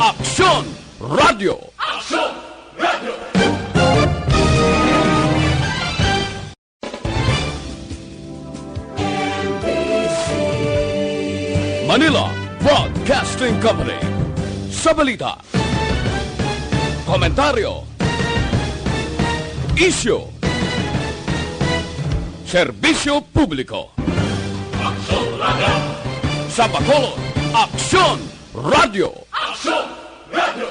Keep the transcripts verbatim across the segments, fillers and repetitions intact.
Aksyon Radio. Aksyon Radio. Manila Broadcasting Company. Sa balita, komentaryo, isyu, serbisyo publiko. Aksyon Radio. Sa Bacolod, Aksyon Radio. Aksyon Radio.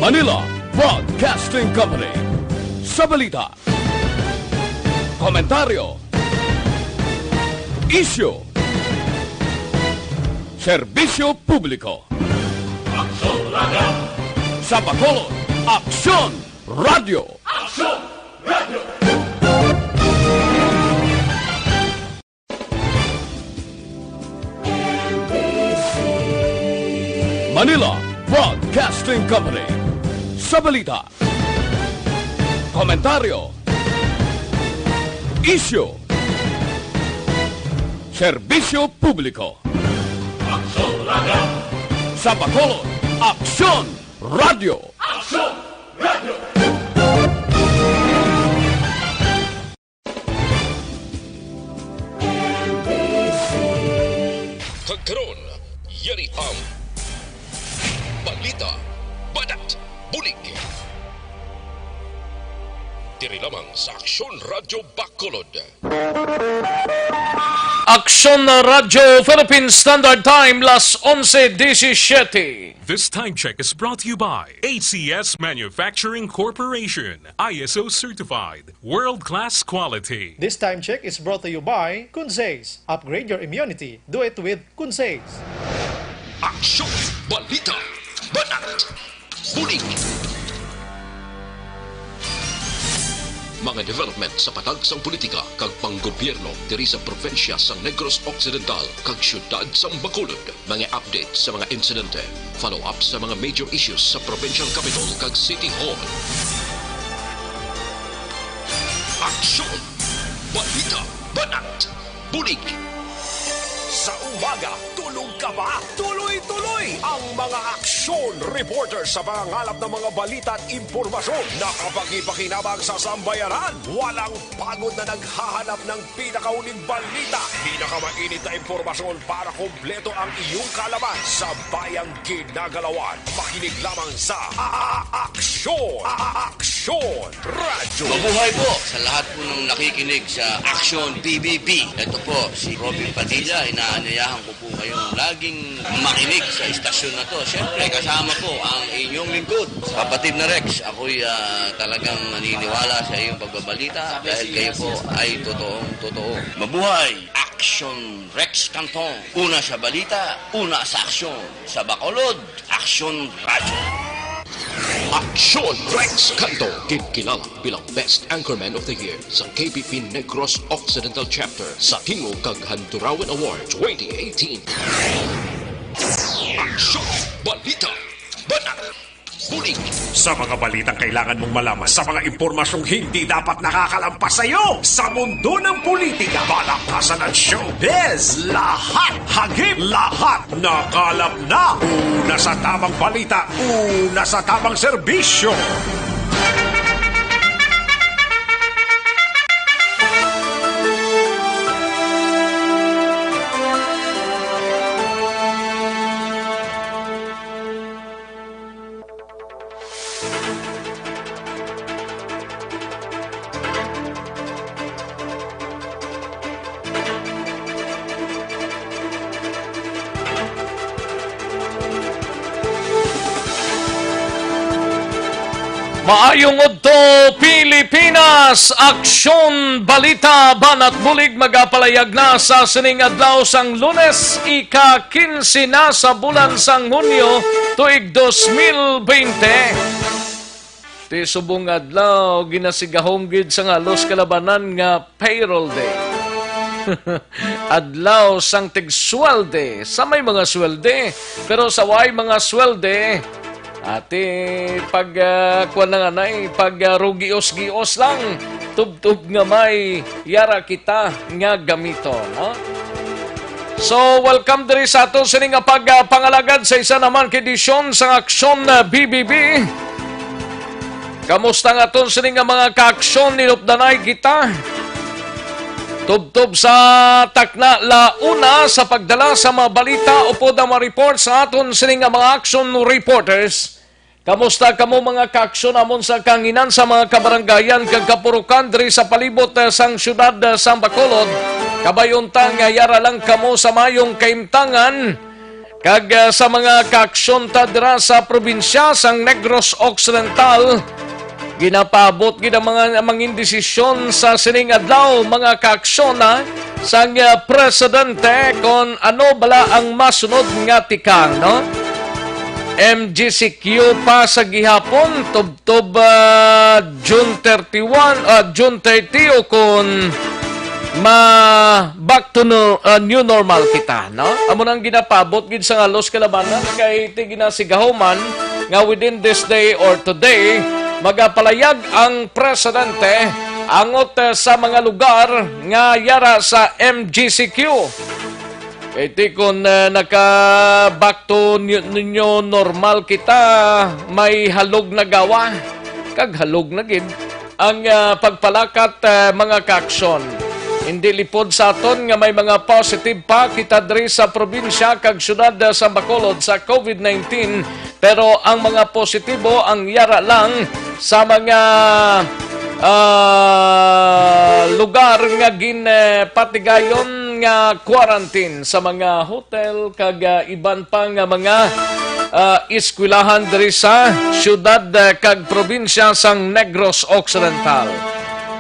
Manila Broadcasting Company. Sa balita, komentaryo, isyu, serbisyo publiko. Aksyon Radio. Sa Bacolod, Aksyon Radio. Aksyon Radio. Manila Broadcasting Company. Sa balita, komentaryo, isyu, serbisyo publiko. Aksyon Radio. Sa Bacolod, Aksyon Radio. Aksyon Radio. Kag karon, yari ang balita, banat, bulig. Diri lamang sa Aksyon Radio Bacolod. Aksyon Radyo Philippine Standard Time, las onse disisiete. This time check is brought to you by A C S Manufacturing Corporation, I S O certified, world-class quality. This time check is brought to you by Kunsays. Upgrade your immunity. Do it with Kunsays. Aksyon, balita, banat, bulig. Mga development sa patag sang politika kag panggobyerno diri sa probinsya sang Negros Occidental kag siyudad sang Bacolod. Mga update sa mga insidente, follow-up sa mga major issues sa provincial capital kag city hall. Aksyon! Balita! Banat! Bulig! Sa umaga, tulog ka ba? Tuloy-tuloy ang mga aksyon reporter sa pangangalap ng mga balita at impormasyon na kapaki-pakinabang sa sambayanan. Walang pagod na naghahanap ng pinakauling balita, pinakamainit na impormasyon para kompleto ang iyong kaalaman sa bayang ginagalawan. Makinig lamang sa A-, A-, Aksyon! A-, A-, Aksyon! Radyo. Mabuhay po sa lahat po ng nakikinig sa Aksyon P B B. Ito po si Robin Padilla. Inaanyayahan ko po kayong laging makinig sa istasyon na to. Siyempre, kasama po ang inyong lingkod, kapatid na Rex. Ako'y, ah, talagang naniniwala sa iyong pagbabalita dahil kayo po ay totoong totoo. Mabuhay! Aksyon Rex Cantong. Una sa balita, una sa aksyon. Sa Bacolod, Aksyon Radyo. Aksyon Rex Cantong, ginkilala bilang Best Anchorman of the Year sa K B P Negros Occidental Chapter sa Tingog kag Handurawan Award twenty eighteen. Aksyon, balita, banat, bulig. Sa mga balitang kailangan mong malaman, sa mga impormasyong hindi dapat nakakalampas sa iyo, sa mundo ng politika, palakasan at showbiz, lahat, hagip, lahat, nakalap na. Una sa tamang balita, una sa tamang serbisyo. Maayong udto, Pilipinas! Aksyon, balita, banat, bulig magapalayag na sa sining adlaw sang Lunes, ika kinse na sa bulan sang Hunyo, tuig dos mil bente. Ti subong adlaw, ginasigahom gid sang halos kalabanan nga payroll day. Adlaw sang tigsweldo sa may mga sweldo, pero sa way mga sweldo, Ati pag, ah, kuwan na nga na eh, pag, ah, rugios-gios lang, tubtob nga may yara kita nga gamito, no? So, welcome diri sa aton sini nga pag, ah, pangalagad sa isa naman ka edisyon sa Aksyon, ah, B B B. Kamusta nga aton sini nga mga kaaksyon? Inupdanay kita. Tubtob sa takna, launa sa pagdala sa mga balita upod ang mga report sa aton sini nga mga action reporters. Kamusta kamo, mga kaaksyon, amon sa kanginan sa mga kabarangayan kag kapurukan diri sa palibot, eh, sang siyudad, eh, sang Bacolod? Kabay unta nga yara lang kamo sa mayong kaimtangan. Kag, ah, sa mga kaaksyon ta dira sa probinsya sang Negros Occidental, ginapaabot gid ang mga mangin desisyon sa sining adlaw, mga kaaksyon, ha, sang, ah, presidente kon ano bala ang masunod nga tikang, no? M G C Q pa sa gihapon, tubtob, ah, June thirty-one, ah, June thirty, o kon ma back to no, ah, new normal kita, no? Amo nang ginapaabot gid sa halos kalabanan kay ti ginasigahuman nga within this day or today, magapalayag ang presidente angot, eh, sa mga lugar nga yara sa M G C Q. Kay ti kon, eh, naka back to new, new normal kita, may halog na gawa. Kag halog na gid ang, ah, pagpalakat, ah, mga kaaksyon. Hindi lipod sa aton nga may mga positive pa kita diri sa probinsya kag siyudad, ah, sa Bacolod sa COVID nineteen, pero ang mga positibo ang yara lang sa mga, ah, lugar nga ginpatigayon nga quarantine sa mga hotel kag, ah, iban pa nga mga, ah, eskwelahan diri sa siyudad, ah, kag probinsya sang Negros Occidental.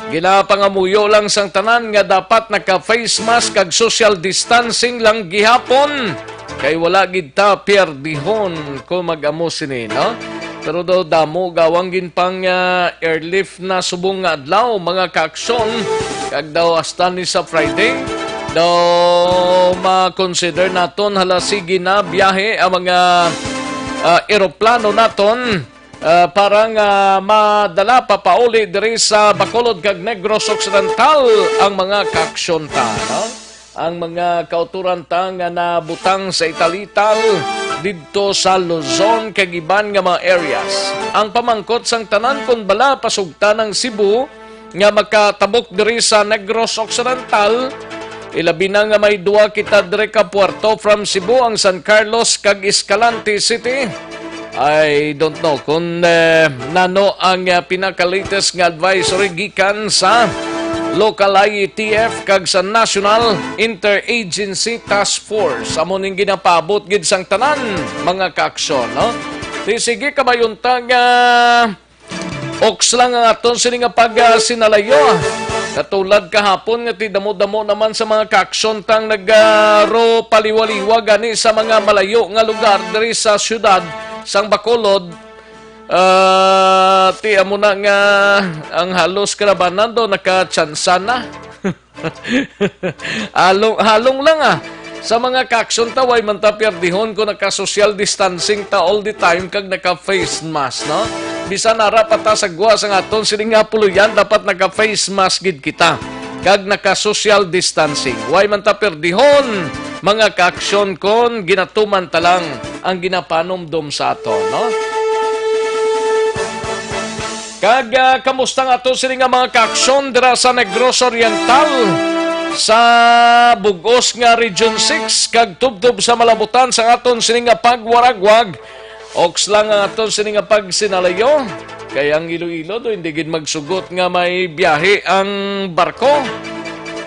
Ginapangamuyo lang sang tanan nga dapat naka-face mask kag social distancing lang gihapon, kay wala gid ta pierdihon kung mag-amo sini, no? Pero daw damo gawang ginpang, ah, airlift na subong nga adlaw, mga kaaksyon, kag daw hasta ni sa Friday, daw ma-consider naton hala sige na biyahe ang mga, ah, eroplano naton, ah, para nga madala papauli diri sa Bacolod kag Negros Occidental ang mga kaaksyon ta, no? Ang mga kauturan ta nga nabutang sa ital-ital didto sa Luzon kag iban nga mga areas. Ang pamangkot sang tanan kon bala pasugtan ang Cebu nga makatabok diri sa Negros Occidental, ilabi na nga may duwa kita diri ka puerto from Cebu, ang San Carlos kag Escalante City. I don't know kung, eh, nano ang, eh, pinaka-latest nga advisory gikan sa local I A T F kag sa National Interagency Task Force. Amo ning ginapaabot gid sang tanan, mga kaaksyon, no? Di sige, kabayuntag, ah, oks lang ang aton sini nga pagsinalayo. Katulad kahapon nga ti damo-damo naman sa mga kaaksyon tang nagaro paliwaliwa gani sa mga malayo nga lugar diri sa siyudad sang Bacolod. Ah, ti amo na nga ang halos kalabanan do nakatsansa na. Halong, halong lang, ah. Sa mga kaaksyon ta, way man ta pierdihon kung naka-social distancing ta all the time kag naka-face mask, no? Bisan ara pa ta sa gwa sang aton sini nga puloyan, dapat naka-face mask gid kita kag naka-social distancing. Way man ta pierdihon, mga kaaksyon, kon ginatuman ta lang ang ginapanumdom sa aton, no? Kag, ah, kamusta nga ato sini nga mga kaaksyon dira sa Negros Oriental, sa bug-os nga Region six, kag tubtob sa malabutan sa aton sini nga pagwaragwag? Oks lang ang aton sini nga pagsinalayo, kay ang Iloilo do hindi gid magsugot nga may biyahe ang barko.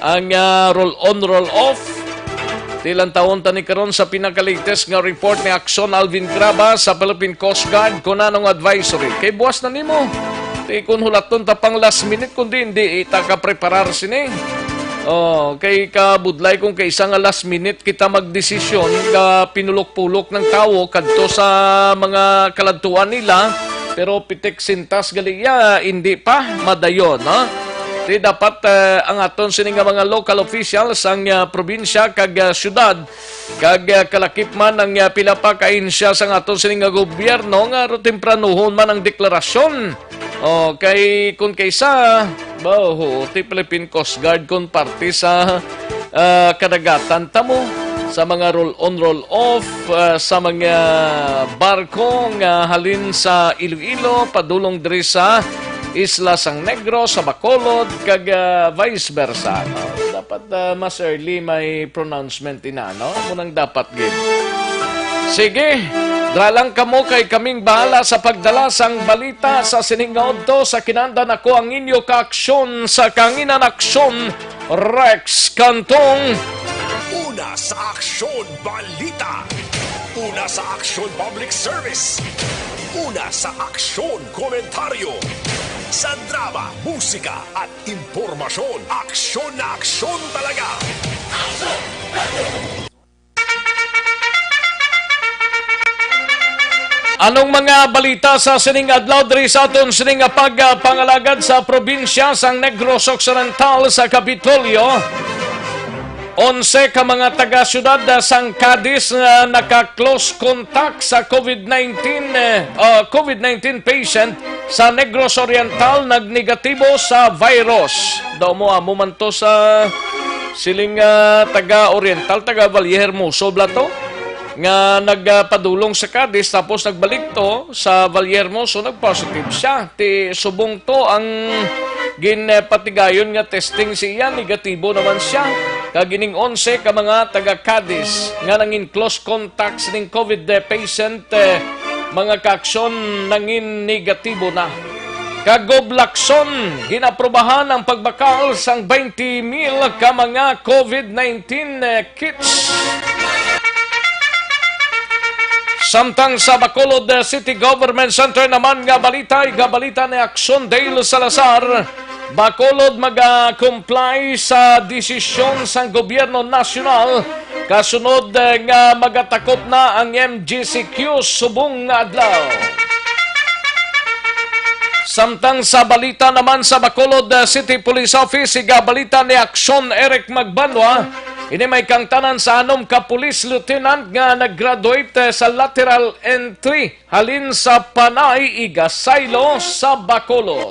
Ang, ah, roll on, roll off. Ti lantawon ta ni karon sa pinaka-latest nga report ni Aksyon Alvin Graba sa Philippine Coast Guard kung anong advisory. Kay buwas na nimo. Ti kun hulaton ta pang last minute, kundi hindi ta ka preparar sini. Oh, kay kabudlay kung kaisa nga last minute kita magdesisyon nga pinulok-pulok ng tawo kadto sa mga kaladtuan nila, pero pitik sintas gali iya, hindi pa madayon, no? Ti dapat, eh, ang aton sini nga mga local officials, ang, ah, probinsya kag, ah, syudad, kag, ah, kalakip man ang, ah, pila pa ka ahensya sang aton sini nga gobyerno nga aro tempranuhon man ang deklarasyon. O, kay kun kaysa, ba, ho, ti Philippine Coast Guard kun parte sa, ah, kadagatan ta mo, sa mga roll on, roll off, ah, sa mga barko nga halin sa Iloilo padulong diri sa Isla sang Negros, sa Bacolod, kag, ah, vice versa, no? Dapat, ah, mas early may pronouncement ina, no? Amo nang dapat gid. Sige, dra lang kamo kay kaming bahala sa pagdala sang balita sa sining nga udto. Sa kinahanglan, ako ang inyo kaaksyon sa Kanginan Aksyon, Rex Cantong. Una sa Aksyon Balita. Una sa Aksyon Public Service. Una sa Aksyon Komentaryo. Sa drama, musika, at impormasyon, aksyon na aksyon talaga. Anong mga balita sa sining adlaw diri sa aton sining nga pagpangalagad sa probinsya sang Negros Occidental? Sa Kapitolyo, onse ka mga taga-syudad, ah, sang Cadiz nga naka-close contact sa COVID nineteen, eh, ah, COVID nineteen patient sa Negros Oriental nagnegatibo sa virus. Daw mo, amo man to sa siling, ah, taga-Oriental, taga-Valle Hermoso bala to, nga nagpadulong sa Cadiz, tapos nagbalik to sa Valle Hermoso, nag-positive siya. Ti subong to ang ginpatigayon nga testing siya, negatibo naman siya. Kag ining onse ka mga taga-Cadiz nga nangin close contacts ning COVID patient, eh, mga kaaksyon, nangin negatibo na. Kag Gob Lacson, ginaprobahan ang pagbakal sang twenty mil ka mga COVID nineteen, eh, kits. Samtang sa Bacolod, eh, City Government Center naman nga balita, igabalita ni Aksyon Dale Salazar, Bacolod maga-comply sa desisyon sang gobyerno nasyonal kasunod, eh, nga magatakop na ang M G C Q subong nga adlaw. Samtang sa balita naman sa Bacolod, eh, City Police Office, igabalita ni Aksyon Eric Magbanwa, ini may kahangtanan sa anom ka police lieutenant nga nag-graduate, eh, sa lateral entry halin sa Panay, igasaylo sa Bacolod.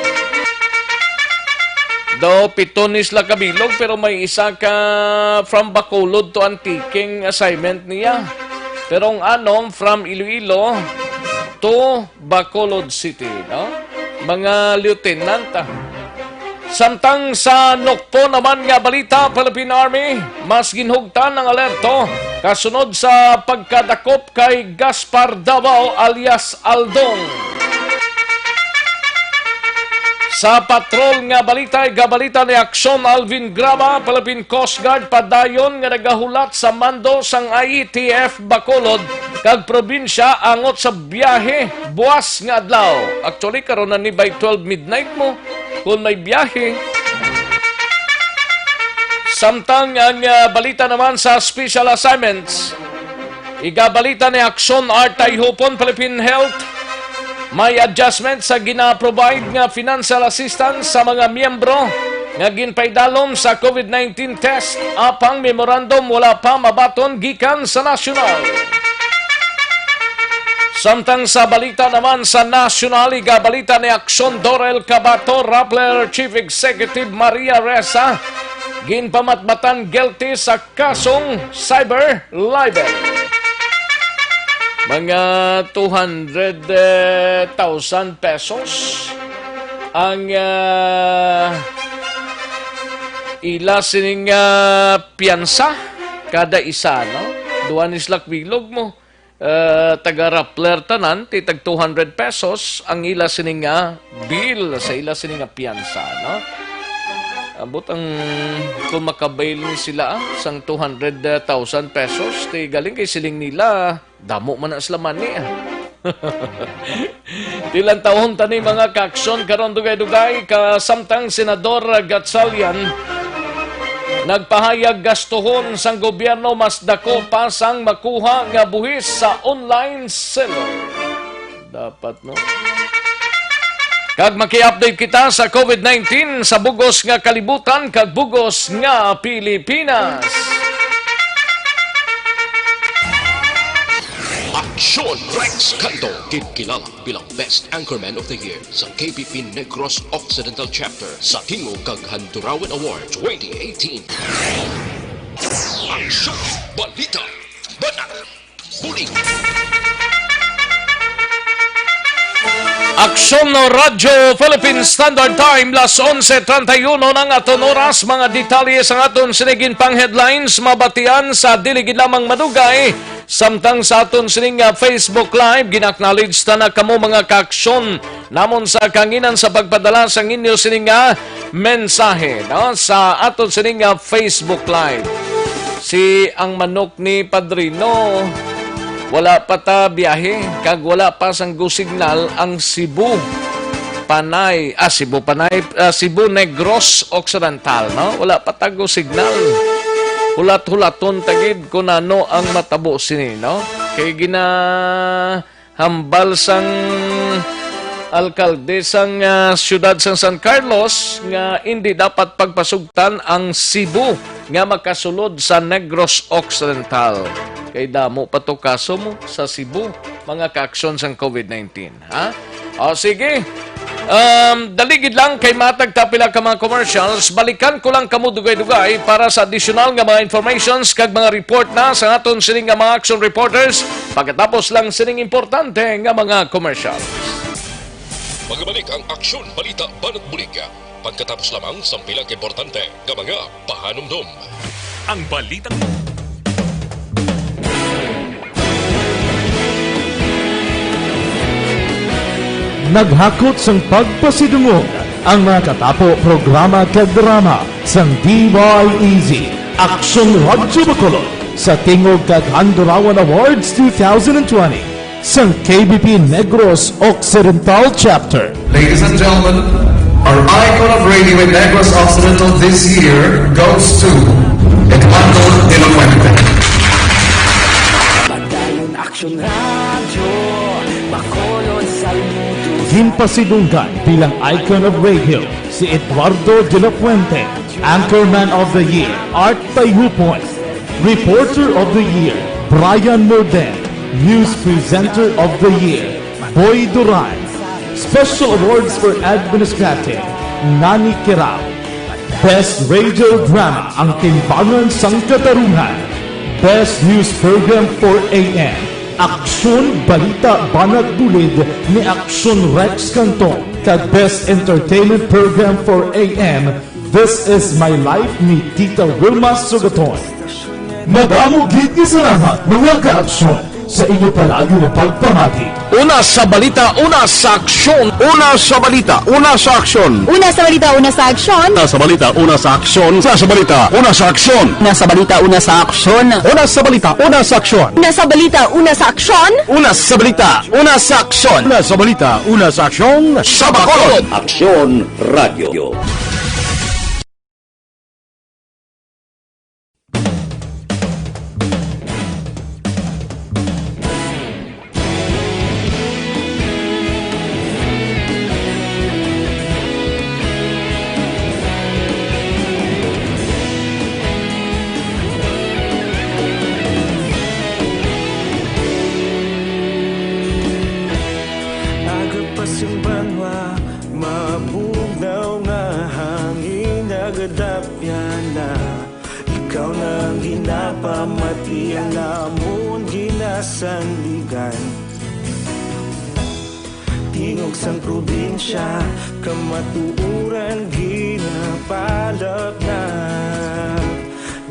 Daw pito ni sila kabilog, pero may isa ka from Bacolod to Antique assignment niya. Pero ang anom from Iloilo to Bacolod City, no? Mga lieutenant, ah. Samtang sa Nokpo naman nga balita, Philippine Army, mas ginhugtan ang alerto kasunod sa pagkadakop kay Gaspar Davao alias Aldong. Sa patrol nga balita, igabalita ni Aksyon Alvin Graba, Philippine Coast Guard, padayon nga nagahulat sa mando sang I E T F Bacolod kag probinsya angot sa biyahe buas nga adlaw. Actually, karon na ni by twelve midnight mo kung may biyahe. Samtang ang, ah, balita naman sa special assignments, igabalita ni Aksyon Art Tayhupon, Philippine Health, may adjustment sa gina-provide nga financial assistance sa mga miyembro nga ginpaidalom sa COVID nineteen test, apang memorandum wala pa mabaton gikan sa nasyonal. Samtang sa balita naman sa nasyonal, igabalita ni Aksyon Dorel Cabato, Rappler Chief Executive Maria Ressa, ginpamatbatan guilty sa kasong cyber libel. Mga two hundred thousand pesos ang, ah, ila sining, ah, piyansa kada isa, no? Duha ni sila kabilog mo. Ah, taga Rappler tanan, ti tag two hundred pesos ang ila sini nga bill sa ila sini nga piyansa, no? Ambot ang kung makabail ni sila, ah, sang two hundred thousand pesos, ti galing kay siling nila, damo man na sila money, ah. Tilantawon ta ni mga kaaksyon karon, dugay-dugay, kasamtang Senador Gatchalian nagpahayag gastuhon sang gobyerno mas dako pa sang makuha nga buhis sa online seller. Dapat, no? Kag maki-update kita sa covid nineteen sa bugos nga kalibutan kag bugos nga Pilipinas. Aksyon Rex Canto, ginkilala bilang Best Anchorman of the Year sa K B P Negros Occidental Chapter sa Tingog kag Handurawan Award twenty eighteen. Aksyon, balita, banat, bulig. Aksyon Radyo Philippine Standard Time, las onse treinta y uno na ang aton oras. Mga detalye sang aton sining pang headlines mabatian sa dili gid lamang madugay, samtang sa aton sining, ah, Facebook Live. Gin-acknowledge ta na kamo, mga kaaksyon, namon sa kahanginan sa pagpadala sang inyo sining, ah, mensahe, no, sa aton sining, ah, Facebook Live. Si ang manok ni Padrino, wala pa ta biyahe, kag wala pa sang go signal ang Cebu. Panay, ah, Cebu Panay, ah, Cebu Negros Occidental, no? Wala pa ta go signal. Hulat-hulaton ta gid kung ano ang matabo sini, no? Kay gina-, hambal sang alkalde sang, ah, siyudad sang San Carlos nga indi dapat pagpasugtan ang Cebu nga makasulod sa Negros Occidental. Kay damo pa to kaso mo sa Cebu, mga kaaksyon sang covid nineteen, ha? O, sige. Um, dali gid lang kay matag ta pila ka mga commercials. Balikan ko lang kamo dugay-dugay para sa additional nga mga informations kag mga report na sa aton sining nga mga action reporters pagkatapos lang sining importante nga mga commercials. Magabalik ang Aksyon Balita Banat Bulig pagkatapos lamang sang pila ka importante nga mga pahanumdom. Ang balitang Naghakot sang pagpasidungog ang mga katapo programa kag drama sang D Y E Z, Aksyon Radyo Bacolod, sa Tingog kag Handurawan Awards two thousand twenty sang K B P Negros Occidental Chapter. Ladies and gentlemen, our icon of radio in Negros Occidental this year goes to Eduardo de la Fuente. Padayon Aksyon Radyo, Bacolod, saludo sa Ginpasidunggan bilang icon of radio si Eduardo de la Fuente, Anchorman of the Year, Art Tayhupon, Reporter of the Year, Brian Morden, News Presenter of the Year, Boy Duran, Special Awards for Administrative, Nani Kirao, Best Radio Drama, Ang Timbangan sang Katarungan, Best News Program four A M, Aksyon Balita Banat Bulid ni Aksyon Rex Canton, kag Best Entertainment Program four A M, This Is My Life ni Tita Wilma Sugaton. Madamo gid nga salamat, mga kaaksyon, sa inyo palagi nga pagpamati. Una sa balita, una sa aksyon. Una sa balita, una sa aksyon. Una sa balita, una sa aksyon. Una sa balita, una sa aksyon. Una sa balita, una sa aksyon. Una sa balita, una sa aksyon. Una sa balita, una sa aksyon. Una sa balita, una sa aksyon. Una sa balita, una sa aksyon. Una sa balita, una sa aksyon. Sa Bacolod. Aksyon Radio. Aga pa sing banwa, mabugnaw nga hangin nagadapyan na. Ikaw na ang ginapamati, ang amon ginasandigan. Tingog sang probinsya, kamatuoran ginapalapnap.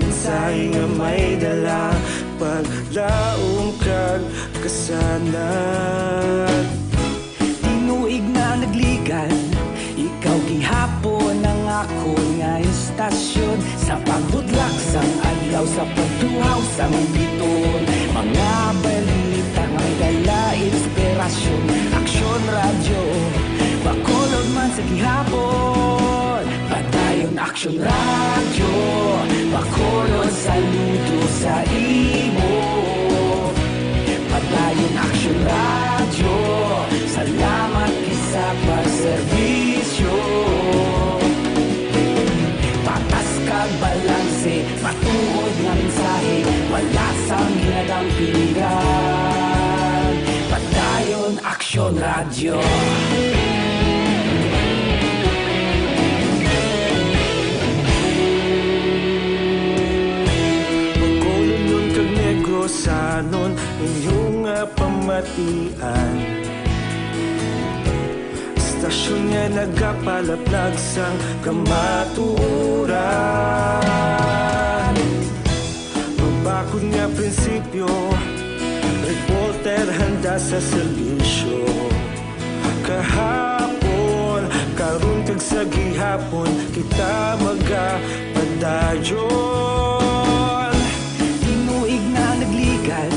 Mensahe nga may dala, paglaom kag kasanag. Tinuig na nagligan, ikaw gihapon ang akon nga istasyon. Sa pagbudlak sang adlaw, sa pagtuhaw sang biton, mga balita nga may dala inspirasyon. Aksyon Radyo, Bacolod man sa gihapon. Padayon Aksyon Radyo, Bacolod, saludo sa imo. Padayon Aksyon Radyo, salamat gid sa pagserbi. Kasi matuod nga mensahe, wala sang hinadang piligan. Padayon Aksyon Radyo. Bacolodnon kag Negrosanon, inyo nga pamatian. Istasyon nga nagapalaplag sang kamatuoran. Mabakod nga prinsipyo, reporter handa sa serbisyo. Kahapon, karon kag sa gihapon, kita magapadayon. Tinuig na nagligad,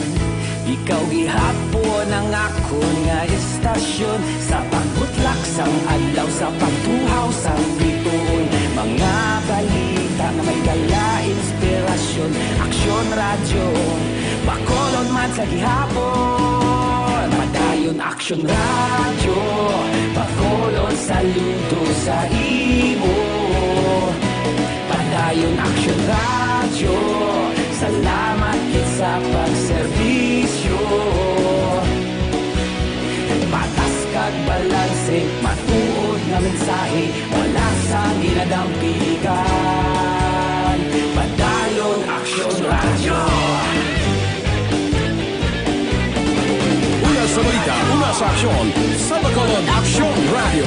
ikaw gihapon ang akon nga istasyon. Sa pagbutlak sang adlaw, sa pagtuhaw sang bituon, mga balita nga may dala inspirasyon. Aksyon Radyo, Bacolod man sa gihapon. Padayon Aksyon Radyo, Bacolod saludo sa imo. Padayon Aksyon Radyo, salamat gid sa pagserbisyo. Patas kag balanse, matuod nga mensahe, wala sang hinadang piligan. Padayon Aksyon Radyo. Una sa balita, una sa aksyon, sa Bacolod Aksyon Radyo.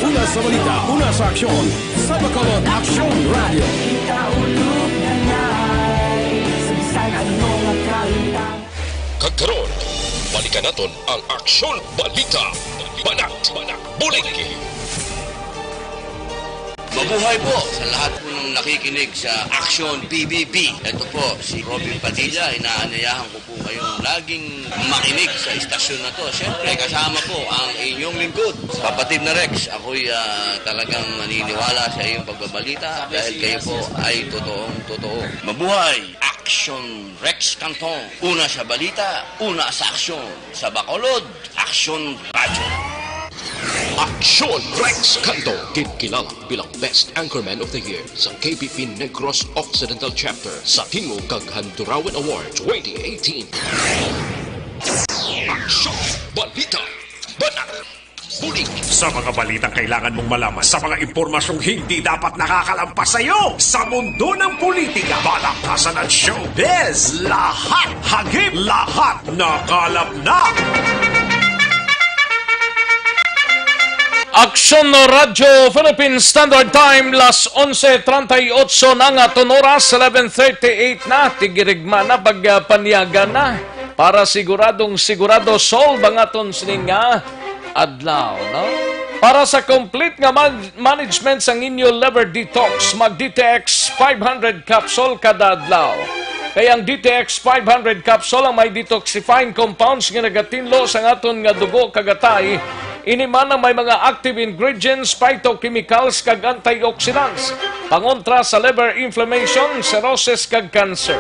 Una sa balita, una sa aksyon, sa Bacolod Aksyon Radyo. Kita ulog na nai, sa bisan ano nga kahimtang. Kag karon, balikan naton ang Aksyon Balita. Banat, bulig. Mabuhay po sa lahat po ng nakikinig sa Aksyon P B B. Ito po si Robin Padilla. Inaanyayahan ko po kayong laging makinig sa istasyon na to. Siyempre, kasama po ang inyong lingkod, kapatid na Rex. Ako'y, ah, talagang naniniwala sa iyong pagbabalita dahil kayo po ay totoong totoo. Mabuhay! Aksyon Rex Canton. Una sa balita, una sa aksyon. Sa Bacolod, Aksyon Radyo. Aksyon Rex Canto, ginkilala bilang Best Anchorman of the Year sa K P P Negros Occidental Chapter sa Tingog kag Handurawan Award twenty eighteen. Aksyon, balita, banat, bulig. Sa mga balitang kailangan mong malaman, sa mga impormasyong hindi dapat nakakalampas sa iyo, sa mundo ng politika, balakasan at showbiz, lahat hagip, lahat nakalap na. Aksyon Radyo Philippine Standard Time, las onse treinta y ocho na nga aton oras, eleven thirty-eight na, tigirigma na, pagpanyaga na. Para siguradong sigurado, solve ang aton sining nga adlaw, no? Para sa complete nga man-, management sang inyo liver detox, mag D T X five hundred capsule kada adlaw. Kay ang D T X five hundred capsule ang may detoxifying compounds nga nagatinlo sang aton nga dugo kag atay. Ini man ang may mga active ingredients, phytochemicals, kag antioxidants, pangontra sa liver inflammation, cirrhosis, kag cancer.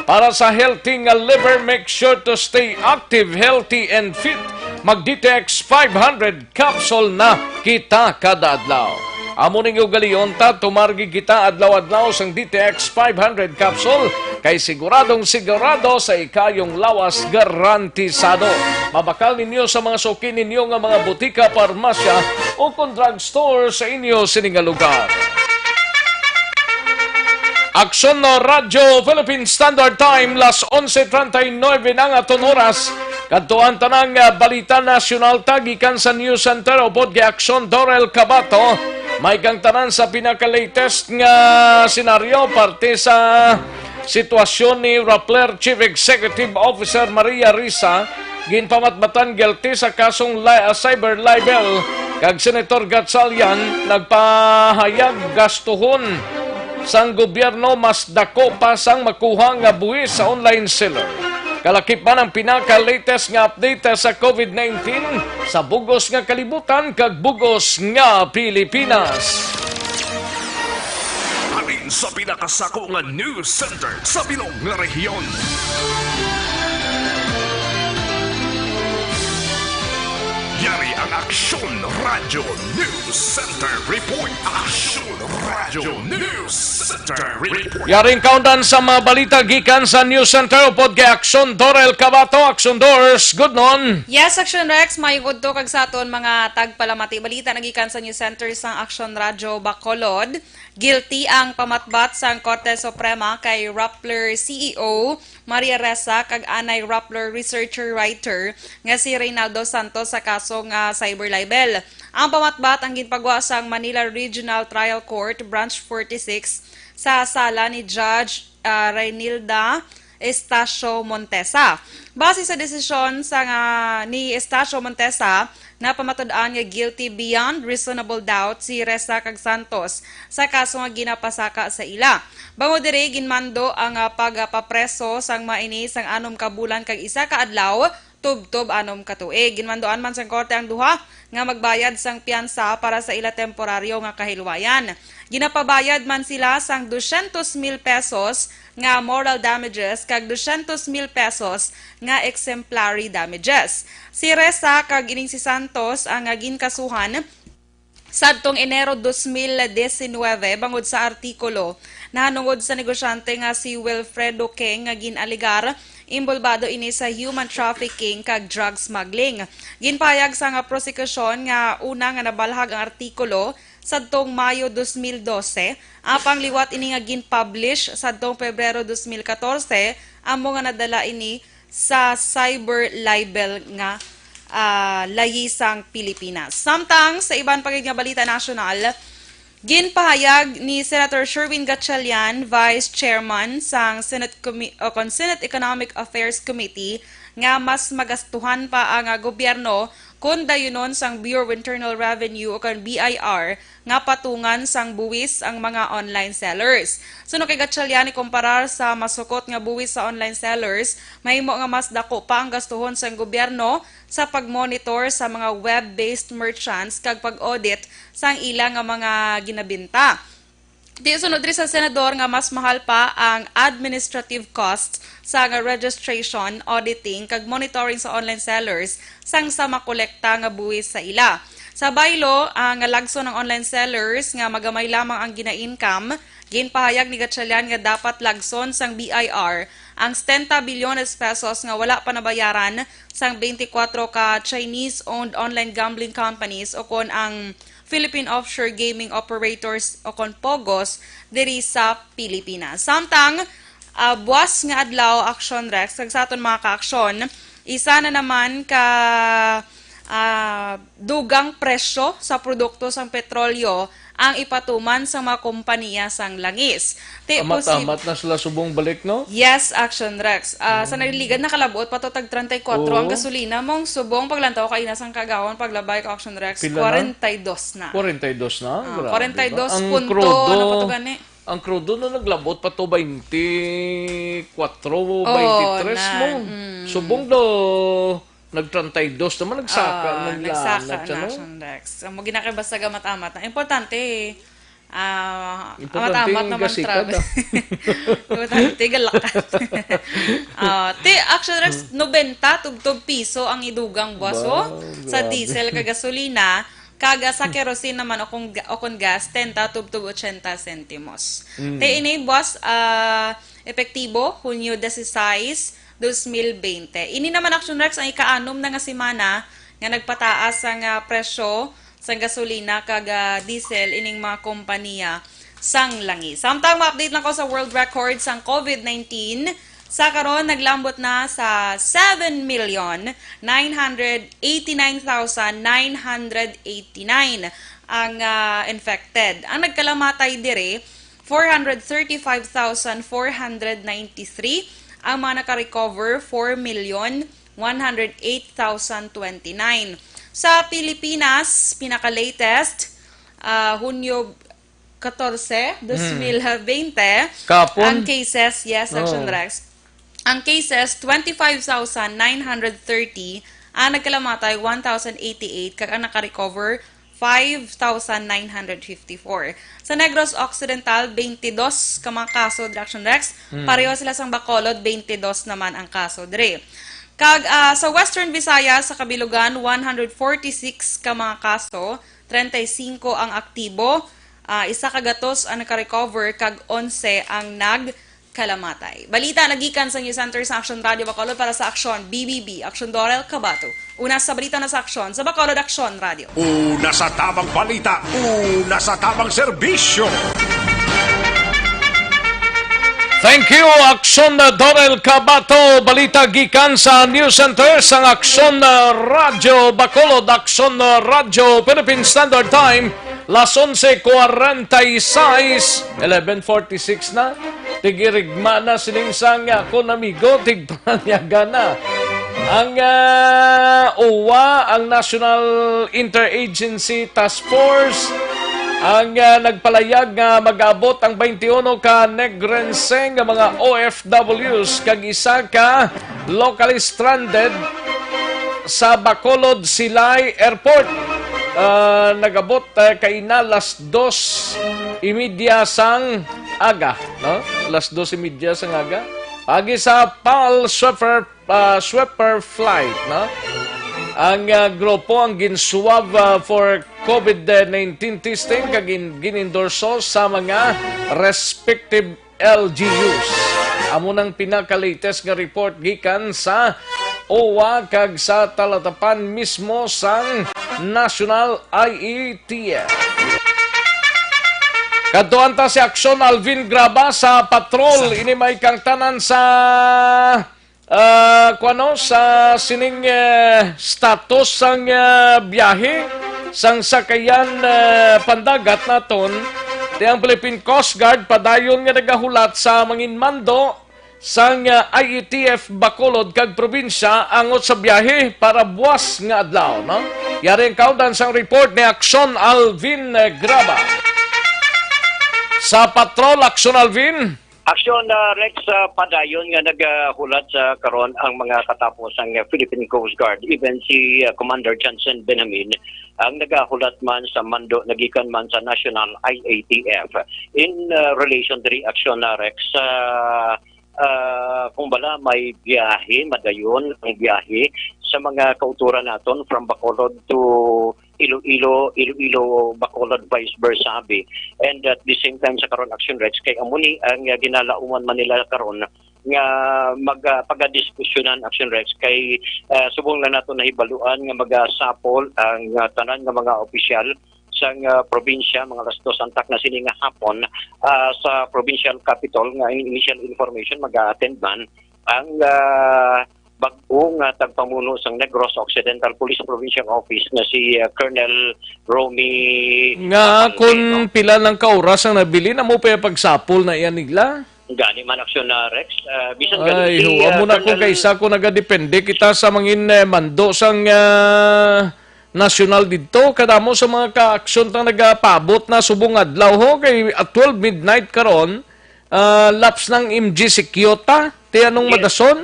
Para sa healthy nga liver, make sure to stay active, healthy, and fit. Mag D T X five hundred capsule na kita kada adlaw. Amo ning ugalion ta, tumargi kita adlaw-adlaw sang D T X five hundred capsule, kay siguradong sigurado sa ikayong lawas, garantisado. Mabakal ninyo sa mga suki ninyo nga mga butika, parmasya, o kon drugstore sa inyo sini nga lugar. Aksyon Radyo Philippine Standard Time, las onse treinta y nueve na nga aton oras. Kadto ang tanan nga balita nasyonal ta gikan sa News Center upod kay Aksyon Dorel Cabato. May kang tanan sa pinaka-latest nga senaryo parte sa sitwasyon ni Rappler Chief Executive Officer Maria Risa, ginpamatbatan guilty sa kasong li-, ah, cyber libel, kag Senator Gatchalian nagpahayag gastuhon sang gobyerno mas dako pa sang makuha nga buhis sa online seller. Kalakip man ang pinaka-latest nga update sa COVID nineteen sa bug-os nga kalibutan kag bug-os nga Pilipinas. Halin sa pinakasako nga news center sa bilog nga rehiyon. Yari ang Aksyon Radio News Center Report. Aksyon Radio News Center Report. Yaring kaundan sa mga balita gikan sa News Center upod kay Aksyon Dorel Cabato. Aksyon Dors, good noon. Yes, Aksyon Rex, mayong udto kag sa aton mga tagpalamati. Balita nagikan sa News Center sang Aksyon Radio Bacolod. Guilty ang pamatbat sang Korte Suprema kay Rappler C E O Maria Ressa kag anay Rappler researcher writer nga si Reynaldo Santos sa kaso nga cyber libel. Ang pamatbat ang ginpagwa sang Manila Regional Trial Court Branch forty-six sa sala ni Judge, ah, Reynilda Estacio Montesa. Base sa desisyon sa nga ni Estacio Montesa, napamatud-an nga guilty beyond reasonable doubt si Ressa kag Santos sa kaso nga ginapasaka sa ila. Bangod diri, ginmando ang, ah, pagpapreso sang mga ini sang anom ka bulan kag isa ka adlaw tubtob anom ka tuig. Ginmandoan man sang korte ang duha nga magbayad sang piyansa para sa ila temporaryo nga kahilwayan. Ginapabayad man sila sang dosyentos mil pesos nga moral damages kag dosyentos mil pesos nga exemplary damages. Si Ressa kag ining si Santos ang, ah, ginkasuhan sadtong Enero dos mil diecinueve bangod sa artikulo nahanungod sa negosyante nga si Wilfredo King nga gin-alegar inbolbado ini sa human trafficking kag drug smuggling. Ginpahayag sang prosekusyon nga una nga nabalhag ang artikulo sadtong Mayo dos mil dose, apang liwat ini nga gin-publish sadtong Pebrero dos mil katorse, amo nga nadala ini sa cyber libel nga, ah, layi sang Pilipinas. Samtang sa iban pa gid nga balita nasyonal, ginpahayag ni Senator Sherwin Gatchalian, Vice Chairman sang Senate Commi-, o kon Senate Economic Affairs Committee, nga mas magastuhan pa ang, ah, gobyerno kon dayunon sang Bureau of Internal Revenue o kon B I R nga patungan sang buwis ang mga online sellers. Suno kay Gatchalian, ikumparar sa masukot nga buwis sa online sellers, mahimo nga mas dako pa ang gastuhon sang gobyerno sa pag-monitor sa mga web-based merchants kag pag-audit sang ila nga mga ginabinta. Di, sunod diri sa senador nga mas mahal pa ang administrative costs sa nga registration, auditing, kag monitoring sa online sellers sang sa makolekta nga buwis sa ila. Sa baylo, ang lagson ng online sellers nga magamay lamang ang gina-income, ginpahayag ni Gatchalian nga dapat lagson sang B I R ang setenta bilyones pesos nga wala pa nabayaran sang twenty-four ka Chinese-owned online gambling companies o kon ang Philippine Offshore Gaming Operators o kon POGOs diri sa Pilipinas. Samtang, ah, buwas nga adlaw, Action Rex, kag sa aton mga ka-aksyon, isa na naman ka, ah, dugang presyo sa produkto sang petrolyo ang ipatuman sa mga kompanya sang langis. Ti posi- Amat-amat na sila subong balik, no? Yes, Action Rex. Ah, sa naliligad, nakalabot pa to tag treinta y cuatro ang Oo. gasolina, mong subong paglantaw kaina sang kaagahon, paglabay ko, Action Rex, Pila na? kwarenta y dos na. Kwarenta y dos na? Ah, Grabe, kwarenta y dos no? Ang punto, krudo, ano pa to gani? Ang krudo na naglabot pa to twenty-four, Oo, twenty-three na. mo. Mm. Subong do, nag treinta y dos naman, nagsaka, Ah, naglanat nagsaka siya, na, no? Action Rex. Ang mo ginakay basta gamat-amat na. Importante, ah, Importante amat-amat yung naman gasika travel. na. Importante, galakat. Ah, ti, Action Rex, Hmm. nobenta tubtob piso ang idugang buwas, Ba, oh, sa grabe. diesel kag gasolina, kag, ah, sa kerosene naman o kung ga-, o kung gas, tenta tubtob ochenta sentimos. Hmm. Ti ini buwas, ah, epektibo, Hunyo dieciséis, dos mil veinte. Ini naman, Action Rex, ang ika-anom na nga semana nga nagpataas ang, ah, presyo sang gasolina kag, ah, diesel ining mga kompanya sang langis. Samtang ma-update lang ko sa world record sang COVID nineteen, sa karon naglambot na sa seven million nine hundred eighty-nine thousand nine hundred eighty-nine ang, ah, infected. Ang nagkalamatay diri, four hundred thirty-five thousand four hundred ninety-three. Ang mga naka-recover, four million one hundred eight thousand twenty-nine. Sa Pilipinas, pinaka-latest, ah, Hunyo katorse, Mm. dos mil veinte, Kapon? ang cases, yes, Action Oh. Rex. Ang cases, twenty-five thousand nine hundred thirty, ang nagkalamatay, one thousand eighty-eight, kag ang naka-recover, five thousand nine hundred fifty-four. Sa Negros Occidental, twenty-dos ka mga kaso diri, Action Rex. Mm. Pareho sila sang Bacolod, twenty-dos naman ang kaso diri. Kag, ah, sa Western Visayas, sa kabilugan, one hundred forty-six ka mga kaso, treinta y cinco ang aktibo, ah, isa ka gatos ang nakarecover, kag onse ang nagkalamatay. Balita nagikan sa News Center sa Aksyon Radio Bacolod para sa Aksyon B B B, Aksyon Dorel Cabato. Una sa balita na sa Aksyon, sa Bacolod Aksyon Radio. Una sa tabang balita, una sa tabang serbisyo. Thank you, Aksyon Dorel Cabato. Balita gikan sa News Center sang Aksyon Radyo Bacolod, Aksyon Radyo Philippine Standard Time, las onse cuarenta y seis, eleven forty-six na. Tigirigma na sining sang akon amigo, tigpanyaga na. Ang, ah, OWWA, ang National Interagency Task Force, ang, ah, nagpalayag nga mag-abot ang twenty-one ka Negrense nga mga O F Ws kag isa ka locally stranded sa Bacolod Silay Airport. Ah, nag-abot, ah, kaina las dos y media sang aga, no? Las dos y media sang aga. Agi sa PAL Swiffer, ah, Swiffer flight, no? Ang, ah, grupo ang gin-swab, ah, for COVID nineteen testing kag gin-, gin-endorso sa mga respective L G Us. Amo nang pinaka-latest nga report gikan sa OWWA kag sa talatapan mismo sang National I A T F. Kadtuan ta si Aksyon Alvin Graba sa patrol. Ini may kangtanan sa, ah, kuno sa sining, eh, status sang, ah, biyahe sang sakayan, eh, pandagat naton. Ti ang Philippine Coast Guard padayon nga nagahulat sa manginmando sang, ah, I A T F Bacolod kag probinsya angot sa biyahe para buwas nga adlaw, no? Yari ang kaundan sang report ni Aksyon Alvin, eh, Graba. Sa patrol, Aksyon Alvin. Aksyon, ah, Rex, ah, padayon nga nagahulat sa karon ang mga katapos sang, ah, Philippine Coast Guard, even si, ah, Commander Johnson Benjamin, ang nagahulat man sa mando nagikan man sa National I A T F. In, ah, relation diri, Aksyon, ah, Rex, ah, ah, kung bala may biyahe, madayon ang biyahe sa mga kauturan naton from Bacolod to Iloilo, Iloilo, Bacolod, vice versa, abi. And at the same time, sa karon, Aksyon Rex, kay amo ni ang, ah, ginalauman man nila karon nga mag, ah, pagadiskusyonan, Aksyon Rex, kay, ah, subong lang nato nahibaluan nga magasapol ang, ah, tanan nga mga opisyal sang, ah, probinsya, mga alas dos antak na sini nga hapon, ah, sa provincial capitol, nga in initial information mag-a-attend man ang, ah, bag-o nga tagpamuno sang Negros Occidental Police Provincial Office nga si, ah, Colonel Romy Nga Apanli, kung no? Pila lang ka oras ang nabilin, amo pa yung pagsapol na iyan nila? Gani man, Aksyon, ah, Rex. Ah, bisan gani Ay, si, huwag ah, mo na kung Colonel kaisa ko nagadepende kita sa mangin, eh, mando sang, ah, nasyonal didto. Kadamo sa mga ka-aksyon tang nagapabot na subong adlaw, ho, kay at twelve midnight karon, ah, laps ng M G C Q ta. Ti anong Yes. madason?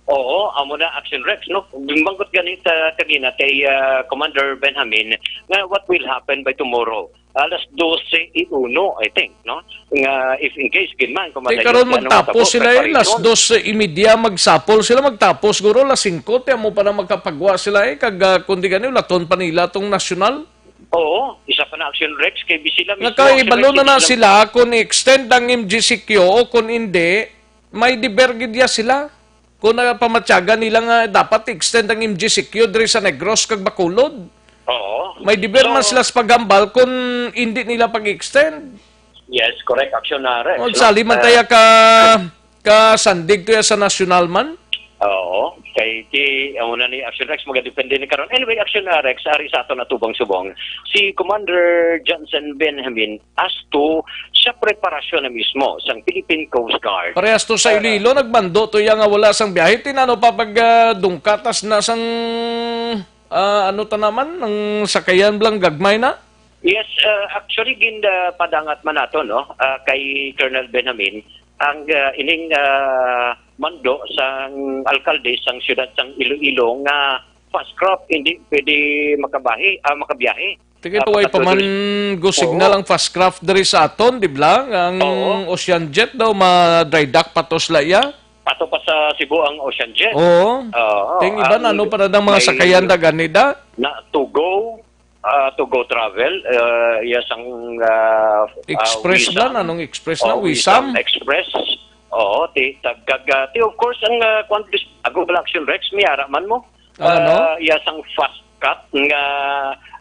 Oo, amo na, Action Rex, no? Bimanggot gani ta kagina kay, ah, Commander Benjamin nga what will happen by tomorrow. Alas dose y uno, I think, no? Nga if in case gid man, kung Ti madayon karon ka, ano, magtapos matabo, sila, eh, las preparation. Dos y media magsapol sila, magtapos guro las singko, ti amo pa na magkapagwa sila, eh, kag, ah, kundi gani, laton pa nila tong nasyonal. Oo, isa pa na, Action Rex, kay bi sila mismo, Action Nakahibalo Rex, na na sila. Sila kung i-extend ang M G C Q o kung hindi, may deber gid ya sila. Kung napamatyagan nila nga dapat i-extend ang M G C Q diri sa Negros kag Bacolod. Oo. May deber man So, sila sa paghambal kung hindi nila pag-extend. Yes, correct. Action na, Rex, no? Magsali man Eh, taya ka, ka sandig to ya sa nasyonal man. Oo. Kay ti, amo na ni Action Rex, magadepende ni karon. Anyway, Action na, Rex, ari sa aton atubang subong. Si Commander Johnson Benjamin asto sa preparasyon na mismo sang Philippine Coast Guard. Parehas to sa Ah. Iloilo, nagmando to ya nga wala sang biyahe. Tinano pa pag, ah, dungkatas na sang, ah, ano ta naman, ang sakayan blang gagmay na? Yes, ah, actually, gin, ah, padangat man nato, no? Ah, kay Colonel Benjamin, ang, ah, ining, ah, mando sang alkalde sang siyudad sang Iloilo nga fast craft hindi pwede makabahi, ah, makabiyahe. Sige, Ah, tuway pa man pagkatuloy. Go signal Oo. Ang fast craft diri sa aton, di ba? Ang Oo. Ocean Jet daw, ma-dry dock pa to sila, ya? ato pa sa Cebu ang Ocean Jet. Oo. Oo, Ting iba na, ang no, para ng mga may sakayan da gani da? Na to go, ah, to go travel, ah, iya sang, ah, ah, Express Wisam. Na, nanong Express na, Oh, Wisam. Wisam Express. Oo, ti, tag-, kag, ah, ti, of course, ang, ah, kwan, bis-, ago bala Action Rex, may ara man mo. Ano? Ah, iya sang fast cut nga,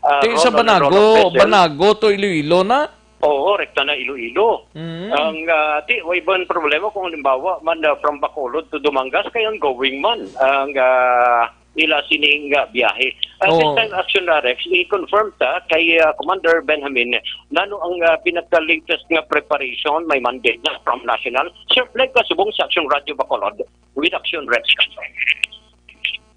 ah, Ti sa roll on, roll off Banago, vessel. Banago to Iloilo na? Oo, rekta na Iloilo. Mm. Ang, ah, ti, way ba ang problema kung halimbawa man, ah, from Bacolod to Dumangas, kay ang going man, ang, ah, ila sining, ah, biyahe. At this Oo. time, Action Rex, i-confirm ta kay, ah, Commander Benjamin, nano ang, ah, pinaka-latest nga preparation may mandate na from national. Sir Flag, kasubong sa Action Radio Bacolod, with Action Rex.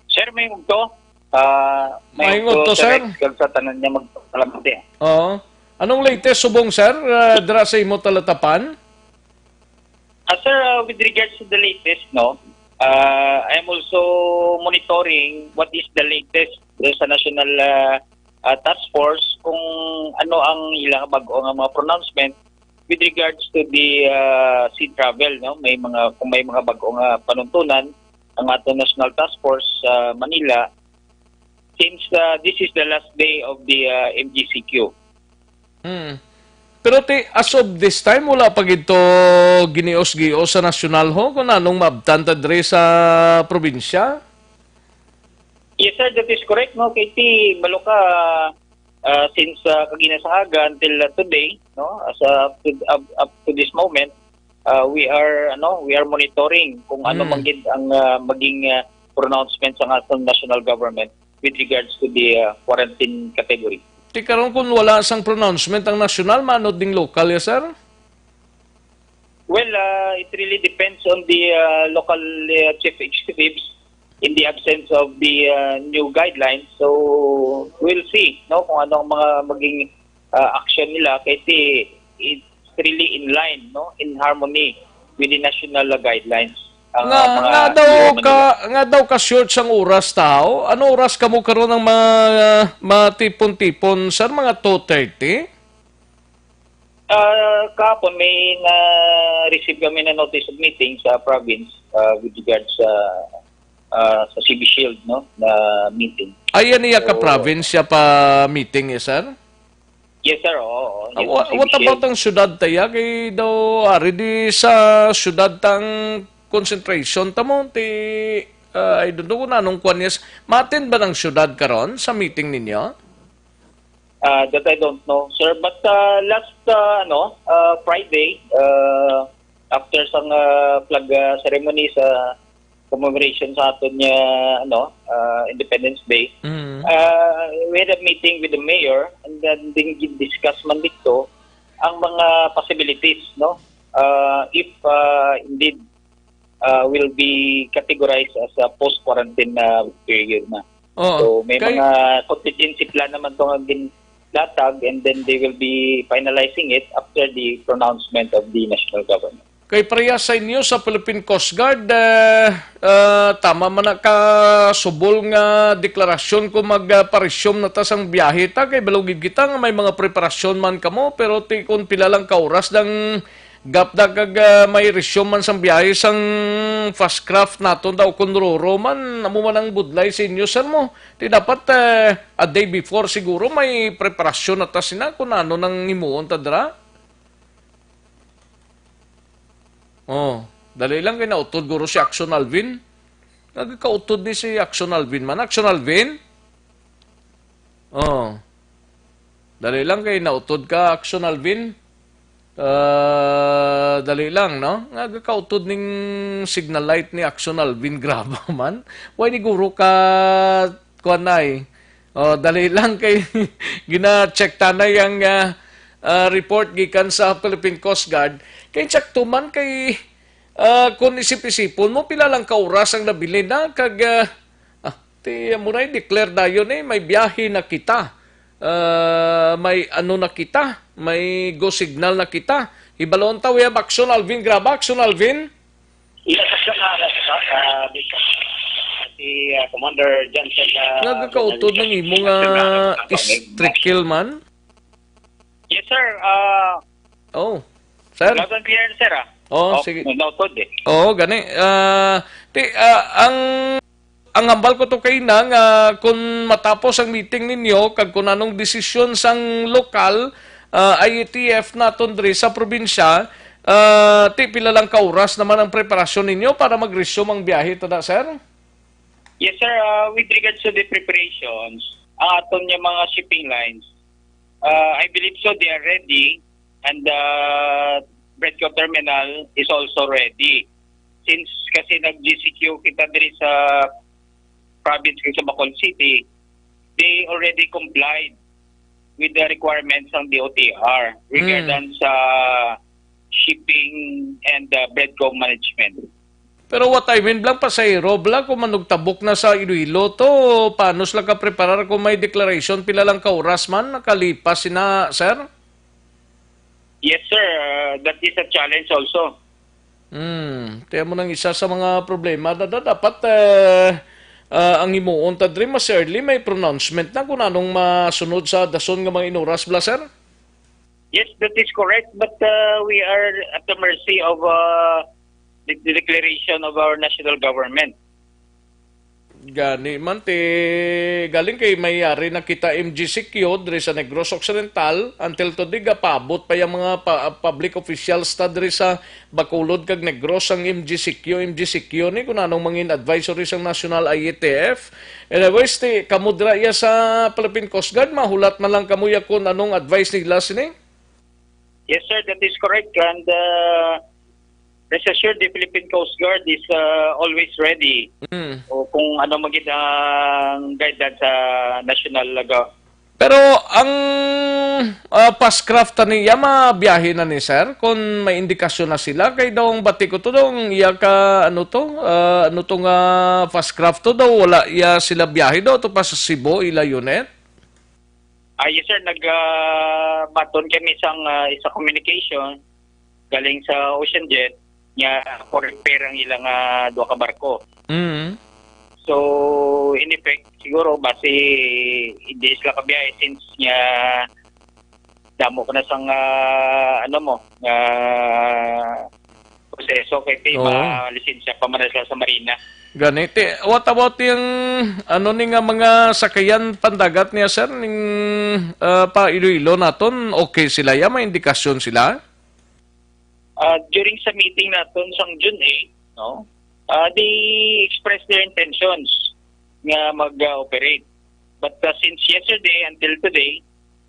Sir, may ugto. Ah, may May ugto, ugto, Sir sir. Rex, kag sa tanan niya magpalamati. Oo. Anong latest subong, sir, ah, dira sa imo talatapan? Ah, sir, ah, with regards to the latest, no, ah, I'm also monitoring what is the latest sa national, ah, ah, task force kung ano ang ilang bago nga mga pronouncement with regards to the, ah, sea travel, no? May mga, kung may mga bago nga panuntunan ang ato National Task Force sa Manila, since, ah, this is the last day of the, ah, M G C Q. Hmm. Pero ti, as of this time, wala pa gid to ginios-gios sa nasyonal ho kung anong maabtan ta diri sa probinsya? Yes, sir, that is correct, no? Kay ti, balo ka, ah, since, ah, kagina sa aga until, ah, today, no? As, ah, up to, up, up to this moment, ah, we are, ano, we are monitoring kung ano Hmm. man gid ang, ah, maging, ah, pronouncement sa aton national government with regards to the, ah, quarantine category. Ti karon kung wala sang pronouncement ang nasyonal, maano ding lokal ya, sir? Well, ah, it really depends on the, ah, local, ah, chief executives in the absence of the, ah, new guidelines. So, we'll see, no, kung ano ang mga maging, ah, action nila. Kay ti, it's really in line, no, in harmony with the national, ah, guidelines. Ang, Nga, ah, mga nga daw Manila. Ka, nga daw ka short sang oras tao. Ano oras kamo karon ang mga, ah, matipon-tipon, sir? Mga two thirty? Ah, kahapon may na-receive kami na notice of meeting sa province, ah, with regards sa, ah, sa C B Shield, no, na meeting. Ay, yan iya ka So, province siya pa meeting, eh, sir? Yes, sir. Oo, oo. Ah, Yes, wha-, sa what about Shield. Ang syudad, taya? Kay daw, ari di sa syudad tang concentration ta mo, ti, ah, I don't know kung anong kwan, yes. Ma-attend ba ng syudad karon sa meeting ninyo? Ah, that I don't know, sir. But, ah, last, ah, ano, ah, Friday, ah, after sang, ah, flag, ah, ceremony sa commemoration sa aton nga, ano, ah, Independence Day, Mm. ah, we had a meeting with the mayor, and then din discuss man dito ang mga possibilities, no? Ah, if, ah, indeed, ah, will be categorized as a post-quarantine, ah, period na. Oo. So, may Kay mga contingency plan naman to nga ginlatag, and then they will be finalizing it after the pronouncement of the national government. Kay pareha sa inyo sa Philippine Coast Guard, eh, ah, tama man na ka subol nga deklarasyon kung mag, ah, pa-resume na ta sang biyahe ta, kay balugid kita nga may mga preparasyon man kamo, pero ti kung pila lang ka oras dang gap da kag, ah, may resume man sang biyahe sang fast craft naton daw kun ruro man, amo man ang budlay sa inyo, sir, mo. Ti dapat, eh, a day before siguro may preparasyon na ta sina kung ano nang himuon ta dira. Oh, dali lang kay nautod guro si Action Alvin. Nagkautod ni si Action Alvin man. Action Alvin? Oh. Dali lang kay nautod ka, Action Alvin. Ah, dali lang, no? Nga kautod ning signal light ni Action Alvin, graba man. Why ni guro ka, kuan ay? Oh, dali lang kay gina-check tanay ang, ah, ah, report gikan sa Philippine Coast Guard. Kay sakto man kay, ah, kung isip-isipon mo, pila lang ka oras ang nabilin na kag, ah, ah, ti, amo na, i-declare dayon, eh, may biyahe na kita. Ah, may ano na kita, may go signal na kita. Hibalon ta, we have Action Alvin Graba. Action Alvin? Yes, sir, ah, ah, ah, si, ah, Commander Johnson, ah, Nagkakautod ng imo nga Johnson, ah, East Trikil man? Yes, sir. Ah, Oh, sir? Loud and clear, sir, ah. Oh, oh, sige. Noted eh. Oo, gani. Ah, ti, ah, ang ang hambal ko to kay na nga kung matapos ang meeting ninyo kag kung anong desisyon sang lokal, ah, I A T F naton diri sa probinsya, ah, ti pila lang ka oras naman ang preparasyon ninyo para mag-resume ang biyahe to na, sir? Yes, sir. Uh, with regards to the preparations, ang aton nga mga shipping lines, uh, I believe so they are ready, and the Bredco terminal is also ready. Since kasi nag-G C Q kita diri sa province kag sa Bacolod City, they already complied with the requirements ng D O T R regarding sa shipping and uh, Bredco management. Pero what I mean, blang pasahero, bla, kung manugtabok na sa Iloilo to, paano sila ka-preparar kung may declaration? Pila lang ka oras man nakalipas sina, sir? Yes, sir. Uh, that is a challenge also. Hmm, kaya mo nang isa sa mga problema na, na dapat eh, ah, ang himuon ta diri mas early may pronouncement na kung anong masunod sa dason nga mga inuras, bla, sir? Yes, that is correct. But uh, we are at the mercy of uh, the, the declaration of our national government. Gani man ti galing kay may ari na kita M G C Q diri sa Negros Occidental, until today gapabot pa yung mga pa- public officials ta diri sa Bacolod kag Negros ang M G C Q, M G C Q ni kung anong mangin advisory sang National I A T F. Anyways, ti kamo dira iya sa Philippine Coast Guard, mahulat man lang kamo ya kung anong advice nila sini. Yes, sir, that is correct. And uh, rest assured, the Philippine Coast Guard is uh, always ready. Mm. O kung ano magid ang guidance sa national laga. Pero ang ah, fast craft tani iya mabiyahe na ni, sir, kung may indikasyon na sila kay daw ang bati ko to daw ang iya ka ano to ah, ano to nga fast craft to daw wala iya sila biyahe daw to pa sa Cebu ila unit. Ah, yes, sir. Nag ah, baton kami sang ah, isa communication galing sa Ocean Jet nga for repair ang ilang ah, duha ka barko. Mm. So, in effect, siguro basi hindi sila kabiyahe since nga damo ko na sang ah, ano mo, nga proseso kay ti Oo. Malisensya pa man na sila sa Marina. Gani. Ti, what about yung ano ni nga mga sakayan pandagat niya, sir, ning ah, pa Iloilo naton? Okay sila ya, may indikasyon sila? Ah, during sa meeting naton sang June eight, no? Ah, they expressed their intentions nga mag-operate. But uh, since yesterday until today,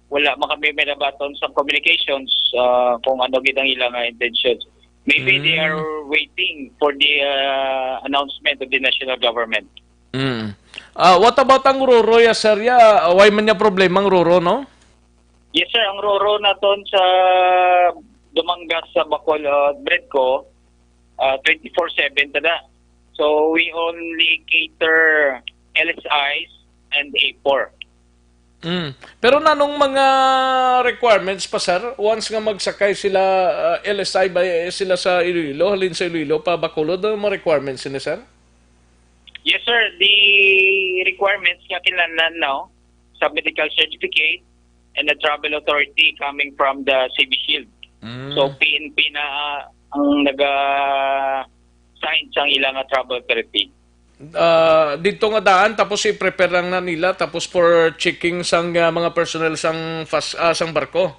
wala man kami may nabaton sa communications uh, kung ano gid ang ilang uh, intentions. Maybe they Mm. are waiting for the uh, announcement of the national government. Mm. Ah, what about ang Roro ya, sir? Ya, why man niya problema ang Roro, no? Yes, sir. Ang Roro naton sa Dumangas sa Bacol uh, Bredco, uh, twenty-four seven tada. So we only cater L S Is and A four. Mm. Pero nanong mga requirements pa, sir? Once nga magsakay sila, uh, L S I ba eh, sila sa Iloilo, halin sa Iloilo pa Bacolod, ano mga requirements nila, sir? Yes, sir. The requirements nga kinahanglan now sa medical certificate and a travel authority coming from the C V Shield. Mm. So P N P na uh, ang naga-sign sang ilang uh, travel authority. Ah, dito nga daan tapos i-prepare lang na nila tapos for checking sang ah, mga personnel sang fas, ah, sang barko.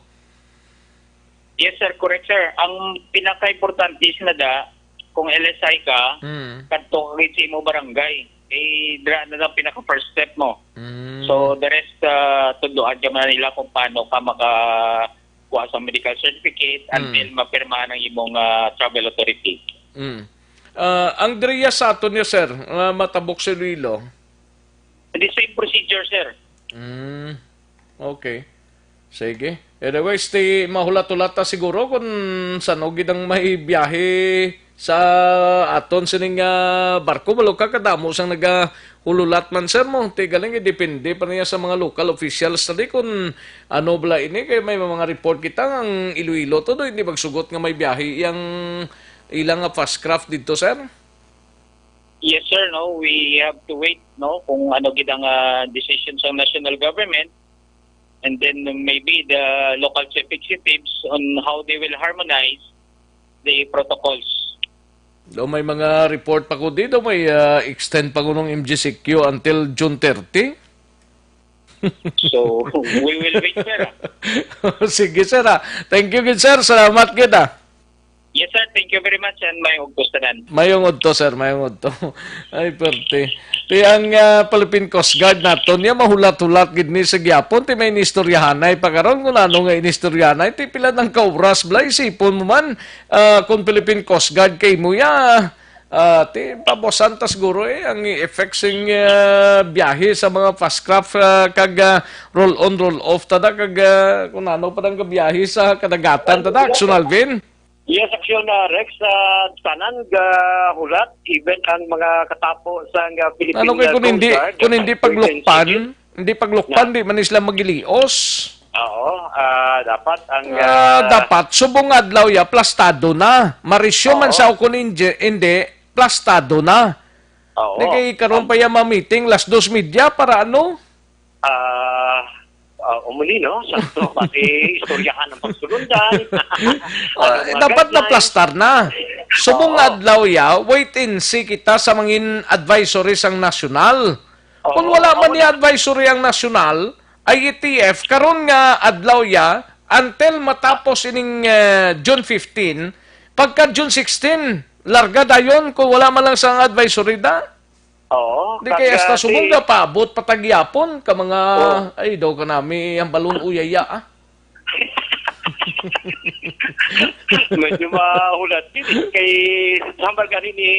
Yes, sir. Correct, sir. Ang pinaka-importante is na da, kung L S I ka, Mm. kadto ka gid sa imo barangay. Eh, dira na lang pinaka-first step mo. Mm. So, the rest, uh, tunduan ka man nila kung paano ka makakuha sa medical certificate Mm. until mapirmahan ang imong uh, travel authority. Mm. Ah, ang diriya sa aton niya, sir, nga matabok sa Iloilo? The same procedure, sir. Mm. Okay. Sige. Anyways, ti mahulat-hulat ta siguro kung sano gid ang may biyahe sa aton sining ah, barko. Balo ka kadamo sang nagahululat man, sir, mo. Ti galing, eh, depende pa niya sa mga local officials tadi kung ano bala ini. Kay may mga report kita nga ang Iloilo to do, hindi magsugot nga may biyahe yang ilang nga fast craft dito, sir. Yes, sir. No, we have to wait, no, kung ano gid ang ah, decision sa national government, and then maybe the local chief executives on how they will harmonize the protocols. Daw may mga report pa ko dito, may ah, extend pa ko ng M G C Q until June thirty. So, we will wait, sir. Sige, sir, ah. Thank you, good sir. Salamat kita. Yes, sir. Thank you very much and may ugtos tanan. Mayong udto, sir. Mayong udto. Ay, perte. Ti ang ah, Philippine Coast Guard naton niya mahulat-hulat gid ni sa gyapon ti may inistoryahanay pa karon kung ano nga inistoryahanay ti pila nang kauras bala isipon mo man ah, kung Philippine Coast Guard kay mo ya ah, ti pabosan ta siguro eh ang effects sing ah, biyahe sa mga fast craft ah, kag ah, roll on roll off tada kag ah, kung ano pa dang gabiyahe sa kadagatan tada Action Alvin. Yes, Action uh, Rex, uh, tanan ga hulat, even ang mga katapo sa nga Philippine Ano kay uh, kung Coast hindi Guard, kung hindi ang paglukpan, Philippine City. Hindi paglukpan, Na. Di man sila magilios. Oo, ah, dapat ang Ah, ah, dapat subong adlaw ya plastado na. Marisyo man Oo. Sa o kung hindi, hindi plastado na. Oo. Di kay karon pa ya ma-meeting las dos media para ano? Ah, ah, umuli, no? Sakto, pati istoryahan ang pagsulundan. Ah, Ano mga dapat guidelines. Naplastar na. Subong Oo. Adlaw ya, wait and see kita sa mangin advisory sang nasyonal. Oo, Kung wala man oo. Ni advisory ang nasyonal, I E T F, karon nga adlaw ya, until matapos ining eh, June fifteen, pagka June sixteen, larga dayon kung wala man lang sang advisory da. Oo, Di kay kag, hasta ah, sumungga si paabot patagyapon ka mga Oo. Ay daw ka nami ang balon uyaya ah. Medyo mahulat din eh. Kay hambal gani ni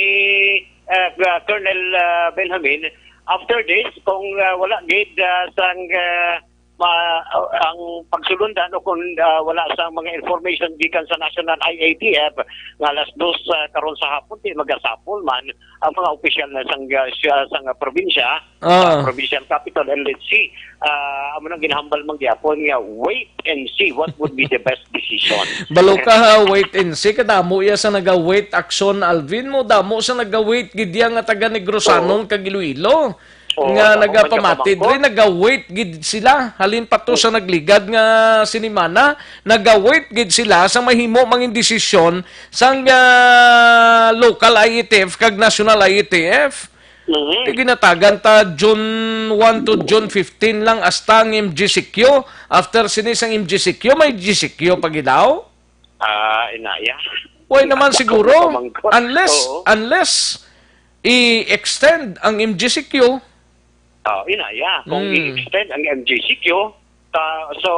ah, ah, Colonel ah, Benjamin, after this, kung ah, wala gid ah, sang ah, ma- ang pagsulundan o kung ah, wala sa mga information gikan sa National I A T F nga alas dos ah, karon sa hapon, di magasapol man ang mga opisyal na sang, ah, siya, sang ah, probinsya, Ah. Provincial Capital, and let's see, ah, amo nang ginhambal man gyapon nga wait and see what would be the best decision. Balo ka ha, wait and see. Kadamo iya sa naga-wait action, Alvin mo. Damo sa naga-wait gid iya nga taga Negros Anon Oo. Kag Iloilo. Oo, Nga damo man nagapamati ka pamangkot. Diri, naga-wait gid sila. Halin pa to sa nagligad nga sinimana, naga-wait gid sila sa mahimo mangin desisyon sang ah, local I E T F kag national I E T F. Mhm. Di ginatagan ta June one to June fifteen lang hasta ang M G C Q. After sini sang M G C Q, may G C Q pa gid daw? Ah, inaya. Why naman Ako siguro? Pamangkot. Unless, Oo. Unless i-extend ang M G C Q. Oh, inaya. Kung Hmm. I-extend ang M G C Q, ta, so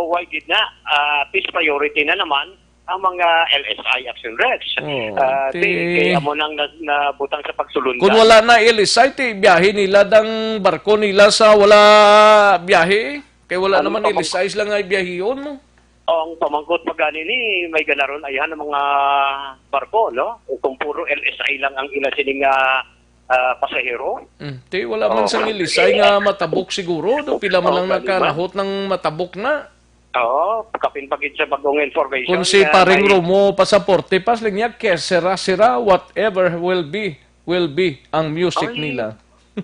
why gid na? Ah, at least priority na naman ang mga L S I Action Rex. Oh, Ah, ti- ti, kay amo nang na, nabutang sa pagsulundan. Kung wala na L S I, ti biyahe nila dang barko nila sa wala biyahe. Kay wala Ang naman pamang- L S I sila nga biyahion mo. Ang pamangkot pa gani ni may ganaron ayhan ang mga barko, no? Kung puro L S I lang ang ila sini nga ah, pasahero. Mm. Ti wala man Oo, sang ilisay nga matabok siguro, do pila man Oo, lang kani ba? Nakanahot ng matabok na. Oo, kapin pa gid sa bagong information Kung si nga Paring may Romo pasaporte pas lang niya, que sera, sera, whatever will be, will be ang music Ay. Nila.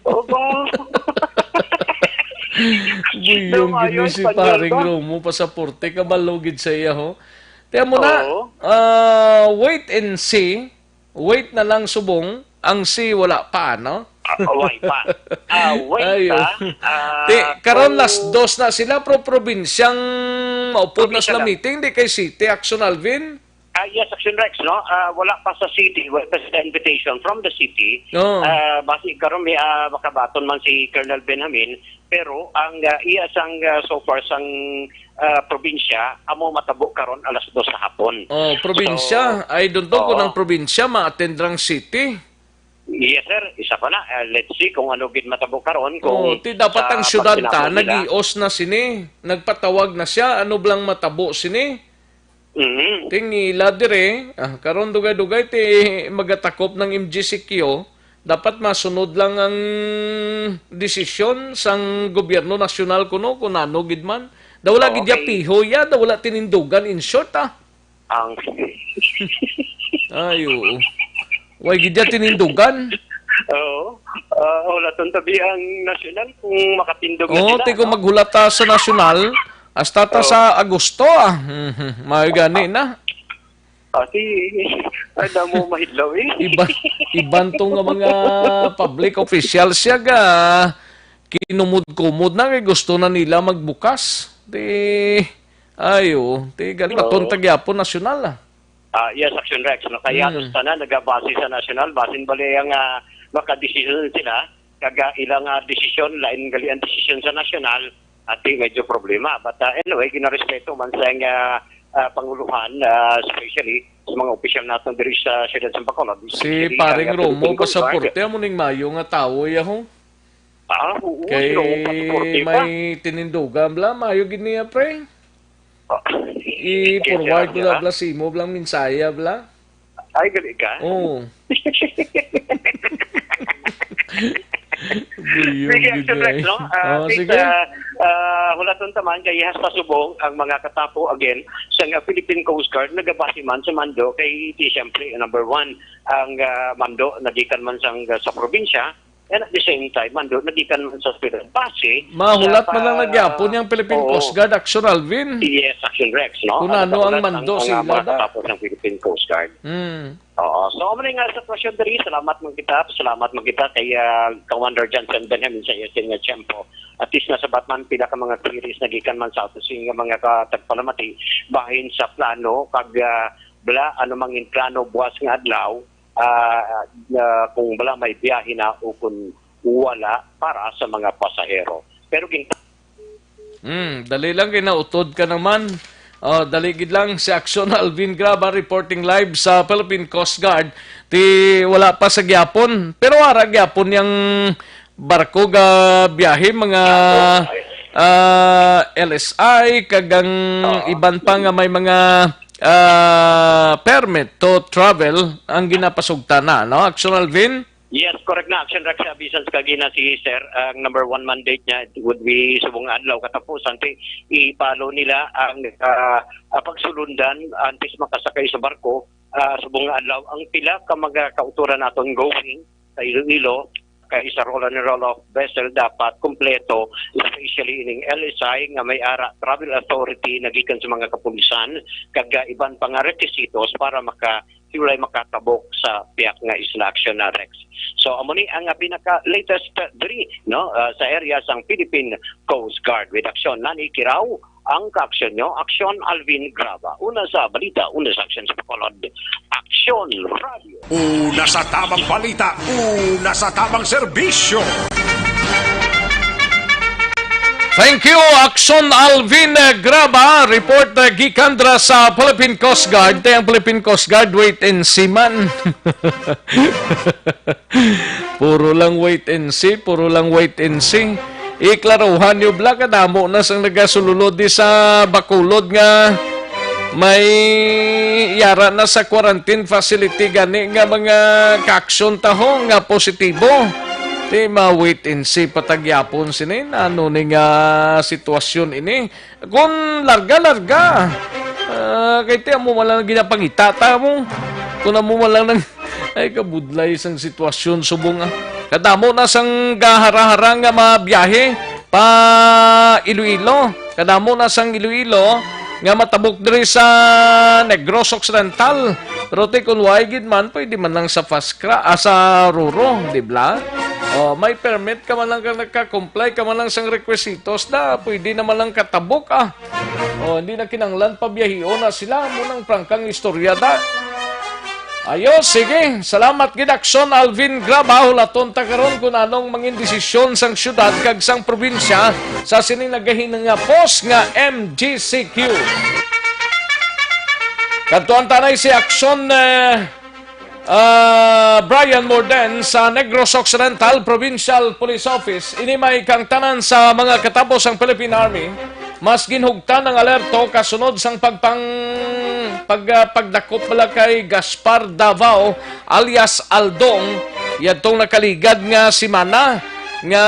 Oo ba? Buyong Daw gini maayo si Espanyol Paring ba? Romo pasaporte, kabalo gid sa iya, ho. Tiyan mo na, Oo. Ah, wait and see. Wait na lang subong, ang si wala pa, no? Ah, wait pa. Ah, wait Ayo. Pa. Ah, Ti, karon kung las dos na sila, pro probinsyang maupod na Probinsya sila lang. Meeting, di kay City Action, Alvin? Ah, yes, Action Rex, no? Ah, wala pa sa city, wala pa sa invitation from the city. Oo. Ah, basi karon may ah, makabaton man si Colonel Benjamin, pero ang ah, iya sang ah, so far sang ah, probinsya amo matabo karon alas dos sa hapon. Oh, probinsya. So, I don't know kung oo. Ang probinsya ma-attend rang city. Yes, sir. Isa pa na. Ah, let's see kung ano gid matabo karon kung Oh, ti dapat sa ang syudad ta pagsinabot nila. Nagios na sini. Nagpatawag na siya. Ano blang matabo sini? Mhm. Tingila dire, ah, karon dugay-dugay ti magatakop ng M G C Q, dapat masunod lang ang desisyon sang gobyerno nasyonal kuno kung ano gid man. Daw wala gid ya Okay. Piho ya, daw wala tinindugan in short ah. Ang Ay, oo. Way gid ya tinindugan. Oo. Ah, wala tong tabi ang nasyonal kung makatindog na Oo, sila, ti kung no? Maghulata sa nasyonal, hasta ta Oo. Sa Agosto ah. Mhm. May gani na. Pati, ay, damo mahidlaw eh. Iba, iban to nga mga public officials siya ga kinumod-kumod na kay gusto na nila magbukas. Di, ayo, di gali Oo. Baton tagyapon nasyonal ah. Ah, yes, Action Rex. No? Kaya Mm. Sana nagabase sa national, basin bali ang ah, makadesisyon sila, kag ah, ilang ah, desisyon, lain gali ang desisyon sa national, ati medyo problema. But ah, anyway, ginarespeto man sa nga ah, panguluhan, ah, especially sa mga opisyal naton diri sa siyudad sa Bacolod. Si Especially Paring ang Romo Philippine Coast Guard. Pasaporte amo ning mayo nga tawo yaho. Ah, oo, Kay sila ang pasaporte pa. May tinindugan bla, mayo gid niya pre. Ah, I-forward ko Kaya na bla, simo blang minsaya bla. Ay, gali ka? Oo. Buyog Sige, gid Action Rex, ay. No? Ah, Oh, please, sige. Ah, ah, hulaton ta man kay has pasubong ang mga katapo again sa nga Philippine Coast Guard nagabase man sa mando kay di siyempre number one ang ah, mando nagikan man sang sa probinsya and at the same time mando nagikan man sa ospital base Mahulat sa man lang pa- nagyapon yung Philippine Oo. Coast Guard, Action Alvin. Yes, Action Rex, no? Kung Ang ano ang nahulat mando ang, ang, sila ang mga da. Katapo ng Philippine Coast Guard. Hmm. Oo. So, amo na nga sitwasyon diri. Salamat man kita. Salamat man kita kay ah, Commander Johnson Benjamin sa iya nga tiyempo. At least nasabat man pila ka mga queries na gikan man sa ato sing mga katagpalamati bahin sa plano kag ah, bala ano mang in plano buwas nga adlaw ah, na kung bala may biyahe na o kung wala para sa mga pasahero. Pero gin Hmm, dali lang kay nautod ka naman. Oh, dali gid lang si Action Alvin Graba reporting live sa Philippine Coast Guard. Ti wala pa sa gyapon, pero ara gyapon yang barko ga biyahe mga ah, L S I kag ang Oo. iban pa nga may mga ah, permit to travel ang ginapasugtan na, no? Action Alvin? Yes, correct na. Action Rex, bisan sa kagina si Sir, ang number one mandate niya would be subong nga adlaw katapusan ti i-follow nila ang ah, ah, pagsulundan antes makasakay sa barko ah, subong nga adlaw. Ang pila ka mga kauturan naton going sa Iloilo kay sa roll on and roll off vessel dapat kompleto, especially ining L S I nga may ara travel authority nagikan sa mga kapulisan kag ah, iban pa nga requisitos para maka sila makatabok sa piyak nga isla. Action na Rex. So amo ni ang ah, pinaka latest ah, diri no ah, sa area sang Philippine Coast Guard. With Action Nani Kiraw ang kaaksyon nyo, Action Alvin Graba. Una sa balita, una sa aksyon sa Bacolod. Action Radio. Una sa tamang balita, una sa tamang serbisyo. Thank you, Action Alvin eh, Graba. Report eh, gikan dra sa Philippine Coast Guard. Tay ang Philippine Coast Guard, wait and see man. Puro lang wait and see, puro lang wait and see. Iklaruhan niyo bla kadamo na sang nagasululod di sa Bacolod nga may yara na sa quarantine facility gani nga mga kaaksyon taho nga positibo. Di ma-wait and see patagyapon sini. Ano ni nga sitwasyon ini? Kung larga-larga, ah, kay ti amo man lang ginapangita ta mo. Kung amo man lang nang, ay, kabudlay sang sitwasyon subong ah. Kadamo na sang gahara-hara nga mabiyahe pa Iloilo. Kadamo na sang Iloilo nga matabok diri sa Negros Occidental. Pero ti kun why gid man, pwede man lang sa Fascra, ah, sa Roro, di ba? Oh, may permit ka man lang kang nagka-comply ka man lang sang requisitos na, pwede naman lang katabok ah. Oh, hindi na kinanglan pabiyahion na sila. Amo nang prangkang istorya da. Ayo, sige. Salamat gid Action Alvin Graba. Hulaton ta karon kung anong mangin desisyon sang syudad kag sang probinsya sa sining nagahinangapos nga M G C Q. Kadtuan tanay si Action eh, Ah, Brian Morden sa Negros Occidental Provincial Police Office, ini may kangtanan sa mga katapo sang Philippine Army, mas ginhugtan ang alerto kasunod sang pagpang pag, ah, pagdakop bala kay Gaspar Davao alias Aldong yadtong nakaligad nga semana nga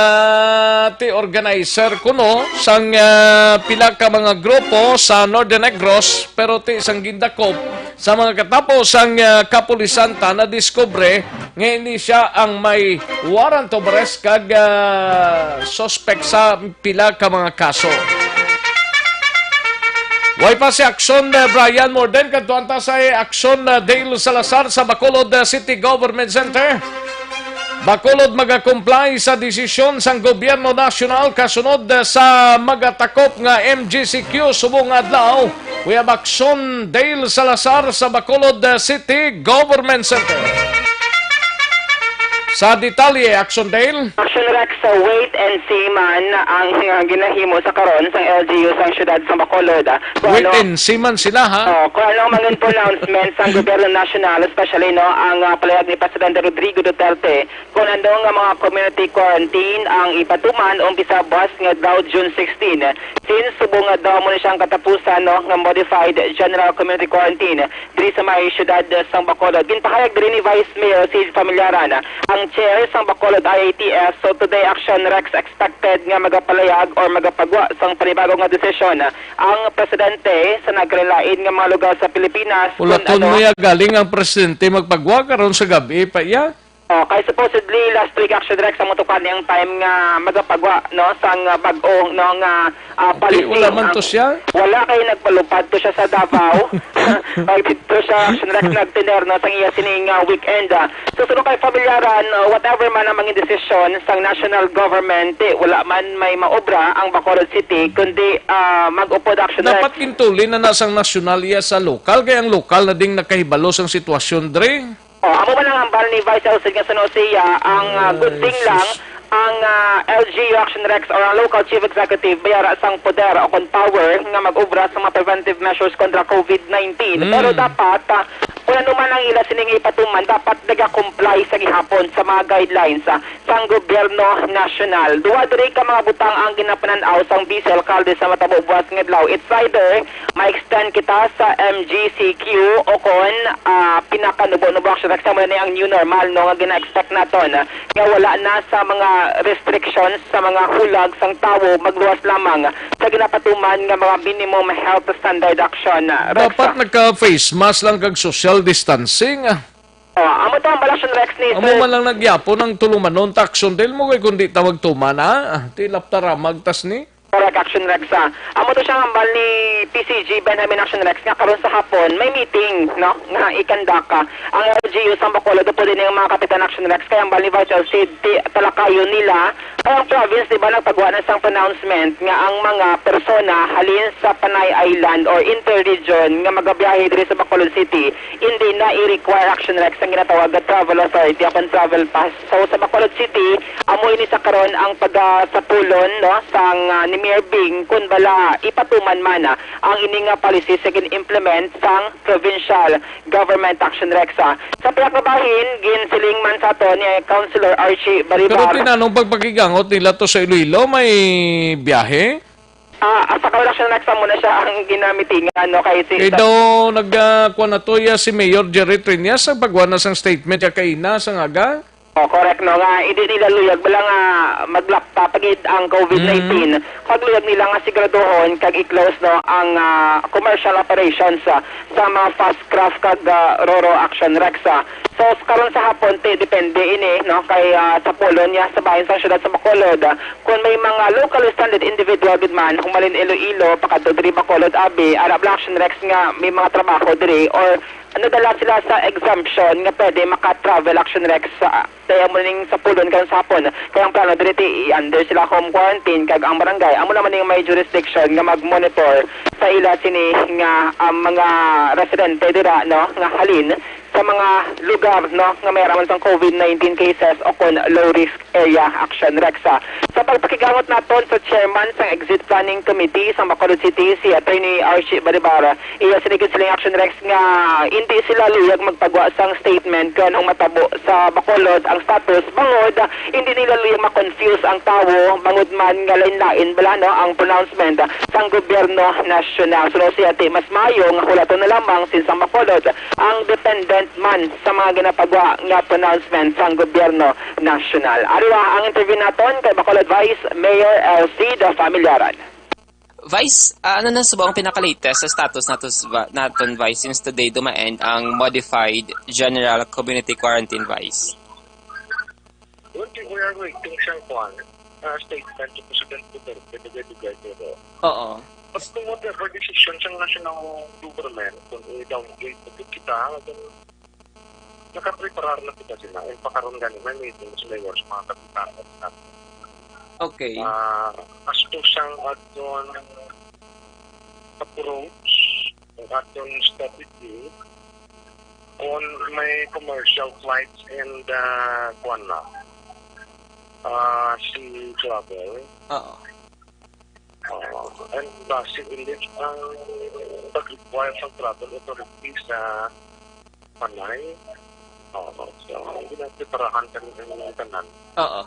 ti organizer kuno sang ah, pila ka mga grupo sa Northern Negros pero ti sang gindakop sa mga katapo sang ah, kapulisan ta nadiskubre nga ini sia ang may warrant of arrest kag ah, suspect sa pila ka mga kaso. Way pa si Action, uh, Brian Morden, kadtuan ta sa Action, uh, Dale Salazar sa Bacolod, uh, City Government Center. Bacolod magakomply sa desisyon sang gobyerno nasyonal kasunod, uh, sa magatakop nga M G C Q subong nga adlaw. We have Action, Dale Salazar sa Bacolod, uh, City Government Center. Sa detalye, Action Dale. Action Rex, sa wait and see man ang, uh, ginahimo sa karon sang L G U sang siyudad sang Bacolod. Kung Wait ano, and see man sila, ha? Oh, kung ano ang mga pronouncement sang gobyerno nasyonal, especially, no, ang, uh, palayag ni Presidente Rodrigo Duterte kung ano nga mga community quarantine ang ipatuman umpisa buwas nga daw June sixteen. Since subong nga daw mo ni siyang katapusan, no, nga modified general community quarantine diri sa may siyudad sang Bacolod. Ginpahayag diri ni Vice Mayor Cid Familiaran, ang chair sang Bacolod I A T S. So today, Action Rex, expected nga magapalayag or magapagwa sang panibago nga desisyon ang presidente sa nagkalain-lain nga mga lugar sa Pilipinas. Wala kun to ano niya galing ang presidente magpagwa karon sa gabi pa iya. Oh, kay supposedly last week, Action Rex, ang mutukan niyang time nga magapagwa, no, sang, ah, bag-o, no, nga, ah, Di, policy. Wala man to siya? Wala, kay nagpalupad to siya sa Davao. Pag dito siya, Action Rex, nagtener, no, sang iya sining, ah, weekend, ah. So, suno kay Familiaran, ah, whatever man ang mga desisyon sang national government, eh, wala man may maobra ang Bacolod City, kundi, ah, mag-upod, Action Rex. Dapat gintuli na na sang nasyonal iya sa lokal, kay ang lokal na ding nakahibalo sang sitwasyon, dre. Oh, amo man ang hambal ni Vice L C nga suno siya, ang, ah, good thing lang, ang, ah, L G U Action Rex or ang local chief executive may ara sang poder o kon power nga mag-obra sa mga preventive measures kontra COVID nineteen. Mm. Pero dapat, ah, kung ano man ang ila sining ipatuman, dapat nagakomply sa gihapon sa mga guidelines, ah, sang gobyerno nasyonal. Duha diri ka mga butang ang ginapanan-aw sang Vice Alkalde sa matabo buwas nga adlaw. It's either ma-extend kita sa M G C Q o kon, ah, pinakanubo-nubo, Action Rex, sa muna ni ang new normal, no, nga gina-expect naton, ah, nga wala na sa mga restrictions sa mga hulag sang tawo, magluwas lamang sa ginapatuman nga mga minimum health standard, Action, ah, Rex. Dapat nagka-face mask lang kag social distancing, ah. Oh, amo to ang hambal, Action Rex, ni Amo Sir. Man lang nagyapon ang tulumanon ta, Action Dale, mo kay kundi tawag tuman, ah. Ah, ti laptaramag tas ni. Correct, Action Rex, ah. Amo to siya ang hambal ni P C G Benjamin, Action Rex, nga karon sa hapon may meeting, no, nga i-conduct, ah, ang L G U sang Bacolod, upod ini ang mga kapitan, Action Rex, kay ang hambal ni Vice L C, ti-, talakayon nila ang province, di ba, nagpagwa na sang pronouncement nga ang mga persona halin sa Panay Island or inter-region nga magabiyahe diri sa Bacolod City, hindi na i-require, Action Rex, ang ginatawag nga travel authority o kon travel pass. So, sa Bacolod City, amo ini sa karon ang pagasapulon, no, sang, ah, ni Mayor Bing, kun bala ipatuman man, ah, ang ini nga policy sa gin-implement sang provincial government, Action Rex, ah. Sa pihak nga bahin, ginsiling man sa ato ni Councilor Archie Baribar. Pero tinanong pagpakigangot nila to sa Iloilo, may biyahe? Ah, sa karon, Action Rex, amo na siya ang ginamitingan, no? Kay si Kay daw nag, ah, kuwan na to, ya, si Mayor Jerry Triñas ang pagwa na sang statement ya kaina sa ngaga. Oh, correct, no, nga hindi nila luyag bala nga maglapta pa gid ang COVID nineteen. Mm. Pagluyag nila nga siguraduhon kag i-close, no, ang, ah, commercial operations, ah, sa mga fast craft kag, ah, ro-ro, Action Rex, ah. So, s-, karon sa hapon, ti, depende ini, no, kay, ah, sa pulon niya sa bahin sang siyudad sa Bacolod, ah, kung may mga locally stranded individual gid man humalin Iloilo pakadto diri Bacolod, abi, ara bala, Action Rex, nga may mga trabaho diri or nadala sila sa exemption nga pwede maka-travel, Action Rex, sa, kaya mo ning sa pulon karon sa hapon. Kaya ang plano diri, ti, i-under sila home quarantine, kag ang barangay amo naman ning may jurisdiction nga mag-monitor sa ila sini nga, ah, mga residente dira, no, nga halin sa mga lugar, no, nga may araman sang COVID nineteen cases o kon low risk area, Action Rex, ah. Sa pagpakigangot naton sa chairman sang Exit Planning Committee sang Bacolod City, si Attorney Archie Baribar, iya sini gid siling, Action Rex, nga hindi sila luyag magpagwa sang statement kung anong matabo sa Bacolod ang status, bangod, ah, hindi nila luyag ma-confuse ang tawo, bangod man nga lain-lain bala, no, ang pronouncement sang gobyerno nasyonal. Suno siya, ti, mas maayo nga hulaton na lamang since ang Bacolod ang dependent man sa mga ginapagwa nga pronouncement sang gobyerno nasyonal. Ari wa ang interview naton kay Bacolod Vice Mayor Elcida Familiaran. Vice, ah, ano na subong ang pinaka-latest sa status nato s-, va-, naton, Vice, since today duma-end ang modified general community quarantine, Vice? Well, we are waiting sa kwan, ah, statement to President Duterte, the Duterte. Oo. Basta whatever decision sang national government, kung i-downgrade na gid kita, then nakapreparar na kita sila. And pakaron gani, may meeting sa mayor sa mga kapitan at staff. Okay. Ah, as to sang aton approach, ang aton strategy on may commercial flights and uh, kuwan na, ah, sea travel. Oo. Uh, and base in this, ang pag-require sa travel authority sa Panay. Oo. So, hindi na preparahan kami ng tanan. Oo.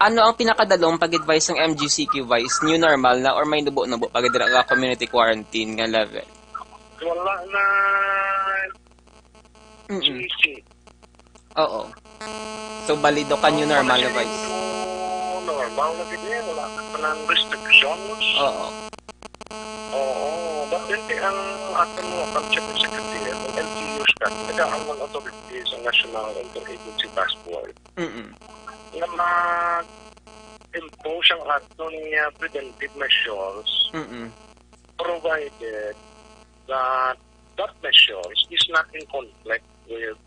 Ano ang pinakadalong pag-advise ng M G C Q, Vice? New normal na or may nubo-nubo pag dira ka community quarantine nga level? Wala na Mm-mm. G C. Oo. So, balido ka new normal na, Vice? Normal na gid eh. Wala na ng restrictions. Oo. Oo. But then, ang aton mga subject secretary, ang L G Us ka, tagaan ng authority sa National Interagency Task Force. Mm-mm. Na mag-impose ang aton nga preventive measures Mm-mm. provided that that measures is not in conflict with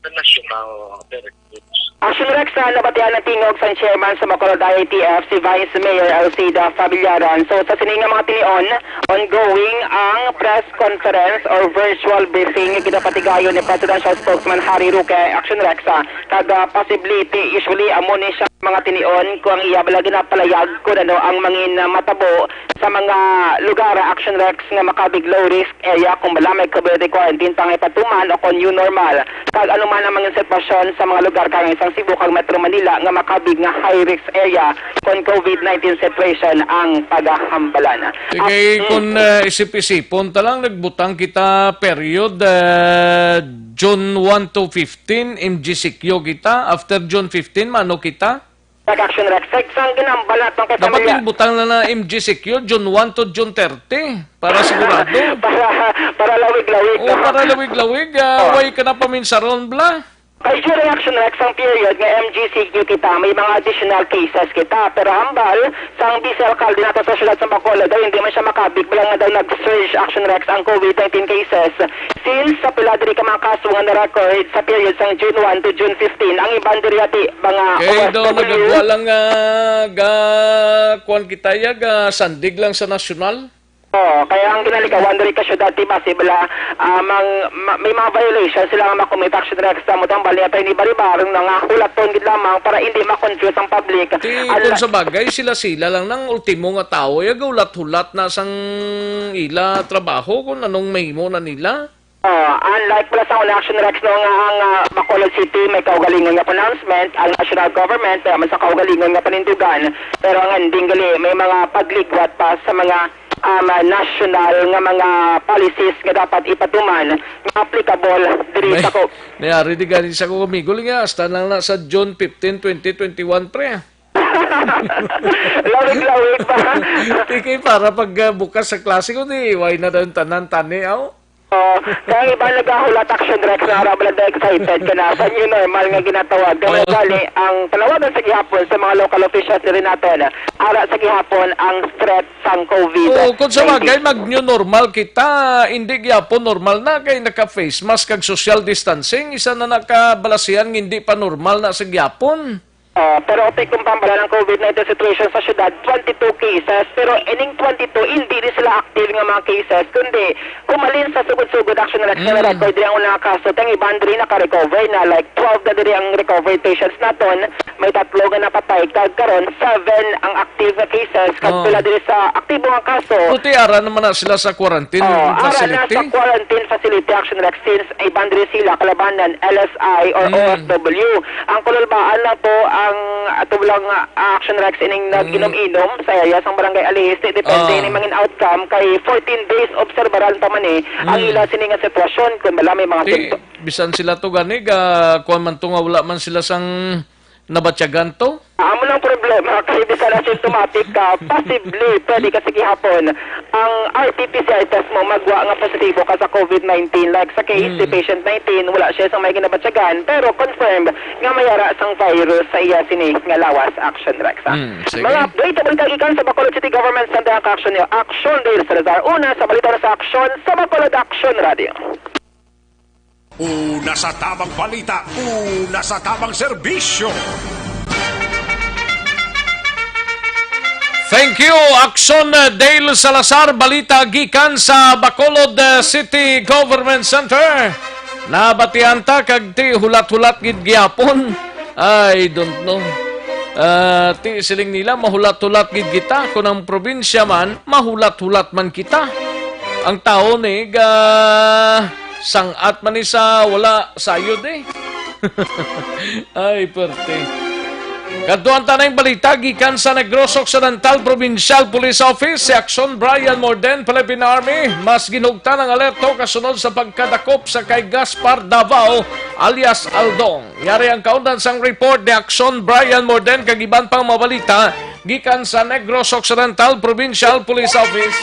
the national directives. Action Rex, na nabatian ang tingog sang chairman sa Bacolod I A T F, si Vice Mayor Alcida Fabillaran. So, sa sini nga mga tinion, ongoing ang press conference or virtual briefing nga ginapatigayon ni Presidential Spokesman Harry Roque. Action Rex, ah, kag, ah, possibility, usually, amo ni siya mga tinion kung ang iya bala ginapalayag kung ano ang mangin, ah, matabo sa mga lugar, ah, Action Rex, nga makabig low risk area kung bala may community quarantine pa nga ipatuman o kung new normal. Kag ano man ang mga sitwasyon sa mga lugar karang sang Cebu kag Metro Manila nga makabig nga high risk area kon COVID nineteen situation ang pagahambalan. Sige, kung uh, isip-isipon ta lang, nagbutang kita period uh, June one to fifteen, M G C Q kita. After June fifteen, mano kita? Nag-action Rex. Sex ang ginambal natin kay Dapat pamilya. Yung butang na na M G C Q, June one to June thirty. Para sigurado. Para, para lawig-lawig. Oo, para lawig-lawig. Uh, way ka na paminsaron, bla? Kay during Action Rex ang period nga M G C Q kita, may mga additional cases kita. Pero hambal, sang Vice Alcalde nato sa siyudad sa Bacolod, daw hindi man siya makabig, bala nga daw nag-surge Action Rex ang COVID nineteen cases. Since sa pila diri ka mga kaso nga na-record sa period sang June one to June fifteen, ang iban diri ati mga Kay daw O F W. Nagagwa lang nga ga kuan kita ya, ga sandig lang sa nasyonal. Oo, kaya ang ginaligawan diri ka syudad ti basi bala ah, mang, ma- may mga violation sila nga makumit Action Rex sa mutang bali atay ni Baribar nga nga hulaton gid lamang para hindi ma-confuse ang public. Ti Ala- kung sa bagay, sila-sila lang nang ultimo nga tawo ya gaulat-hulat na sang ila trabaho kung anong mahimo na nila. Oh, unlike pala sa una Action Rex no nga ang ah, Bacolod City may kaugalingon nga pronouncement, ang national government may man sa kaugalingon nga panindugan, pero ang ending gali may mga pagligwat pa sa mga um, national nga mga policies nga dapat ipatuman nga applicable diri May, sa ko. May ari di gani sa ko amigo nga hasta lang na sa June fifteen, twenty twenty-one, pre. Lawig-lawig pa. Di kay para pag uh, bukas sa klase ko di, why na daw yung tanan tani, aw? Oh, kaya ang iba nagahulat Action Rex na ara bala excited ka na sa new normal nga ginatawag. Kaya Oo. gani, ang panawagan sa gihapon sa mga local officials diri naton, ara sa gihapon ang threat sang COVID. Oo, kung sa bagay, mag-new normal kita, hindi gyapon normal na kay naka-face mask kag social distancing, isa na nakabalasihan nga hindi pa normal na sa gyapon. Ah, pero okay kung pambala ng COVID nineteen situation sa syudad, twenty-two cases. Pero ining twenty-two, hindi ni sila active nga mga cases, kundi humalin sa sugod-sugod Action Rex nga Mm. na-record diri ang una nga kaso, kay ang iban diri naka-recover na, like twelve na diri ang recovery patients naton, may tatlo nga napatay, kag karon seven ang active nga cases, kag Oh. pila diri sa aktibo nga kaso. Puti ara naman na sila sa quarantine Oh, ara na facility. Sa quarantine facility Action Rex since iban diri sila kalabanan L S I or Mm. O F W. Ang kululbaan na po ang ato lang ah, Action Rex ining Mm. nag-inom-inom sa area sang Barangay Alihis, depende Ah. ini mangin outcome kay fourteen days obserbaran pa man eh ang Mm. ila sini nga sitwasyon kung wala may mga Di, symptom. Bisan sila to gani, ga, kuwan man to nga wala man sila sang nabatyagan to. Amo na Problema kay bisan asymptomatic ka, possibly pwede ka sa gihapon ang R T P C R test mo magwa nga positibo ka sa COVID nineteen. Like sa case, Mm. si patient nineteen, wala siya sa may ginabatyagan, pero confirmed nga may ara sang virus sa iya sini nga lawas. Action, Rex, ah. Mm, sige. Mga update, abot ka gikan sa Bacolod City Government Center ang ka-action niyo. Action, Dale Salazar. Una sa balita na sa action sa Bacolod Action Radio. Una sa tamang balita, una sa tamang serbisyo. Thank you, Action, uh, Dale Salazar. Balita gikan sa Bacolod, uh, City Government Center. Nabatian ta kag ti hulat-hulat gid gyapon. I don't know. Ah, ti siling nila, mahulat-hulat gid kita. Kung ang probinsya man, mahulat-hulat man kita. Ang tawo ni ga sangat man ni sa wala sayod eh. Ay, perte. Kadtuan ta na yung balita gikan sa Negros Occidental Provincial Police Office, si Action Brian Morden, Philippine Army, mas ginhugtan ang alerto kasunod sa pagkadakop sa kay Gaspar Davao alias Aldong. Yari ang kaundan sang report ni Action Brian Morden kag iban pang mabalita gikan sa Negros Occidental Provincial Police Office.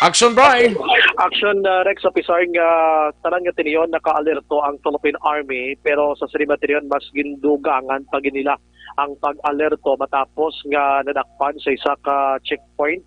Action, Bri. Action, uh, Rex, sa pisar nga tanan nga tiniyon naka-alerto ang Philippine Army, pero sa sini matiyon mas gindugangan pa gid nila ang pag-alerto matapos nga nadakpan sa isa ka checkpoint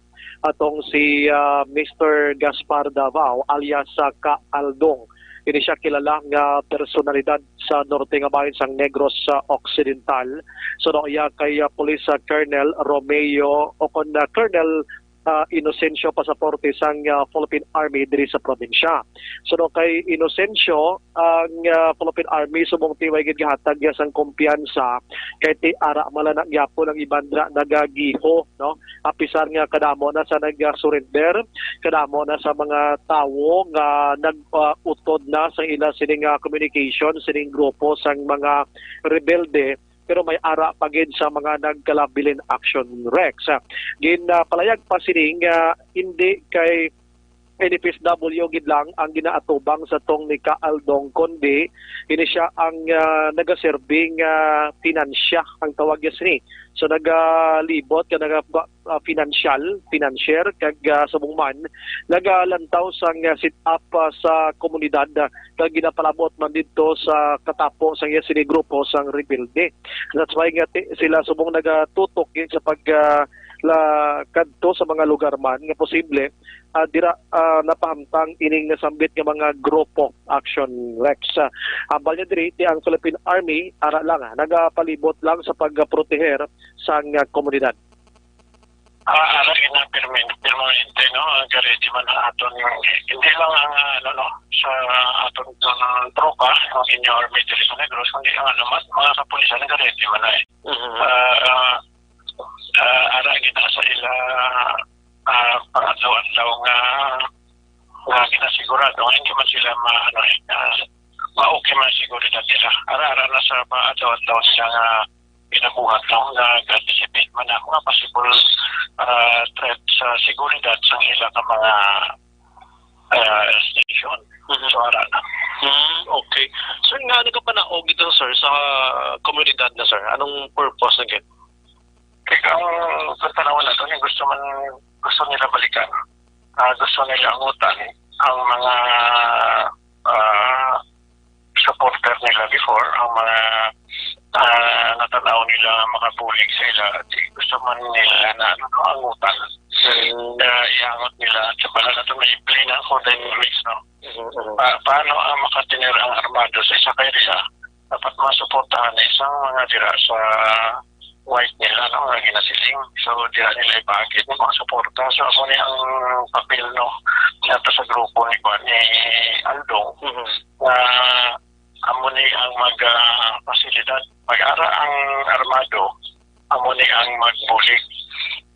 atong si, ah, Mister Gaspar Davao alias, ah, Ka Aldong. Ini siya kilala nga personalidad sa norte nga bahin sang Negros, ah, Occidental. Suno iya kay, ah, Police, ah, Colonel Romeo o kon, ah, Colonel, ah, Inocencio Pasaporte sang, ah, Philippine Army diri sa probinsya. Suno kay Inocencio, ang, ah, Philippine Army subong ti way gid gihatag niya sang kumpiyansa kay ti ara man lang gyapon ang iban dira nagagiho, no? Apisar nga kadamo na sa nag-surrender, kadamo na sa mga tawo nga nag, ah, utod na sa ila sining, ah, communication sining grupo sang mga rebelde, pero may ara pa gid sa mga nagkalabilin action, Rex. Ginpalayag pa sining, ah, hindi kay N F S W gid lang ang ginaatubang sa tong ni Ka Aldong, kundi ini siya ang, ah, nagaserbing, ah, finansya ang tawag niya sini. So nagalibot ka naga, ah, financial, financier kag, ah, subong man nagalantaw sang, ah, set up, ah, sa komunidad, ah, kag ginapalabot man didto sa katapo sang iya sini grupo sang rebelde. That's why nga ti, sila subong nagatutok gid sa pag, ah, la, kadto sa mga lugar man nga posible, ah, dira, ah, napahamtang ining nasambit nga mga grupo action, Rex. Ah, ambal niya diri ti ang Philippine Army ara lang, ah, nagapalibot lang sa pagproteher sang, ah, komunidad. Ah, ara gid na permin-, permanente, no? Ang karete man ang aton, hindi lang ang, ah, ano, no, sa aton, ah, tropa, ang inyo army diri sa Negros, kundi ang, ano, mas, mga kapulisan, ang karete man ay. Mhm. Ah, ah, ah, ara gid na sa ila, ah, pangadlaw-adlaw nga, nga ginasigurado nga hindi man sila ma-, ano, eh, ah, ma-okay man siguro na nila. Ara-ara na sa pangadlaw-adlaw siya nga ginabuhat, no, nga ga-anticipate man ako nga possible, ah, threat sa seguridad sa ila ka mga, ah, station. Mhm. So, ara na. Hmm, okay. Sir, nga nagapanaog ito, sir, sa komunidad na, sir? Anong purpose na gid? Kaya ang katanawan nato, yung gusto man, gusto nila balikan. Ah, gusto nila angutan ang mga, ah, supporter nila before, ang mga, ah, natanaw nila nga makabulig sa ila, di gusto man nila na, ano, angutan. Mm. Kaya iangot nila, at saka na ito may play na ako dynamics, no? Mm, mm. Pa-, paano ang makatener ang armado sa isa ka area? Dapat masuportahan na isang mga dira sa white nila, no, nga ginasiling. So, dira nila ipakit ang mga suporta. So, amo ni ang papel, no, nato sa grupo ni, ni Aldong, Mhm. na amo ni ang mag, ah, pasilidad. Mag-ara ang armado, amo ni ang magbulig.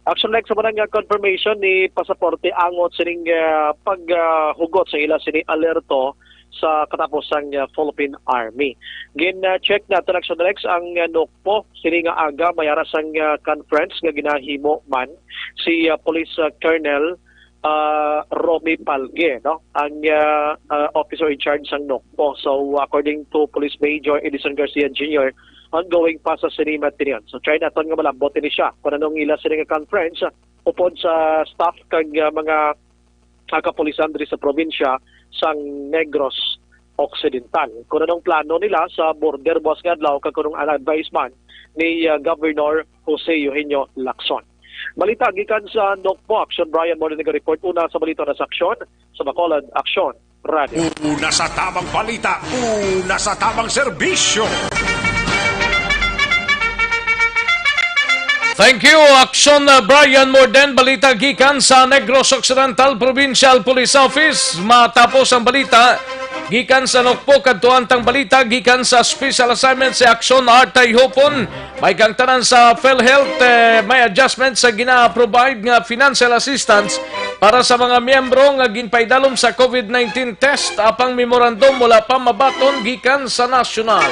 Action, like, sa mga nga confirmation ni pasaporte angot sining, ah, pag, ah, hugot sa ila sini alerto sa katapusang, ah, Philippine Army. Gin, ah, check nato, Action Rex, ang, ah, NOCPO. Sini nga aga, may ara sang, ah, conference nga ginahimo man si, ah, Police, ah, Colonel, ah, Romy Palge, no? Ang, ah, ah, officer in charge sang NOCPO. So, according to Police Major Edison Garcia Junior, ongoing pa sa sini, Matt Tinion. So, try naton nga malambot ini siya kung anong ila sini nga conference upod sa staff kag, ah, mga, ah, kapulisan diri sa probinsya sang Negros Occidental. Kung anong plano nila sa border buwas nga adlaw kag kung anong advice man ni, ah, Governor Jose Eugenio Lacson. Balita gikan sa Nokpo, Aksyon Brian Morden nag-report. Una sa balita na sa Aksyon, sa Bacolod, Aksyon Radio. Una sa tamang balita, una sa tamang serbisyo. Thank you, Aksyon, uh, Brian Morden. Balita gikan sa Negros Occidental Provincial Police Office. Matapos ang balita gikan sa Nokpo, kadtuan tang balita gikan sa special assignment si Aksyon Artay Hopon. May kang tanan sa PhilHealth, eh, may adjustment sa gina-provide nga financial assistance para sa mga miyembro nga ginpaidalom sa COVID nineteen test, apang memorandum wala pa mabaton gikan sa nasyonal.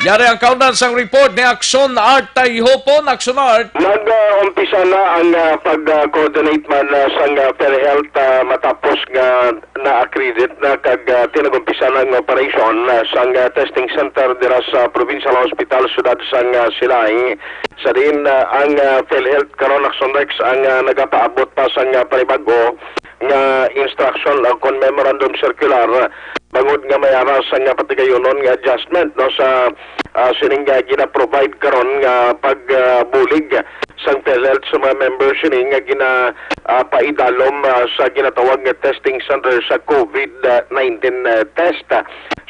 Yari ang kaundan sang report ni Aksyon Art Tayhopon. Aksyon Art. Nag-umpisa na ang, ah, pag-coordinate man, ah, sang, ah, PhilHealth, ah, matapos nga na-accredit na kag, ah, tinag-umpisa na ang operasyon, ah, sang, ah, testing center dira sa Provincial Hospital, Siyudad sang, ah, Silay. Sa diin, ah, ang, ah, PhilHealth karon, Aksyon Rex, ang, ah, nagapaabot pa sang, ah, panibag-o nga instruction o kon memorandum circular, ah, bangod nga may ara sang, ah, patigayunon nga adjustment, no, sa, ah, sining, ah, gina-provide karon nga pag, ah, bulig sang PhilHealth sa mga member sini nga gina, ah, paidalom, ah, sa ginatawag nga testing center sa COVID nineteen, ah, test.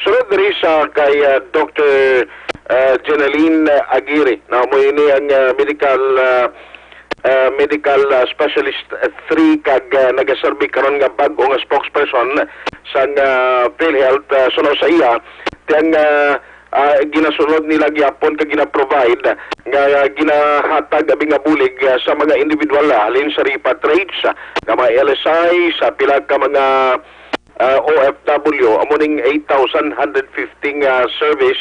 Sunod diri sa kay, ah, Doctor, ah, Jeneline Aguirre, na amo ini ang, ah, medical, ah, ah, medical, ah, specialist, ah, three kag, ah, nagaserbi karon nga bag-o nga spokesperson sang, ah, PhilHealth, ah, suno sa iya, tiyang, ah, ah, ginasunod nila gyapon kag gina-provide nga ginahatag abi nga bulig, ah, sa mga individual, ah, halin sa repatriates, ah, nga mga L S I, sa pila ka mga, ah, O F W, amo ning eight thousand hundred fifty nga service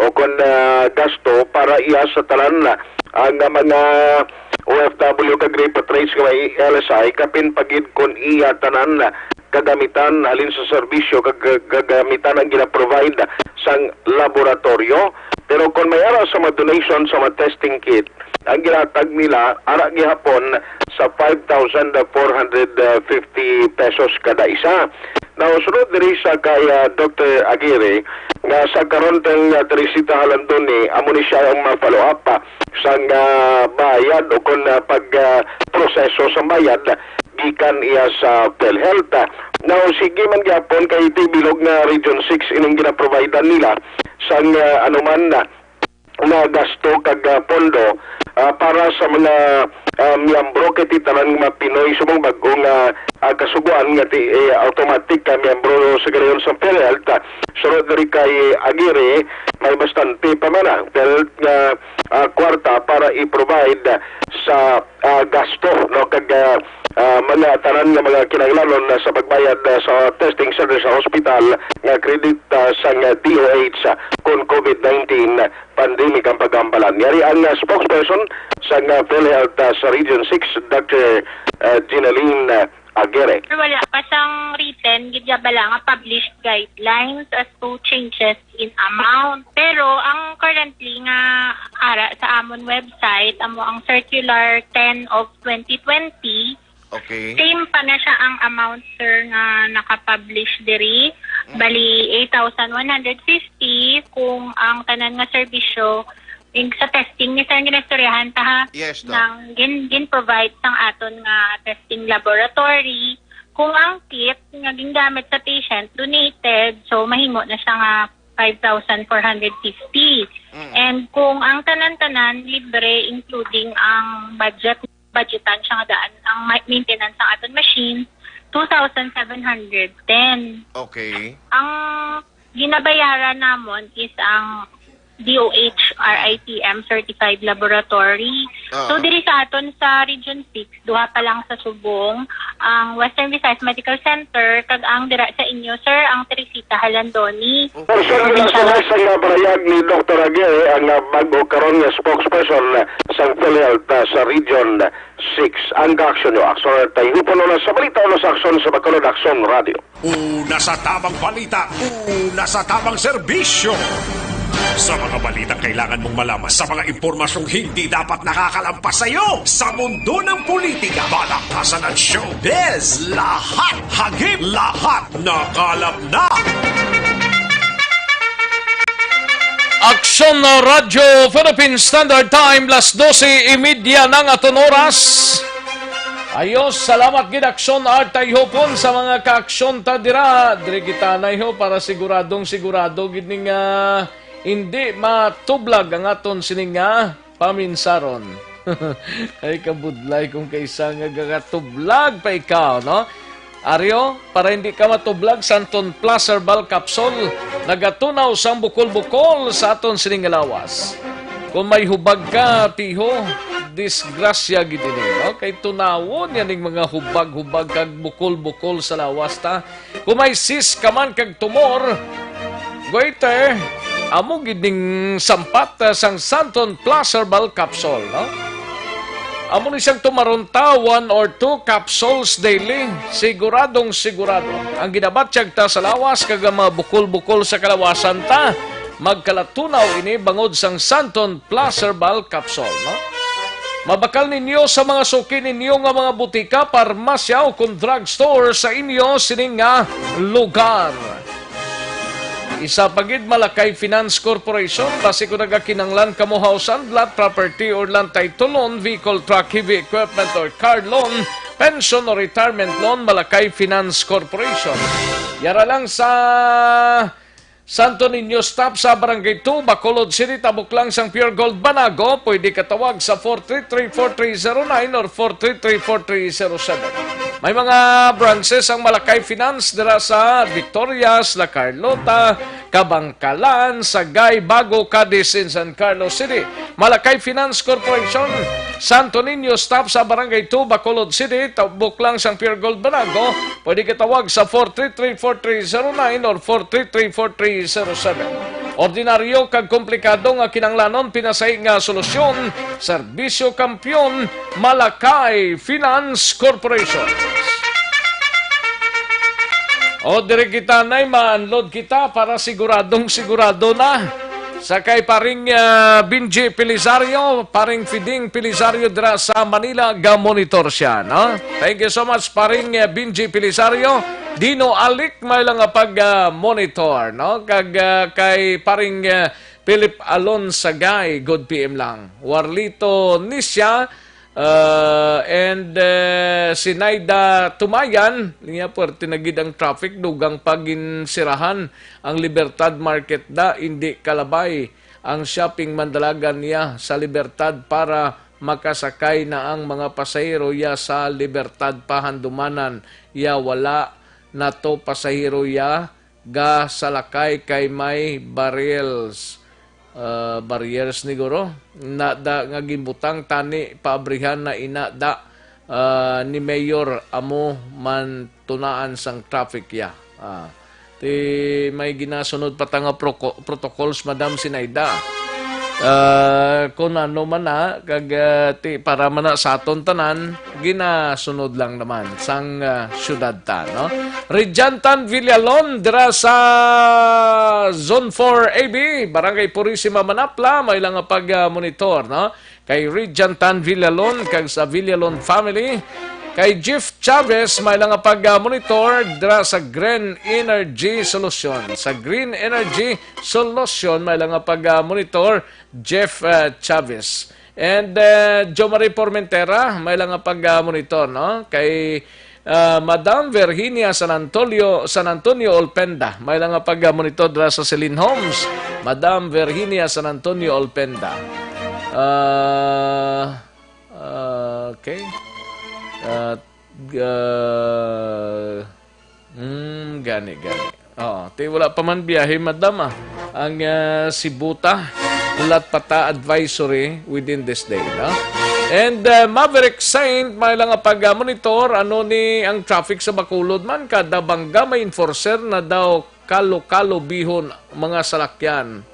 o kon, ah, gasto para iya sa tanan, ah, nga mga O F W kag repatriates nga may L S I, kapin pa gid kon iya tanan kagamitan halin sa serbisyo kag, kag, kagamitan ang gina-provide sang laboratoryo. Pero kon may ara sa mga donation sa mga testing kit, ang ginatag nila ara gihapon sa five thousand four hundred fifty pesos kada isa. Now, sunod diri sa kay, ah, Doctor Aguirre, nga sa karon tang, ah, Teresita Halandoni, amo ni siya ang ma-follow up, ah, sang, ah, bayad o kon, ah, pag, ah, proseso sa bayad gikan iya sa PhilHealth. Now, sige man gyapon kay ti bilog nga Region six ining ginaprovidean nila sang, ah, anuman na, na gasto kag, ah, pondo, ah, para sa mga, ah, miyembro kay ti tanan nga mga Pinoy subong bag-o nga, ah, kasugoan nga ti, eh, automatic ka miyembro sa ganayon sa PhilHealth. Ah, sunod diri kay Aguirre, may bastante pa man ang PhilHealth nga, ah, kwarta para i-provide sa ah, gasto, no, kag, ah, ah, mga tanan nga mga kinahanglanon na sa pagbayad, ah, sa testing center sa hospital nga credit, ah, sang, ah, D O H, ah, kon COVID nineteen pandemic ang pag-ambalan. Yari ang, ah, spokesperson sang, ah, PhilHealth, ah, sa Region six, Doctor, ah, Jeneline, ah, Aguirre. Wala pa sang written gid ya bala nga published guidelines as to changes in amount. Pero ang currently nga ara sa amon website, amo ang Circular ten of twenty twenty. Okay. Same pa na siya ang amount, sir, nga nakapublish diri. Mm. Bali, eight thousand one hundred fifty kung ang tanan nga serbisyo, ing-, sa testing ni sir, ang ginaistoryahan ta, ha? Yes, Doc. Nang gin-, gin-provide sang aton nga testing laboratory. Kung ang kit nga gingamit sa patient donated, so mahimo na siya nga five thousand four hundred fifty. Mm. And kung ang tanan-tanan libre, including ang budget, budgetan siya nga daan, ang ma-, maintenance sang aton machine, two thousand seven hundred ten. Okay. Ang ginabayaran namon is ang D O H R I T M certified laboratory. Ah. So, diri sa aton sa Region six, duha pa lang sa subong, ang Western Visayas Medical Center, kag ang dira sa inyo, sir, ang Teresita Halandoni. Portion nila sa sa nga pahayag ni Doktor Aguirre, ang, ah, bag-o karon nga spokesperson sang PhilHealth, ah, sa Region six. Ang kaaksyon nyo, Aksyon Tayhupon, una sa balita, una sa aksyon sa Bacolod, Aksyon Radio. Una sa tamang balita, una sa tamang serbisyo. Sa mga balitang kailangan mong malaman, sa mga impormasyong hindi dapat nakakalampas sa iyo, sa mundo ng politika, balaktasan at showbiz, lahat, hagip, lahat, nakalap na. Aksyon na Radyo Philippine Standard Time, las dose y media ng aton oras. Ayos, salamat gid Aksyon Art Tayhopon sa mga kaaksyon ta dira. Diri kita na ho para siguradong sigurado gid ning ah, hindi matublag ang aton sining nga paminsaron. Ay, kabudlay kung kaisa nga gagatublag pa ikaw, no? Aryo, para hindi ka matublag, Santon Plus Herbal Capsule, nagatunaw sang bukol-bukol sa aton sining nga lawas. Kung may hubag ka, tiho, disgrasya gid ini, no? Kay tunawon yan ning mga hubag-hubag kag bukol-bukol sa lawas ta. Kung may cyst ka man kag tumor, goiter, amo gid ning sampat, ah, sang Santon Plus Herbal Capsule, no? Amo ni siyang tumaron ta, one or two capsules daily. Siguradong sigurado. Ang ginabatyag ta sa lawas kag ang mga bukol-bukol sa kalawasan ta, magkalatunaw ini bangod sang Santon Plus Herbal Capsule, no? Mabakal ninyo sa mga suki ninyo nga mga butika, parmasya, o kon drugstore sa inyo sining nga lugar. Isa pa gid, Malakay Finance Corporation, basi kung nagakinahanglan kamo house and lot, property or land title loan, vehicle, truck, heavy equipment or car loan, pension or retirement loan, Malakay Finance Corporation. Yara lang sa Santo Niño Stop sa Barangay two, Bacolod City, tabok lang sang Pure Gold Banago. Pwede ka tawag sa four three three, four three zero nine or four three three, four three zero seven. May mga branches ang Malakay Finance dira sa Victorias, La Carlota, Kabangkalan, Sagay, Bago, Cadiz, and San Carlos City. Malakay Finance Corporation, Santo Niño Stop sa Barangay two, Bacolod City, tabok lang sang Pure Gold Banago. Pwede ka tawag sa four three three, four three zero nine or four three three, four three zero seven. Ordinaryo kag komplikado nga kinahanglanon, pinasahi nga solusyon, serbisyo kampiyon, Malakay Finance Corporation. O, diri kita, Nay, ma-unload kita para siguradong sigurado na. Sa kay paring, ah, Benji Pelizario, paring Fiding Pelizario dira sa Manila, ga-monitor siya, no? Thank you so much, paring, ah, Benji Pelizario. Dino Alik, may lang nga pag, ah, monitor, no? Kag, ah, kay paring, ah, Philip Alonsagay, good P M lang. Warlito Nisya, ah, and, ah, Sinaida Tumayan, niya puwerte na gid ang traffic, dugang pa ginsirahan ang Libertad Market da, indi kalabay ang shopping Mandalagan niya sa Libertad para makasakay na ang mga pasahero ya sa Libertad pa handumanan ya wala na to pasahero ya gasalakay kay may barrels, ah, barriers ni guro, na da nga ginbutang tani paabrihan na ina da, ah, ni Mayor amo man tunaan sang traffic ya. Ah, ti may ginasunod pa ta nga proko-, protocols, Madam Sinaida. Ah, kung ano man na, kag, ah, ti, para man na sa aton tanan, ginasunod lang naman sang, ah, syudad ta, no? Rejantan Villalon, dira sa Zone four A B, Barangay Purisima, Manapla, may lang nga pag, ah, monitor, no? Kay Rejantan Villalon, kag sa Villalon family, kay Jeff Chavez, may lang nga pag, ah, monitor, dira sa Green Energy Solution. Sa Green Energy Solution, may lang nga pag, ah, monitor, Jeff, ah, Chavez. And, ah, Jo Marie Formentera, may lang nga pag, ah, monitor, no? Kay, ah, Madam Virginia San Antonio, San Antonio Olpenda, may lang nga pag, ah, monitor dira sa Celine Homes. Madam Virginia San Antonio Olpenda. Ah, ah, okay. Ah, ah, Mm, gani, gani. Oo, ti wala pa man biyahe, madam, ah. Ang, ah, Sibuta, hulat pa ta advisory within this day, no? And, ah, Maverick Saint, may lang nga pag-monitor, ano ni ang traffic sa Bacolod man, kada bangga may enforcer na daw kalo-kalo bihon mga salakyan.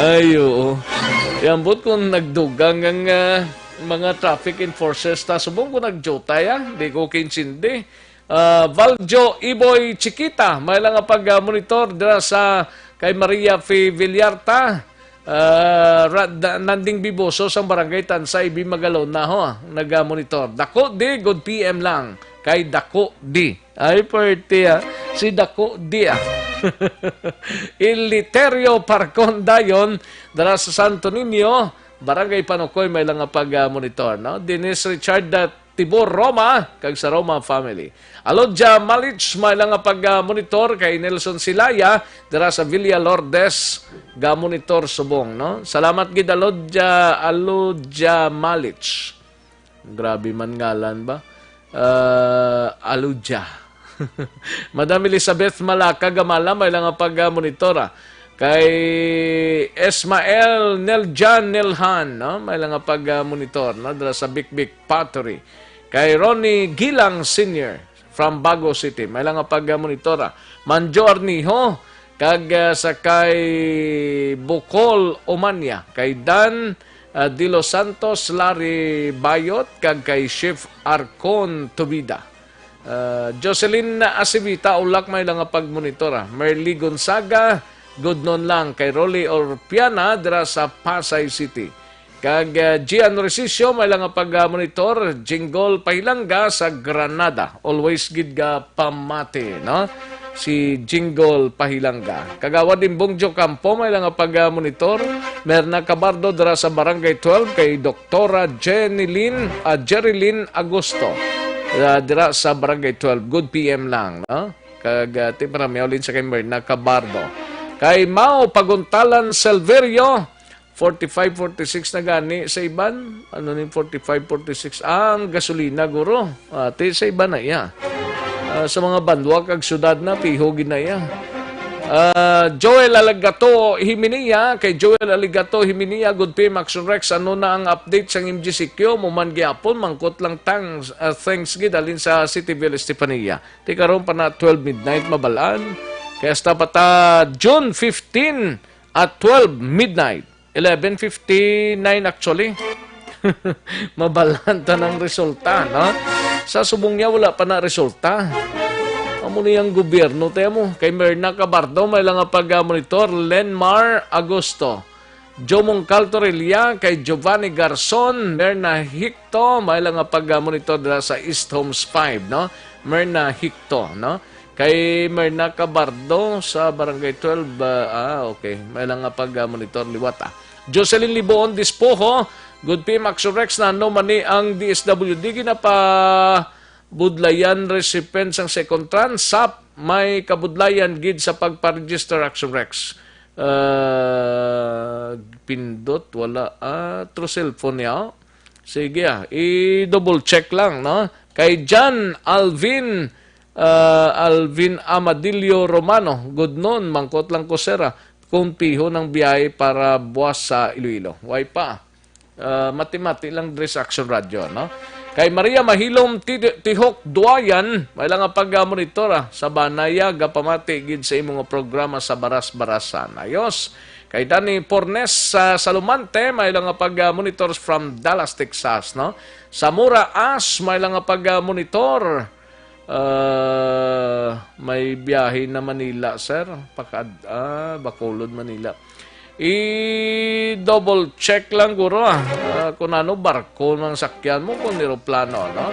Ay, oo. Yambot kung nagdugang ang, ah, mga traffic enforcers ta subong kung nagjutay, ah. Di ko kinsindi. Ah, Valjo Iboy Chiquita, may lang nga pag-monitor dira sa kay Maria Fe Villarta. Ah, Rad-, Nanding Biboso sang Barangay Tansay, Bimagalona, ho, nag-monitor. Dako di, good P M lang. Kay Dako di. Ay, pwerte, ah. Si Dako di, ah. Eliterio Parcon dayon, dira sa Santo Niño, Barangay Panukoy, may lang nga pag-monitor, no? Dennis Richard, ah, Tibor Roma, kag sa Roma family. Alodja Malich, may lang nga pag-monitor kay Nelson Silaya, dira sa Villa Lourdes, ga-monitor subong, no? Salamat gid, Alodja, Alodja Malich. Grabe man ngalan ba? Ah, Alodja. Madam Elizabeth Malaka Gamala, may lang nga pag-monitor, ah. Kay Ismael Neljan Nelhan, no? May lang nga pag-monitor, no? Dira sa Bikbik Pottery. Kay Ronnie Gilang Senior from Bago City, may lang nga pag-monitor, ah. Manjo Arniho, kag, ah, sa kay Bukol Omania, kay Dan, ah, De Los Santos, Larry Bayot, kag kay Chief Arcon Tubida. Ah, Jocelyn Acevita, Ulak, may lang nga pag-monitor, ah. Merly Gonzaga, good noon lang. Kay Rolly Orpiana, dira sa Pasay City. Kag, ah, Gian Resicio, may lang nga pag-monitor. Jinggol Pahilanga sa Granada. Always gid ga pamati, no? Si Jinggol Pahilanga. Kagawad Imbong Jocampo, may lang nga pag-monitor. Merna Cabardo, dira sa Barangay twelve. Kay Doktora Jenilyn, ah, Jerilyn Agosto, ah, dira sa Barangay twelve. Good P M lang, no? Kag, ah, ti para miyaulin sa kay Merna Cabardo. Kay Mao Paguntalan Silverio, forty-five, forty-six na gani sa iban. Ano ni forty-five, forty-six? Ang gasolina, guro. Ati sa iban na iya. Ah, sa mga banwa kag syudad na, piho gid na iya. Ah, Joel Aligato Himinia, kay Joel Aligato Himinia, good P M Action Rex, ano na ang update sang M G C Q? Mo man gyapon, mangkot lang tang, ah, thanks gid, halin sa City Village, Estefanía. Ti karon pa na twelve midnight, mabalaan. Kay hasta pa ta June fifteen at twelve midnight. Eleven fifty-nine actually. Mabalaan ta ng resulta, no? Sa subong niya, wala pa na resulta. Amo ni ang gobyerno, te mo. Kay Merna Cabardo, may lang nga pag-monitor. Lenmar Agosto. Jomong Caltorilla, kay Giovanni Garzon, Merna Hicto, may lang nga pag-monitor dira sa East Homes five, no? Merna Hicto, no? Kay Merna Cabardo sa Barangay twelve, ah, ah, okay. May lang nga pag-monitor liwat, ah. Jocelyn Liboon Dispoho, good P M Action Rex, na ano man ni ang D S W D ginapa budlayan recipient sang second tranche, sap, may kabudlayan gid sa pagpa-register, Action Rex. Ah, pindot, wala. Ah, through cellphone niya, oh. Sige, ah. I-double check lang, no? Kay John Alvin, ah, Alvin Amadillo Romano, good noon, mangkot lang ko, sir, ah, kung piho ng biyahe para buwas sa Iloilo. Way pa. Ah, mati-mati lang diri sa Action Radio, no? Kay Maria Mahilom Ti-, Tihok Duayan, may lang nga pag-monitor, ah, sa Banaya, gapamati gid sa imo nga programa sa Baras-Barasan. Ayos. Kay Danny Pornes sa Salumante, may lang nga pag-monitor from Dallas, Texas, no? Samura As, may lang nga pag-monitor. Ah, may biyahe na Manila, sir. Pakad-, ah, Bacolod, Manila. I-double check lang, guro, ah. Ah, kung ano, barko mang sakyan mo, kung eroplano, no?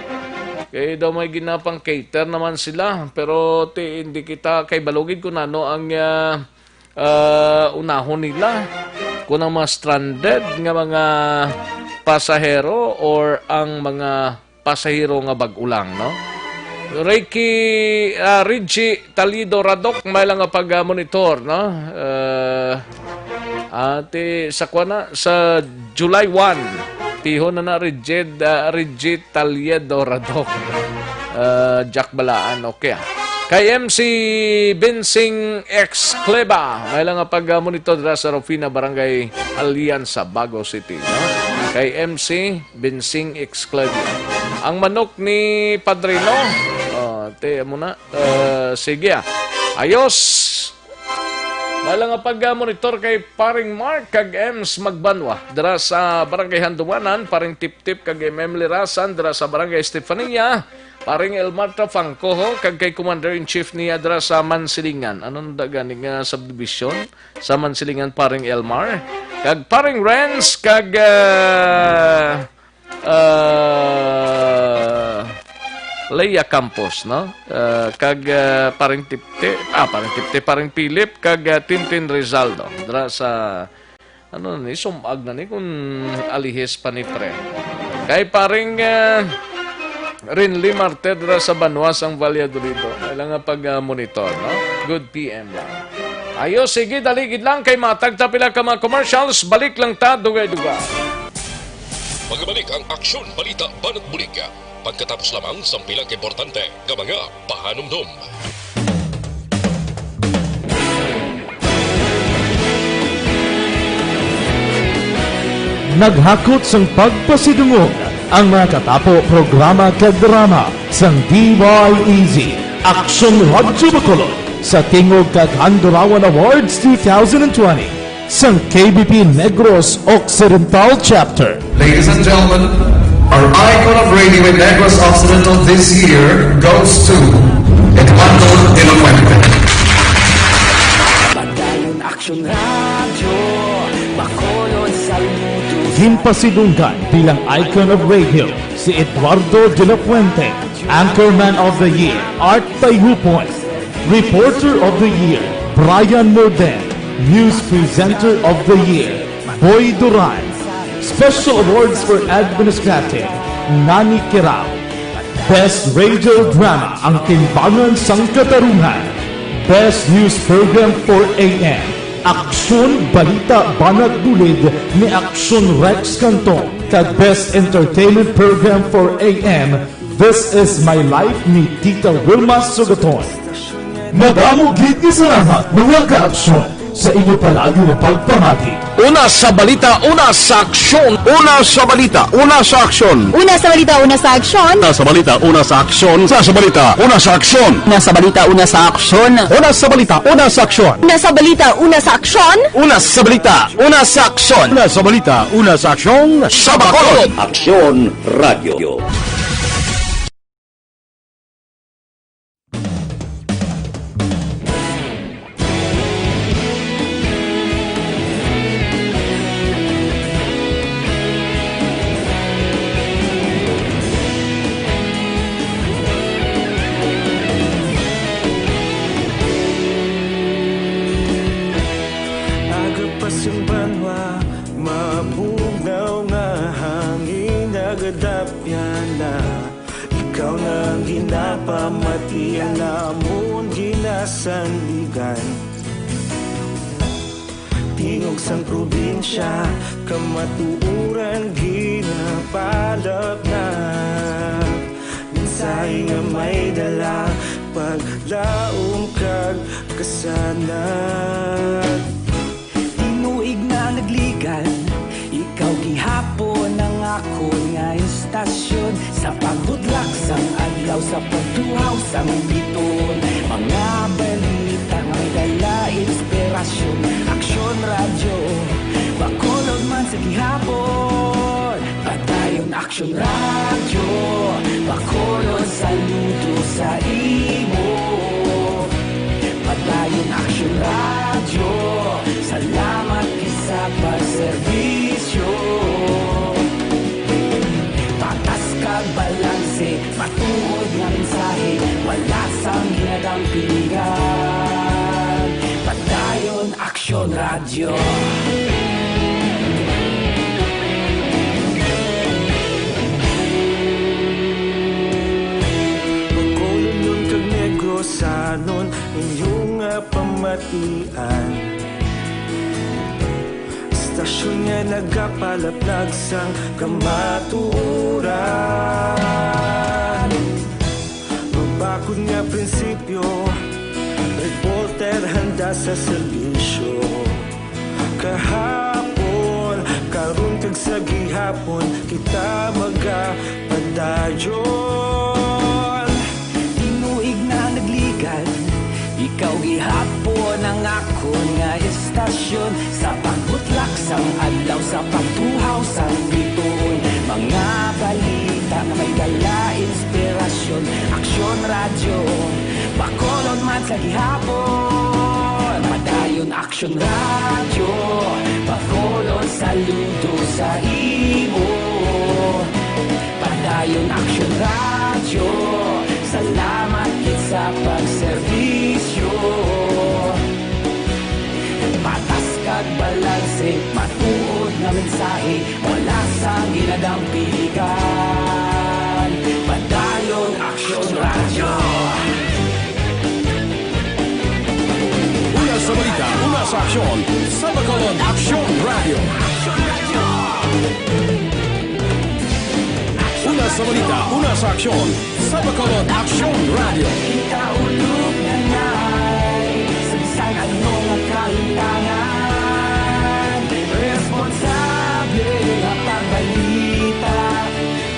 Kay daw may ginapang-cater naman sila. Pero ti, hindi kita kay balugid kung ano ang, ah, ah, unahon nila. Kung ang mga stranded nga mga pasahero or ang mga pasahero nga bag-o lang, no? Ricky, ah, Richie Talido Radok, may lang nga pag-monitor, no? Ah, ati, sa kwa na, sa July one, tihon na na Rigid, ah, Rigid Talyedo Radok. Ah, Jack Balaan, okay, ah. Kay M C Bensing Excleva, may lang nga pag-monitor dira sa Rufina, Barangay Alianza, Bago City, no? Kay M C Bensing Excleva. Ang manok ni Padrino. Oh, te, amo na. Uh, sige, ah. Ayos. Wala nga pag-monitor kay Paring Mark kag Ems Magbanwa dira sa Barangay Handumanan, Paring Tiptip kag M M Lirasan dira sa Barangay Estefania. Paring Elmar Tafangco, ho, kag kay Commander-in-Chief niya dira sa Mansilingan. Anong da gani nga subdivision? Sa Mansilingan, Paring Elmar. Kag Paring Renz, kag, ah, ah, Leia Campos, no? Ah, kag, ah, Paring Tipte, ah, Paring Tipte, Paring Philip, kag, ah, Tintin Rizaldo. Dira sa, ano ni, sumag na ni kung alihis pa ni pre. Kay Paring, ah, Rinly Marte dira sa Banwa sang Valladolid. Kailangan pag, ah, monitor, no? Good P M lang. Ayo, sige, daligid lang kay matag ta pila ka mga commercials. Balik lang ta, dugay-dugay. Pagabalik ang Aksyon Balita Banat Bulig. Pagkatapos lamang sang pila ka importante nga mga pahanumdom. Naghakot sang pagpasidungog ang mga katapo, programa kag drama sang D Y E Z, Aksyon Radyo Bacolod, sa Tingog kag Handurawan Awards two thousand twenty, sang K B P Negros Occidental Chapter. Ladies and gentlemen, our icon of radio in Negros Occidental this year goes to Eduardo de la Fuente. Padayon Aksyon Radyo, Bacolod, saludo sa Ginpasidunggan bilang icon of radio si Eduardo de la Fuente, Anchorman of the Year, Art Tayhupon, Reporter of the Year, Brian Morden, News Presenter of the Year, Boy Duran, Special Awards for Administrative, Nani Kirao, Best Radio Drama, Ang Timbangan sang Katarungan. Best News Program for A M, Aksyon Balita Banat Bulig ni Aksyon Rex Cantong, kag Best Entertainment Program for A M, This Is My Life ni Tita Wilma Sugaton. Madamo gid nga salamat, mga ka-aksyon, sa inyo palagi nga pagpamati. Una sa balita, una sa aksyon. Una sa balita, una sa aksyon. Una sa balita, una sa aksyon. Una sa balita, una sa aksyon. Una sa balita, una sa aksyon. Una sa balita, una sa aksyon. Una sa balita, una sa aksyon. Una sa balita, una sa aksyon. Una sa balita, una sa aksyon. Una sa balita, una sa aksyon. Sa Bacolod. Aksyon Radio. Aga pa sing banwa, mabugnaw nga hangin, nagadapyan na. Ikaw na ang ginapamatian namon, ginasandigan. Tingog sang probinsya, kamatuoran ginapalapnap. Mensahe nga may dala, paglaom kag kasanag. Tinuig na nagligan, ikaw gihapon ang akon nga istasyon. Sa pagbutlak sang adlaw, sa pagtuhaw sang biton, mga balita nga may dala inspirasyon. Aksyon Radyo, Bacolod man sa gihapon. Padayon Aksyon Radyo, Bacolod, saludo sa imo. Padayon Aksyon Radyo, salamat gid sa pagserbisyo. Patas kag balanse, matuod nga mensahe, wala sang ginadampingan. Padayon Aksyon Radyo. Bacolodnon kag Negrosanon, inyo nga pamatian. Istasyon nga nagapalaplag sang kamatuoran. Mabakod nga prinsipyo, reporter handa sa serbisyo. Kahapon, karon, kag sa gihapon, kita magapadayon. Tinuig na nagligan, ikaw gihapon ang akon nga istasyon. Sa pagbutlak sang adlaw, sa pagtuhaw sang biton, mga balita Nga may dala inspirasyon, Aksyon Radyo, Bacolod man sa gihapon. Padayon Aksyon Radyo, Bacolod saludo sa imo. Padayon Aksyon Radyo, salamat gid sa pagserbisyo. Patas kag balanse, matuod nga mensahe, wala sang ginadampigan. Padayon Aksyon Radyo. Una sa balita, una sa aksyon, sa Bacolod Aksyon Radyo. Una sa balita, una sa aksyon, sa Bacolod Aksyon Radyo. Kita ulog na nay, sa bisan ano nga kahitangan, responsable nga pagbalita,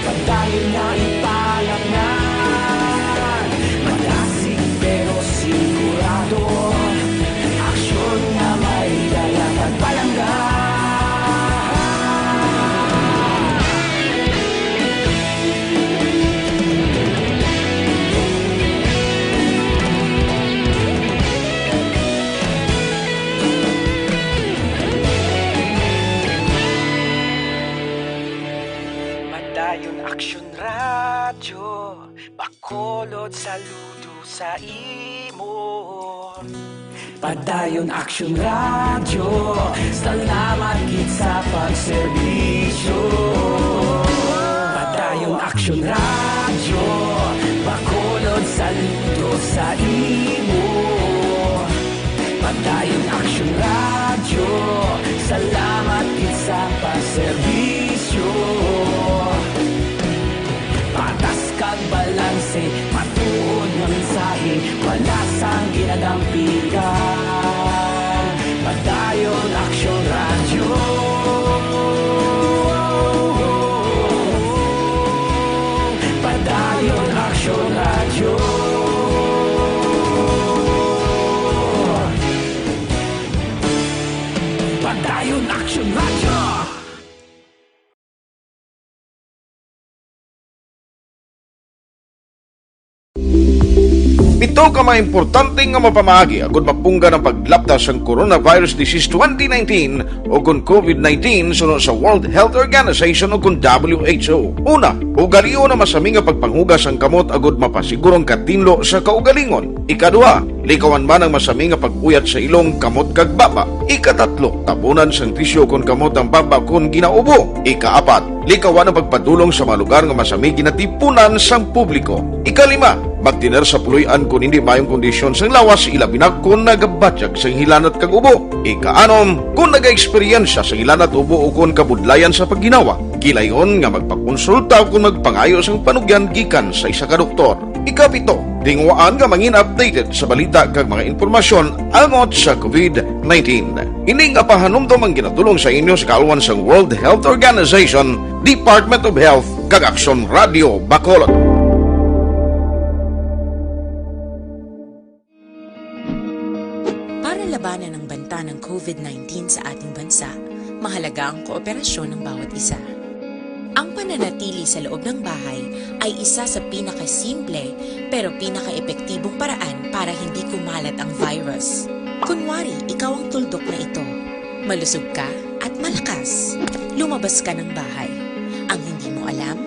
padayon nga ipalapnan. Madasig pero sigurado, aksyon nga may dala kag palangga. Padayon Aksyon Radyo, Bacolod saludo sa imo. Padayon Aksyon Radyo, salamat gid sa pagserbisyo. Padayon Aksyon Radyo, Bacolod saludo sa imo. Padayon Aksyon Radyo, salamat gid sa pagserbisyo. Patas kag balanse, matuod nga mensahe, wala sang ginadampigan. Padayon Aksyon Radyo. Padayon Aksyon Radyo. Padayon Aksyon Radyo. Pito ka mga importante nga mapamaagi agud mapunggan ang paglapda sang coronavirus disease twenty nineteen o kon COVID nineteen suno sa World Health Organization o kon W H O. Una, ugalion ang masami nga pagpanghugas sang kamot agud mapasiguro ang katinlo sa kaugalingon. Ikaduha, likawan man ang masami nga pag-uyat sa ilong, kamot, kag baba. Ikatatlo, tabunan sang tisyu kon kamot ang baba kon ginaubo. Ikaapat, likawan ang pagpadulong sa mga lugar nga masami ginatipunan sang publiko. Ikalima, magtener sa puloy-an kon hindi maayong kondisyon sang lawas, ilabi na kon nagabatyag sang hilanat kag ubo. Ikaanom, kon nagaeksperyensya sang hilanat, ubo, o kon kabudlayan sa pagginawa, gilayon nga magpakonsulta o kon magpangayo sang panugyan gikan sa isa ka doktor. Ikapito, tinguhaan nga mangin updated sa balita kag mga impormasyon angot sa COVID nineteen. Ini nga pahanumdom ang ginadul-ong sa inyo sa kaalwan sang World Health Organization, Department of Health, kag Aksyon Radio Bacolod. Para labanan ang banta ng COVID nineteen sa ating bansa, mahalaga ang kooperasyon ng bawat isa. Ang pananatili sa loob ng bahay ay isa sa pinakasimple pero pinakaepektibong paraan para hindi kumalat ang virus. Kunwari, ikaw ang tuldok na ito. Malusog ka at malakas. Lumabas ka ng bahay. Ang hindi mo alam,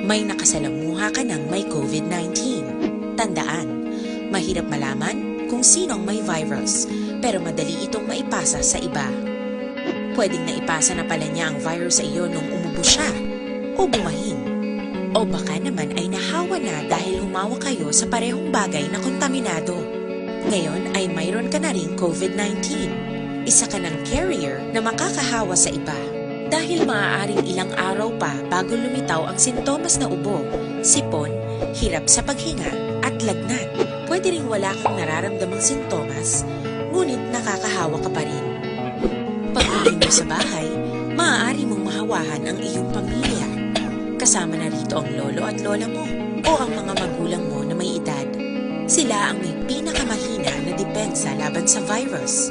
may nakasalamuha ka ng may COVID nineteen. Tandaan, mahirap malaman kung sino ang may virus, pero madali itong maipasa sa iba. Pwedeng naipasa na pala niya ang virus sa iyo nung umubo siya, o bumahin. O baka naman ay nahawa na dahil humawak kayo sa parehong bagay na kontaminado. Ngayon ay mayroon ka na ring COVID nineteen. Isa ka ng carrier na makakahawa sa iba. Dahil maaaring ilang araw pa bago lumitaw ang sintomas na ubo, sipon, hirap sa paghinga, at lagnat. Pwede ring wala kang nararamdamang sintomas, ngunit nakakahawa ka pa rin. Pag-uwi mo sa bahay, maaari mong mahawahan ang iyong pamilya. Kasama na rito ang lolo at lola mo o ang mga magulang mo na may edad. Sila ang may pinakamahina na depensa laban sa virus.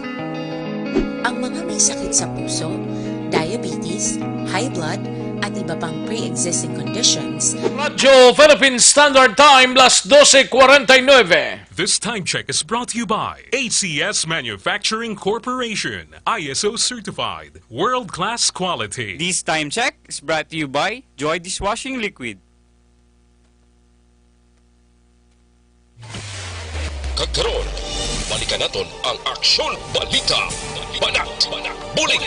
Ang mga may sakit sa puso, diabetes, high blood, at iba pang pre-existing conditions. Radyo Philippine Standard Time, las doce cuarenta y nueve. This time check is brought to you by A C S Manufacturing Corporation, I S O certified, world-class quality. This time check is brought to you by Joy Dishwashing Liquid. Kag karon, balikan naton ang Aksyon Balita. Banat, Bulig.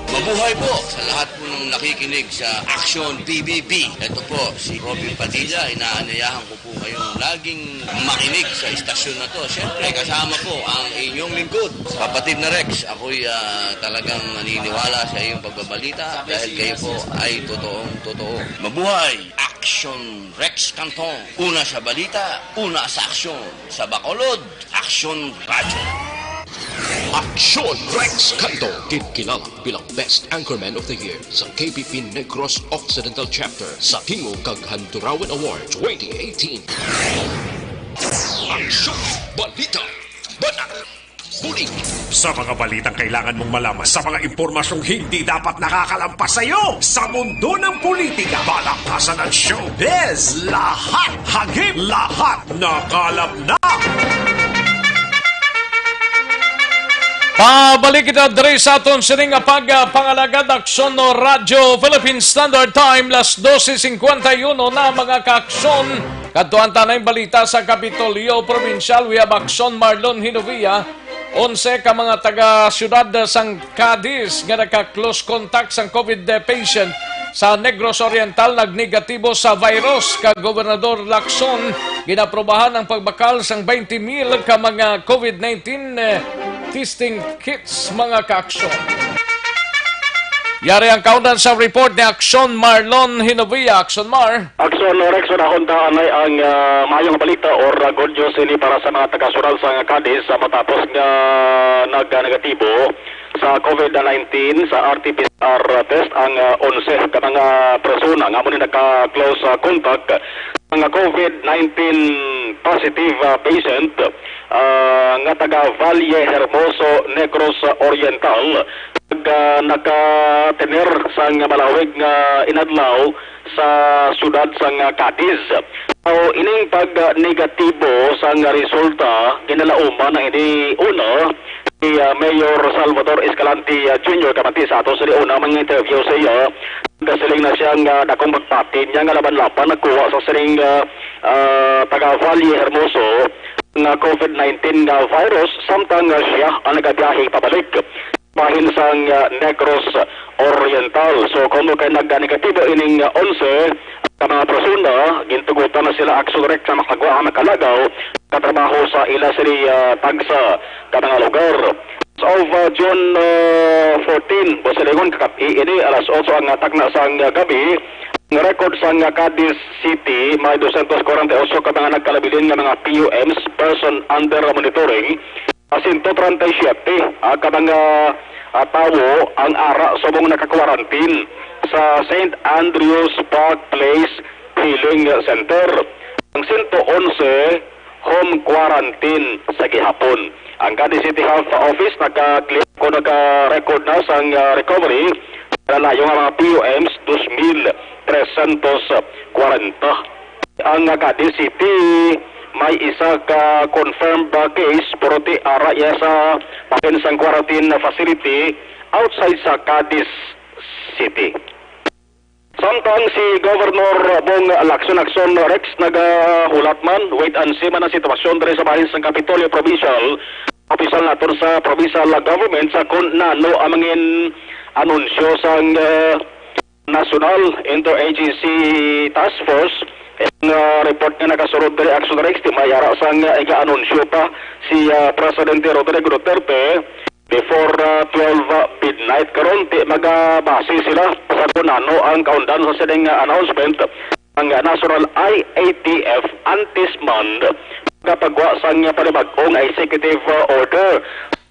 Mabuhay po sa lahat po ng nakikinig sa Action P B B. Ito po si Robin Padilla. Inaanyayahan ko po kayong laging makinig sa istasyon na to. Siyempre, kasama po ang inyong lingkod, kapatid na Rex. Ako'y ah, talagang naniniwala sa iyong pagbabalita dahil kayo po ay totoong totoo. Mabuhay! Action Rex Canton. Una sa balita, una sa aksyon. Sa Bacolod, Aksyon Radyo. Aksyon Rex Canto, ginkilala bilang Best Anchorman of the Year sa K P P Negros Occidental Chapter sa Tingog kag Handurawan Award twenty eighteen. Aksyon Balita, Banat, Bulig. Sa mga balitang kailangan mong malaman, sa mga impormasyong hindi dapat nakakalampas sa iyo, sa mundo ng politika, balakasan at showbiz, lahat, hagip, lahat, nakalap na. Pabalik kita diri sa aton sining nga pagpangalagad. Aksyon no Radyo Philippine Standard Time, las doce cincuenta y uno na, mga kaaksyon. Kadtuan ta na ang balita sa Kapitolyo Probinsyal. We have Aksyon Marlon Hinovia. Onse ka mga taga-siyudad sang Cadiz nga naka-close contact sang COVID patient sa Negros Oriental nagnegatibo sa virus, kag Gobernador Lacson ginaprobahan ang pagbakal sang twenty mil ka mga COVID nineteen, eh, testing kits, mga kaaksyon. Yari ang kaundan sa report ni Aksyon Marlon Hinovia. Aksyon Mar. Aksyon Rex, unahon ta anay ang ah, maayong balita or ah, good news ini para sa mga taga-siyudad sang Cadiz, ah, matapos nga nag-negatibo sa COVID nineteen sa R T P C R test ang ah, onse ka mga persona nga amo ni naka-close ah, contact nga COVID nineteen positive ah, patient ah, nga taga Valle Hermoso, Negros Oriental, nga nakatener sang malawig nga inadlaw sa siyudad sang Cadiz. So, ining pag-negatibo sang resulta ginalauman na ini una ni ah, Mayor Salvador Escalante ah, Junior. Kamanti sa ato sa una mga interview sa iya, nagasiling na siya nga dakong pagpati niya nga laban-laban nakuha sa sining ah, ah, taga Valle Hermoso nga COVID nineteen nga virus, samtang ah, siya ang nagabiyahe pabalik bahin sang ah, Negros Oriental. So, kung kay nagganegatibo ining ah, onse ka mga persona, gintugutan na sila aksyon direkta makagwa ang makalagaw katrabaho sa ila sini ah, tagsa ka mga lugar. As of ah, June ah, fourteen, busilingon kakapi ini alas otso ang ah, takna sang ah, gabi, ang record sang ah, Cadiz City may dosyentos kwarenta y ocho ka mga nagkalabilin nga mga P U Ms, person under monitoring, ah, sento treinta y siete ah, ka mga ah, tawo ang ara subong naka-quarantine sa Saint Andrew's Park Place Healing Center. Ang sento onse home quarantine sa gihapon. Ang Cadiz City Health Office naka-clear o naka-record na sang ah, recovery sa layo nga mga P U Ms, dos mil tresyentos kwarenta. Ang Cadiz City may isa ka confirmed case, pero ti ara iya sa bahin sang quarantine facility outside sa Cadiz City. Samtang si Governor Bong Lacson Lacson Rex nagahulat man, wait and see man ang sitwasyon diri sa bahin sang Kapitolyo Provincial. Opisyal naton sa provincial government sa kun nano ang mangin anunsyo sang ah, National Interagency Task Force. Ang ah, report nga nakasulod diri, Action Rex, ti may ara sang ah, iga-anunsyo pa si ah, Presidente Rodrigo Duterte before ah, twelve midnight karon. Ti magabase sila sa kun ano ang kaundan sa sining ah, announcement ang National I A T F antes man kapagwa sang panibag-o nga executive ah, order.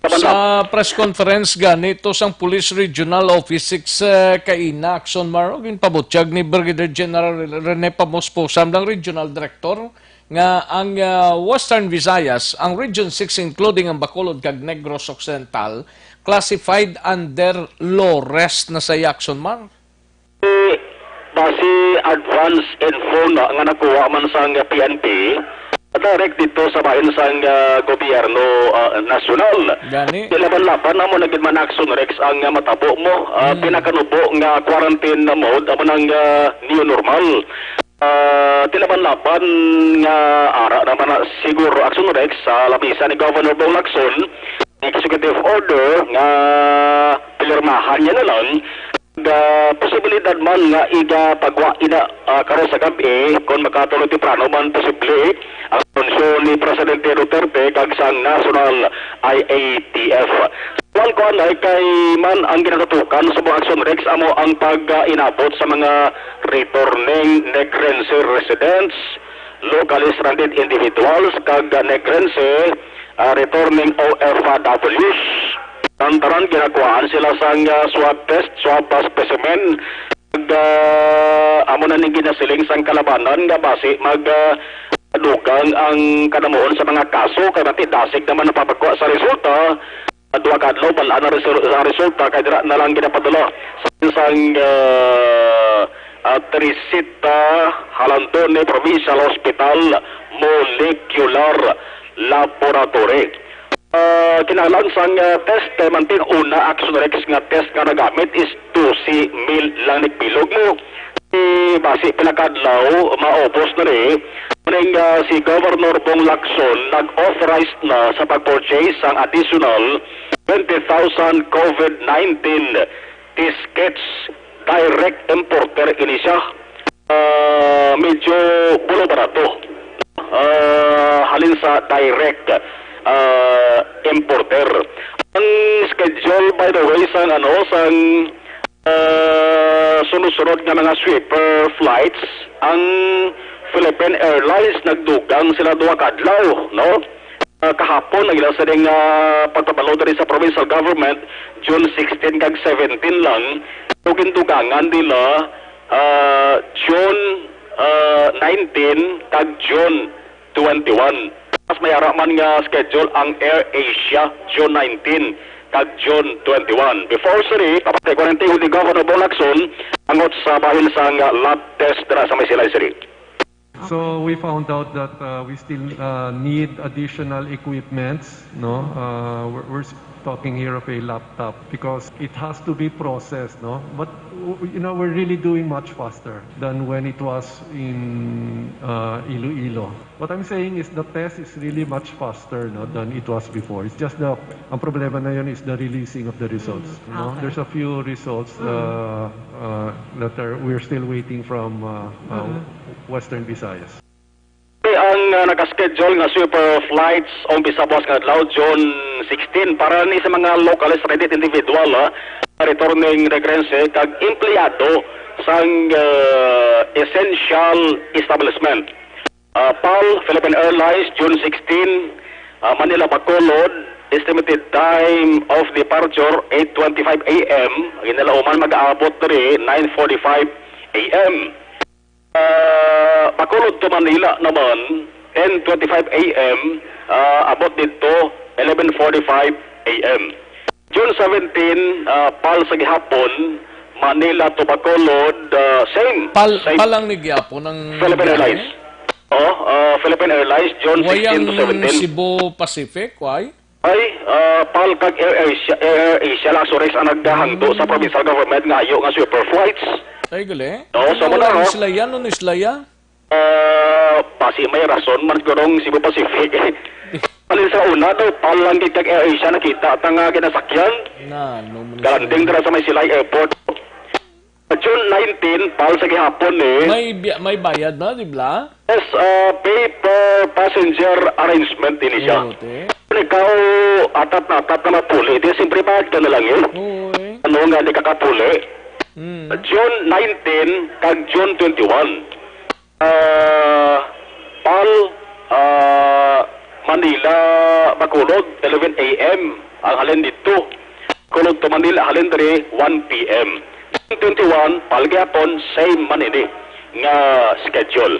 Sa press conference gani to sang Police Regional Office six, eh, kaina, Action Mar, ginpabutyag ni Brigadier General Rene Pamos Pusam, ang Regional Director, nga ang ah, Western Visayas, ang Region six, including ang Bacolod kag Negros Occidental, classified under low risk na sa iya aksyon, Mar? Basi advance info na nga nakuha man sang P N P, direct dito sa bahin sang, ah, gobyerno, ah, nasyonal. Gani? Laban-laban amo na gid man action, Rex, ang, ah, matabo mo. Ah, Hmm. pinakanubo nga quarantine na mode amo nang, ah, new normal. Ah, tilaban-laban nga ara naman na siguro action, Rex, sa lamisa ni Governor Bong Lacson, executive order nga pinirmahan niya na lang, nga posibilidad man nga igapagwa ina, ah, karon sa gab-i, kung makatuloy temprano man posible ang anunsyo ni Presidente Duterte kag sang National I A T F. Ang kuan ay kay man ang ginatutukan sa mga action, Rex, amo ang pag-inabot sa mga returning Negrense residents, locally stranded individuals, kag Negrense, ah, returning O F Ws. Ang tanan ginakuhaan sila sang, ah, swab test, swab, ah, specimen. Kag, ah, amo na ning ginasiling sang kalabanan nga basi mag, ah, dugang ang kanamuon sa mga kaso kay mati dasig naman napapagkuha sa resulta. Duha ka adlaw, bal-an ang resur-, ang resulta kay dira na lang ginapadala sa isang, ah, ah, Teresita Jalandone Provincial Hospital Molecular Laboratory. Ah, kinahanglan sang, ah, test kay manting una action, Rex, nga test nga nagamit is dose mil lang nagbilog mo. Si basi pila ka adlaw maubos na ni. Ning, ah, si Governor Bong Lacson nag-authorize na sa pag-purchase sang additional twenty thousand COVID nineteen test kits. Direct importer ini siya. Ah, medyo bulo barato. Ah, halin sa direct, ah, importer. Ang schedule, by the way, sang, ano, sang, ah, sunod-sunod nga mga sweeper flights, ang Philippine Airlines nagdugang sila duha ka adlaw, no? Ah, kahapon, ang ila sining, ah, pagpabalo diri sa provincial government, June sixteen kag seventeen lang, pero gindugangan nila, ah, June, ah, nineteen kag June twenty-one. Mas may ara man nga schedule ang Air Asia, June nineteen kag June twenty-one. Before, siri, papatay ko ng tingog ni Governor Bong Lacson, angot sa bahin sang, ah, lab test dira sa may Silay, siri. So we found out that, uh, we still, uh, need additional equipments, no? Uh, we're, we're s-, talking here of a laptop because it has to be processed, no? But, w-, you know, we're really doing much faster than when it was in, uh, Iloilo. What I'm saying is the test is really much faster, no, than it was before. It's just the, ang problema na yun is the releasing of the results, Mm. no? Okay. There's a few results, Mm. uh, uh, that are, we're still waiting from, uh, uh, Mm-hmm. Western Visayas. Ang, uh, naka-schedule nga sweeper flights umpisa buwas nga adlaw, June sixteen, para ni sa mga locally stranded individual, ah, returning Negrense kag empleyado sang, uh, essential establishment. Ah, PAL, Philippine Airlines, June sixteen, ah, Manila Bacolod, estimated time of departure, eight twenty-five A M. Ginalauman mag-aabot diri, nine forty-five A M. Ah, Bacolod to Manila naman, ten twenty-five A M, ah, abot didto, eleven forty-five A M. June seventeen, ah, PAL sa gihapon, Manila to Bacolod, ah, same. PAL, Same. PAL ang ni gihapon ang Philippine biyahe? Airlines. Oh, ah, Philippine Airlines, June Way sixteen to ang seventeen. Cebu Pacific, way? Ay, ah, PAL kag Air Asia, Air Asia lang, sorry, ang naghahangdo sa Mm. provincial government nga ayo nga sweeper flights. Ay, gali. Oo, so Ano muna, ang no? Isla yan? Ano isla yan? Ah, basi may rason man siguro ang Cebu Pacific. Alin sa una daw, PAL lang gid kag Air Asia nakita ta nga ginasakyan. Na, no, man Galanding siya. Dira sa may Silay Airport. June nineteen, PAL sa gihapon eh. May bi-, may bayad na, di ba? Yes, ah, pay per passenger arrangement din siya. Oo, te. Kung ikaw, atat na atat na mapuli, di siyempre bayad ka na lang eh. Oo, eh. Ano nga, di ka kapuli? Mm. June nineteen kag June twenty-one. Ah, PAL, ah, Manila, Bacolod, eleven A M ang halin didto. Bacolod to Manila, halin diri, one P M. Twenty-one, PAL gihapon, same man ini nga schedule.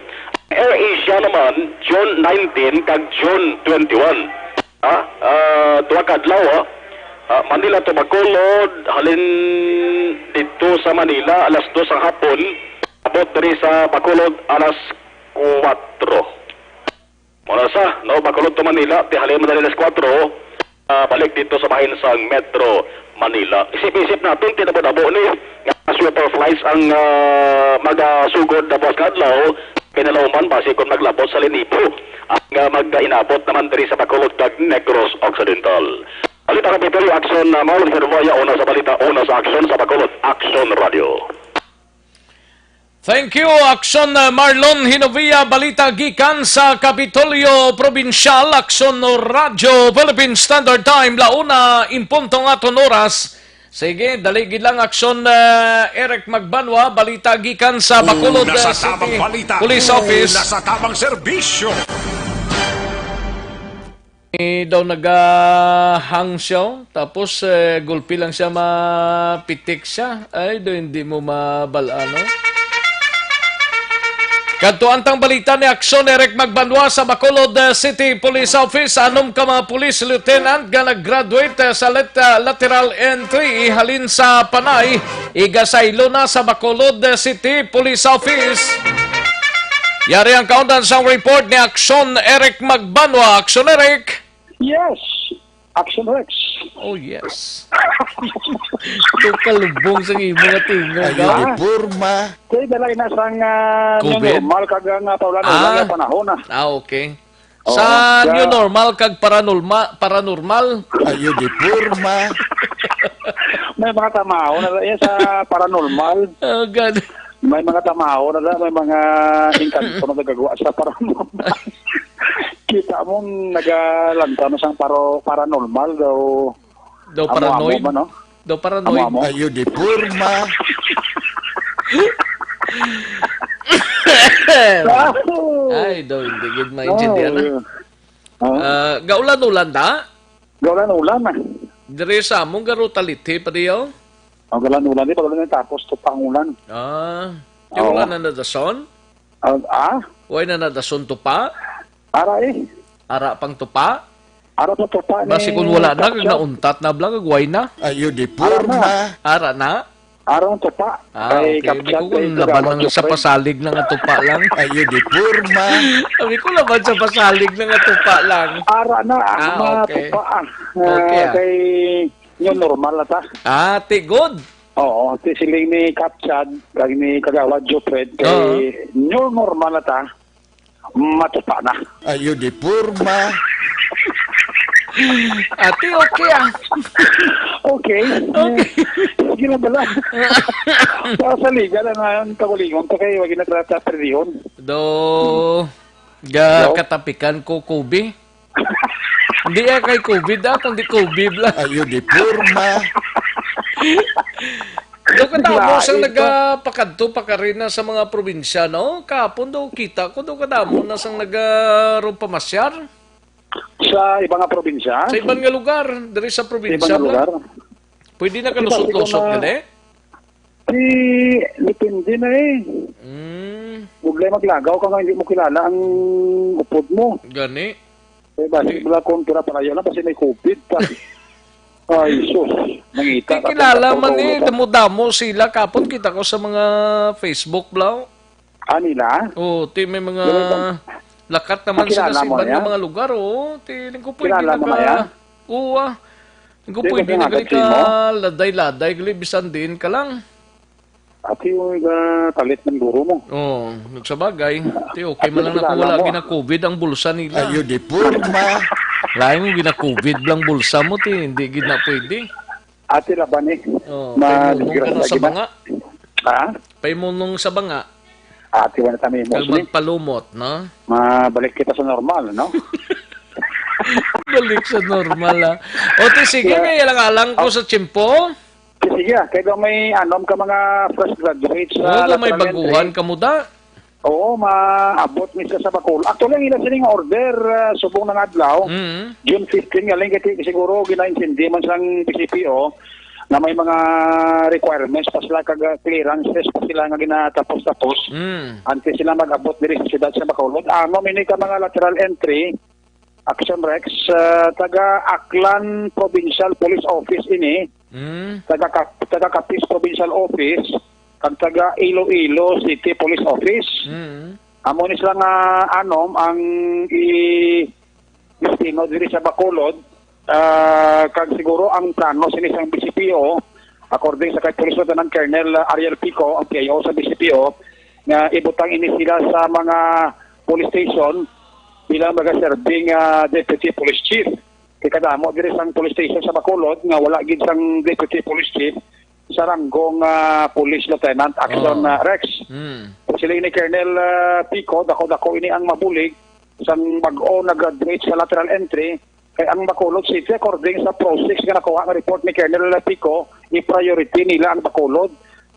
Air Asia naman, June nineteen kag June twenty-one. Ah, ah, duha ka adlaw, ah. Ah, Manila to Bacolod, halin dito sa Manila, alas dos ang hapon, abot diri sa Bacolod, alas kuwatro. Muna sa, no, Bacolod to Manila, ti halin madali alas kuwatro, ah, balik dito sa bahin sang Metro Manila. Isip-isip natin, tinabo-tabo ni nga super flights ang, ah, magasugod na buwas nga adlaw, pinalauman basi kung maglabot sa Linibo ang, ah, mag-inabot naman diri sa Bacolod kag Negros Occidental. Balita Kapitolyo, Action, uh, Marlon Herboya, una sa balita, una sa aksyon sa Bacolod, Action Radio. Thank you, Action, uh, Marlon Hinovia. Balita gikan sa Kapitolyo Probinsyal, Action Radio, Philippine Standard Time, launa in punto nga aton oras. Sige, dali gid lang, Action, uh, Eric Magbanwa. Balita gikan sa Bacolod, Una uh, sa City tamang balita, Police Office. Una sa tamang serbisyo. Eh, daw nagahang siya, oh. Tapos, eh, gulpi lang siya, mapitik siya. Ay, do hindi mo mabal-an, no? Kadto ang tang balita ni Action Eric Magbanwa sa Bacolod, eh, City Police Office. Anom ka mga police lieutenant nga nag-graduate, eh, sa let-, ah, lateral entry halin sa Panay, igasaylo na sa Bacolod, eh, City Police Office. Yari ang kaundan sang report ni Action Eric Magbanwa. Action Eric! Yes, Action Rex. Oh, yes. Ito kalubong sa imo nga tingog, Ayo, ah. Di forma. Kay dalay na sang, ah, new Covid? Normal kag ang, ah, paulan-ulan Ah. nga panahon, ah. Ah, okay. Oo, Sa sa new normal kag paranorma-, paranormal? Ayo, di forma. May mga tamaho na yan sa paranormal. Oh, God. May mga tamaho na, may mga engkanto na nagagawa sa paranormal. Kita mo, nagalantaw na sang paro-, paranormal daw. Daw Amo-amo paranoid? man, no? Daw paranoid? Amo-amo. Ayo, di forma. Ay, daw, hindi gid maintindihan, Oo, ah. Oo. Ah, gaulan-ulan, da? Gaulan-ulan, ah. Diri sa among garo talithi pa diyo? Ang gaulan-ulan, di pa gaulan tapos, tupa ang ulan. Ah, di Oo. wala na nadason? Ah, ah? Way na nadason tupa? Ara, eh. Ara pang tupa? Ara pang tupa Basi ni kung wala na, Kapsat. Nauntat na bala, kag way na. Ayo, di Ara na. forma. Ara na? Ara ang tupa. Ah, Kay okay. Di Kapsat, ko kung eh, laban Tagalog, ng sa Jeffrey. pasalig na nga tupa lang. Ayo, di forma. Sabi ko, laban sa pasalig na nga tupa lang. Ara na, ah, Ah, mga okay. tupa, ah. Okay, Ah, ah. kay new normal na ta. Ah, ti good. Oo, ti siling ni Kapsat, kag ni Kagawad Jopred, kay Oo. new normal na ta, matupa na. Ayo, di forma. Ate, okay, ah. Okay. Okay. Sige na bala. Sa saligan na nga ang kabulingon, ta kay wag na trata perdiyon. Do, ga Hello? katapikan ko, Kobe. Hindi, ah, kay covid, ah, kundi covid lang. Ayo, di forma. Do kadamo Lain sang pa. nagapakadto pa karina sa mga probinsya, no? Kahapon daw kita ko, do kadamo na sang naga-, ro pamasyar. Sa iba nga probinsya? Sa iban nga lugar, diri sa Sa iba probinsya nga lang. lugar? Pwede na Di ba, kalusot-lusot siguro na gali? Di, depende na eh. Mm. Problema, maglagaw ka nga hindi mo kilala ang upod mo. Gani. Eh, basi Di. wala kung pira palayo lang kasi may covid pa. Ay, sus. Nangita Di ka kilala kung man eh, katulog ka. damo-damo sila. Kapon kita ko sa mga Facebook, blaw. Ah, nila? Oh, ti may mga Ganun ba? lakat naman sila Kakilala sa mo iban nga niya? mga lugar, oh. Ti, ning ko pwede Kilala mo naka-, na yan? Oo, ah. Ning ko Di ko pwede na gali pinakatsi mo? ka laday-laday, gali, bisan diin ka lang. Ati yung, ah, palit ng guro mo. Oh, nagsabagay. Ti, okay At man lang na kilala kung wala mo. gina-covid ang bulsa nila. Ayo, di forma. Lain mo gina-covid lang bulsa mo, ti, hindi gid na pwede. Ati laban eh. Oh, Ma-, paimunong ka na disgrasya sa gina. banga. Ha? Paimunong sa banga. Ati wala kami Kag emotion eh. magpalumot, no? Mabalik kita sa normal, no? Balik sa normal, ah. O, ti, sige, Yeah. kay alang-alang ko Oh. sa tiyempo. Sige, ah, kay daw may anom ka mga fresh graduates sa Oo, daw may lateral entry. baguhan ka mo da. Oo, maabot ni sa, sa Bacolod. Actually, ang ila sining order, ah, subong nga adlaw, Mm. June fifteen, galing kay ti-, siguro gina-intindi man sang P C P O na may mga requirements pa sila kag, ah, clearances pa sila nga ginatapos-tapos Mm. antes sila mag-abot diri sa siyudad sa Bacolod. Ano, mini ka mga lateral entry, Action Rex, ah, taga Aklan Provincial Police Office ini, Mm. taga Cap-, taga Capiz Provincial Office, kag taga Iloilo City Police Office. Mm. Amo ni sila nga anom ang i-destino diri sa Bacolod, ah, kag siguro ang plano sini sang B C P O, according sa kay Police Lieutenant Colonel Ariel Pico, ang P I O sa B C P O, nga ibutang ini sila sa mga police station bilang magaserbing, ah, deputy police chief. Kay kadamo diri sang police station sa Bacolod nga wala gid sang deputy police chief sa ranggong, ah, police lieutenant, Action, Oh. ah, Rex. Mm. Kung sila ni Colonel, ah, Pico, dako-dako ini ang mabulig sang bag-o na graduate sa lateral entry. Kay ang Bacolod City, according sa Pro Six nga nakuha nga report ni Colonel Pico, i-priority nila ang Bacolod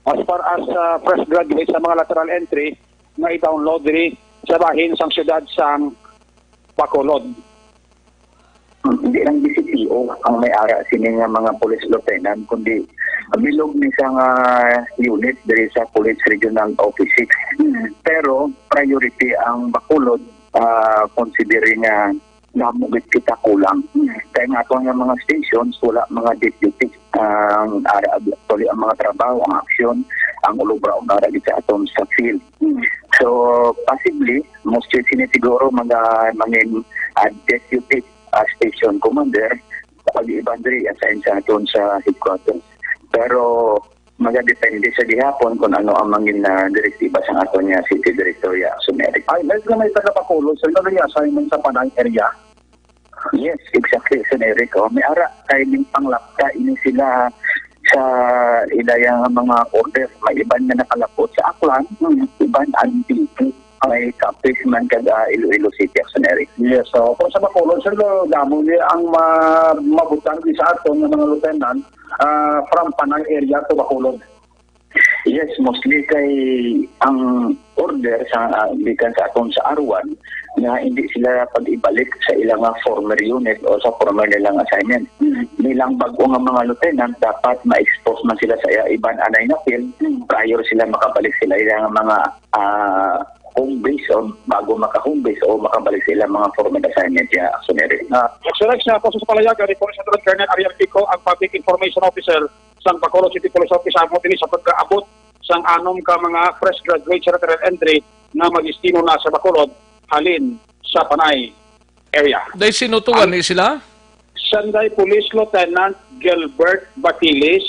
as far as, ah, fresh graduate sa mga lateral entry nga i-download diri sa bahin sang siyudad sang Bacolod. Hindi lang B C P O ang may ara sini nga mga police lieutenant, kundi bilog ni sa nga unit diri sa Police Regional Office Six. Pero priority ang Bacolod, ah, considering nga damo gid kita kulang. Kay nga ato nga mga stations, wala mga deputy. Ang ara, actually, ang mga trabaho, ang aksyon, ang ulobra, ang ara gid sa aton sa field. So, possibly, mostly sini siguro mga mangin, ah, deputy, ah, station commander, pag iban diri assign sa aton sa headquarters. Pero magadepende sa gihapon kung ano ang mangin na direktiba sa aton nga city director, ya, Action Eric. Ay, dahil na may taga Bacolod, sir, na may assignment sa Panay area. Yes, exactly, Action Eric. Oh, may ara kay ning panglapta ini sila sa ila nga mga order. May iban nga nakalapot sa Aklan, iban Antique, may Capiz man kag, ah, Iloilo City, Action Eric. Yes, so kung sa Bacolod, sir, lo, damo ni ang ma-, mabutang di sa aton nga mga lieutenant, ah, from Panay area to Bacolod. Yes, mostly kay ang order sa, ah, gikan sa aton sa R one nga hindi sila pag-ibalik sa ilang, ah, former unit o sa former nilang assignment. Mm. Nilang bag-o nga mga lieutenant dapat ma-expose man sila sa iya-, iban anay nga field Mm. prior sila makabalik sila ilang mga, ah, home base o bago maka-home base o makabalik sa ilang mga former assignment, ya, Action Eric. Ah, Action Eric, sa puso sa palayag, ni Police Lieutenant Colonel Ariel Pico, ang Public Information Officer sang Bacolod City Police Office, amo diri sa pagkaabot sang anom ka mga fresh graduate sa lateral entry nga magdestino na sa Bacolod halin sa Panay area. Day, sino to Ang gani sila? Sanday Police Lieutenant Gilbert Batilis.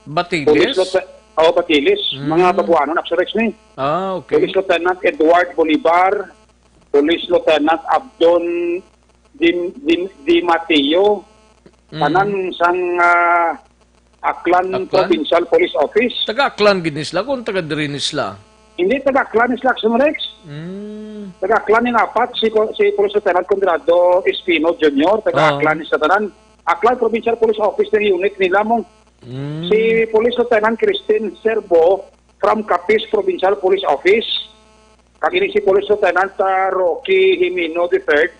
Batilis? Police Lieutenant, oh, Batilis. Mm. Mga Babuanon, Action Rex ni. Ah, okay. Police Lieutenant Edward Bolivar, Police Lieutenant Abdon Di, Di, Di Mateo, Mm. tanan sang, ah, Aklan Aklan? Provincial Police Office. Taga Aklan gid ni sila, kung taga diri ni sila? Hindi, taga Aklan ni sila, Action Rex. Mm. Taga Aklan ni apat, si, si Police Lieutenant Conrado Espino Junior, taga Oo. Aklan ni sa tanan. Aklan Provincial Police Office ang unit nila mo. Mm. Si Police Lieutenant Christine Serbo from Capiz Provincial Police Office. Kag ini si Police Lieutenant, ah, Rocky Jimeno the third,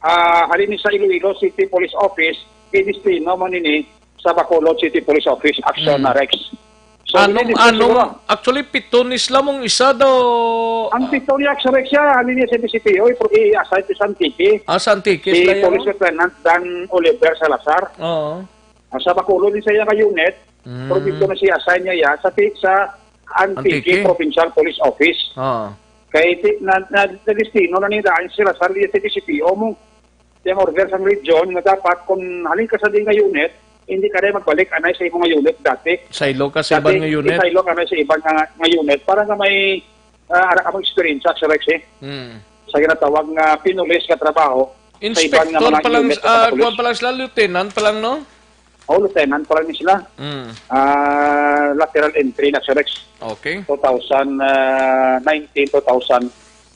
ah, halin ni sa Iloilo City Police Office, gidestino man ini sa Bacolod City Police Office, Action Mm. na Rex. So, Anong, hindi, hindi anong, siguro. Actually, pito ni sila mong isa daw. Ang pito ni Action Rex siya, halin niya sa B C P O, i-, i-assign to sa Antique. Ah, sa Antique Si sila yun? Police Lieutenant Dan Oliver Salazar. Oo. Ah, sa Bacolod ni sa iya nga unit, Mm. pero dito na siya assign niya ya sa ti-, sa Antique Antique. Provincial Police Office. Oo. Kay ti-, na, na, na destino na ni daan sila sa liya sa D C P O mo. Yung order sa region nga dapat kung halin ka sa di nga unit, hindi ka rin magbalik anay sa imong nga unit dati. Saylo ka sa Dati, iban nga unit? Saylo ka na sa iban nga, nga unit para nga may, ah, ara ka mag-experience sa Rex, eh. Mm. Sa ginatawag nga pinulis nga trabaho sa iban nga Inspector mga pa lang, unit sa ah, police. Kuwan pa lang sila, lieutenant pa lang, no? Oh, lieutenant pa lang ni sila. Mm. Ah, lateral entry na, Sir Rex. Okay. Two thousand nineteen, two thousand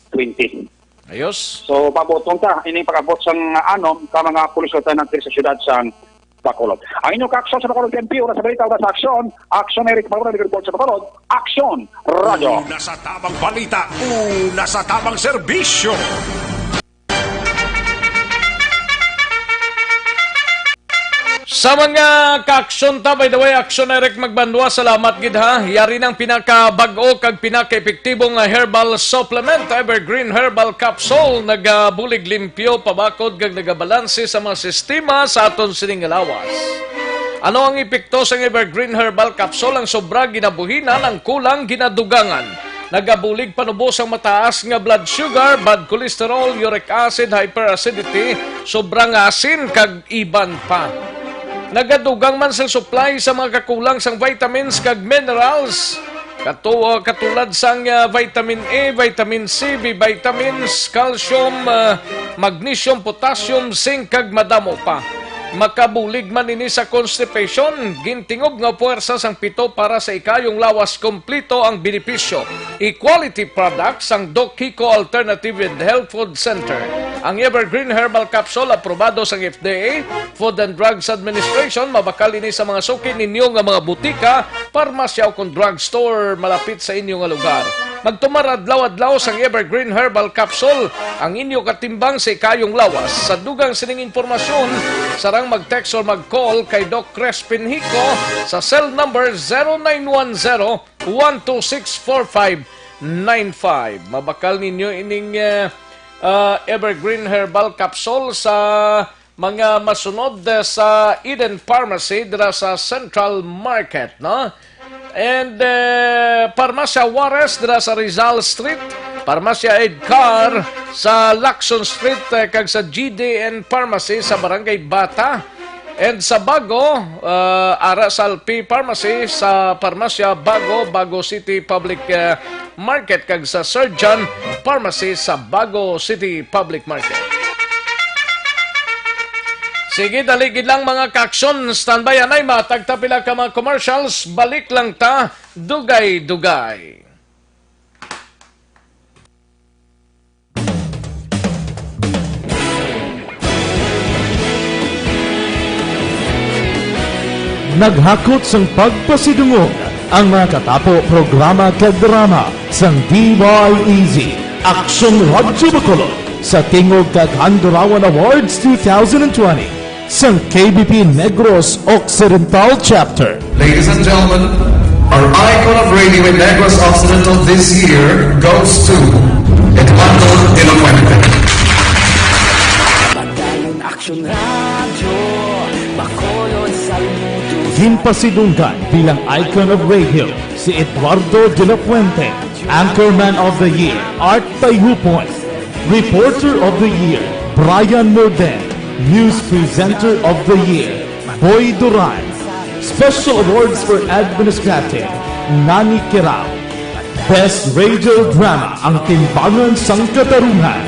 twenty. Ayos. So, pabuton ta, ining pag-abot sang anom ka mga police lieutenant diri sa siyudad sang Bacolod. Ang inyong ka-aksyon sa Bacolod P N P, una sa balita, una sa aksyon. Aksyon, Eric Maura, nag-report sa Bacolod. Aksyon, Radyo. Una sa tamang balita, una sa tamang serbisyo. Sa mga ka-aksyon ta, by the way, Aksyon Eric Magbanwa, salamat gid ha. Yari nang pinakabag-o kag pinakaepektibo nga herbal supplement, Evergreen Herbal Capsule. Nagabulig limpyo, pabakod, kag nagabalanse sa mga sistema sa aton sining nga lawas. Ano ang epekto sang Evergreen Herbal Capsule? Ang sobra ginabuhinan, ang kulang ginadugangan. Nagabulig panubo sang mataas nga blood sugar, bad cholesterol, uric acid, hyperacidity, sobra nga asin, kag iban pa. Nagadugang man sa supply sa mga kakulang sang vitamins kag minerals, katu-, katulad sang, ah, vitamin A, vitamin C, B vitamins, calcium, ah, magnesium, potassium, zinc, kag madamo pa. Makabulig man ini sa constipation, gintingog nga puwersa sang pito para sa ikayong lawas kompleto ang benepisyo. E-quality products sang Doc Kiko Alternative and Health Food Center. Ang Evergreen Herbal Capsule aprobado sang F D A, Food and Drugs Administration, mabakal ini sa mga suki ninyo nga mga butika, parmasya o kon drugstore malapit sa inyo nga lugar. Magtumar adlaw-adlaw sang Evergreen Herbal Capsule, ang inyo katimbang sa ikayong lawas. Sa dugang sining impormasyon, sarang mag-text or mag-call kay Doc Crespin Hico sa cell number zero nine one zero, one two six, four five nine five. Mabakal ninyo ining, eh, ah, Evergreen Herbal Capsule sa mga masunod, eh, sa Eden Pharmacy dira sa Central Market, no? And, eh, Parmasya Juarez dira sa Rizal Street, Parmasya Edcar sa Lacson Street, eh, kag sa G D N Pharmacy sa Barangay Bata. And sa Bago, ah, ara sa L P Pharmacy, sa Parmasya Bago, Bago City Public, eh, Market, kag sa Surgeon Pharmacy sa Bago City Public Market. Sige, dali gid lang, mga ka-aksyon. Standby anay, matag ta pila ka mga commercials. Balik lang ta, dugay-dugay. Naghakot sang pagpasidungog ang mga katapo programa kag drama sang D Y E Z, Aksyon Radyo Bacolod, sa tingog kag Handurawan Awards two thousand twenty sang K B P Negros Occidental Chapter. Ladies and gentlemen, our icon of radio in Negros Occidental this year goes to Eduardo de la Fuente. Padayon Aksyon Radyo, Bacolod, saludo. Ginpasidunggan bilang icon of radio si Eduardo de la Fuente, Anchorman of the Year, Art Tayupon, Reporter of the Year, Brian Morden, News Presenter of the Year, Boy Duran, Special Awards for Administrative, Nani Kirao, Best Radio Drama, Ang Timbangan sang Katarungan,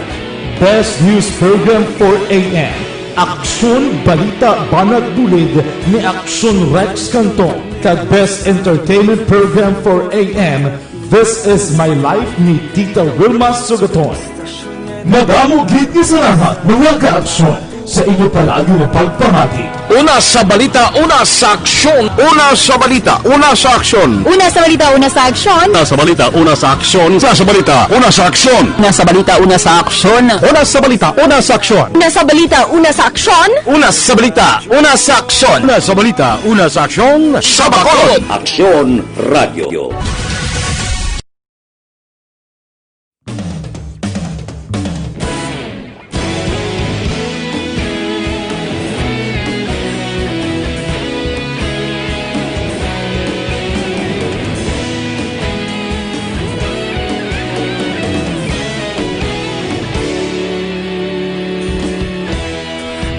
Best News Program for A M, Aksyon Balita Banat Bulid ni Aksyon Rex Cantong, kag Best Entertainment Program for A M, This Is My Life ni Tita Wilma Sugaton. Madamo gid nga salamat, mga ka-aksyon, sa inyo palagi nga pagpamati. Una sa balita, una sa aksyon. Una sa balita, una sa aksyon. Una sa balita, una sa aksyon. Una sa balita, una sa aksyon. Una sa balita, una sa aksyon. Una sa balita, una sa aksyon. Una sa balita, una sa aksyon. Una sa balita, una sa aksyon. Una sa balita, una sa aksyon. Una sa balita, una sa aksyon. Sa Bacolod. Aksyon Radio.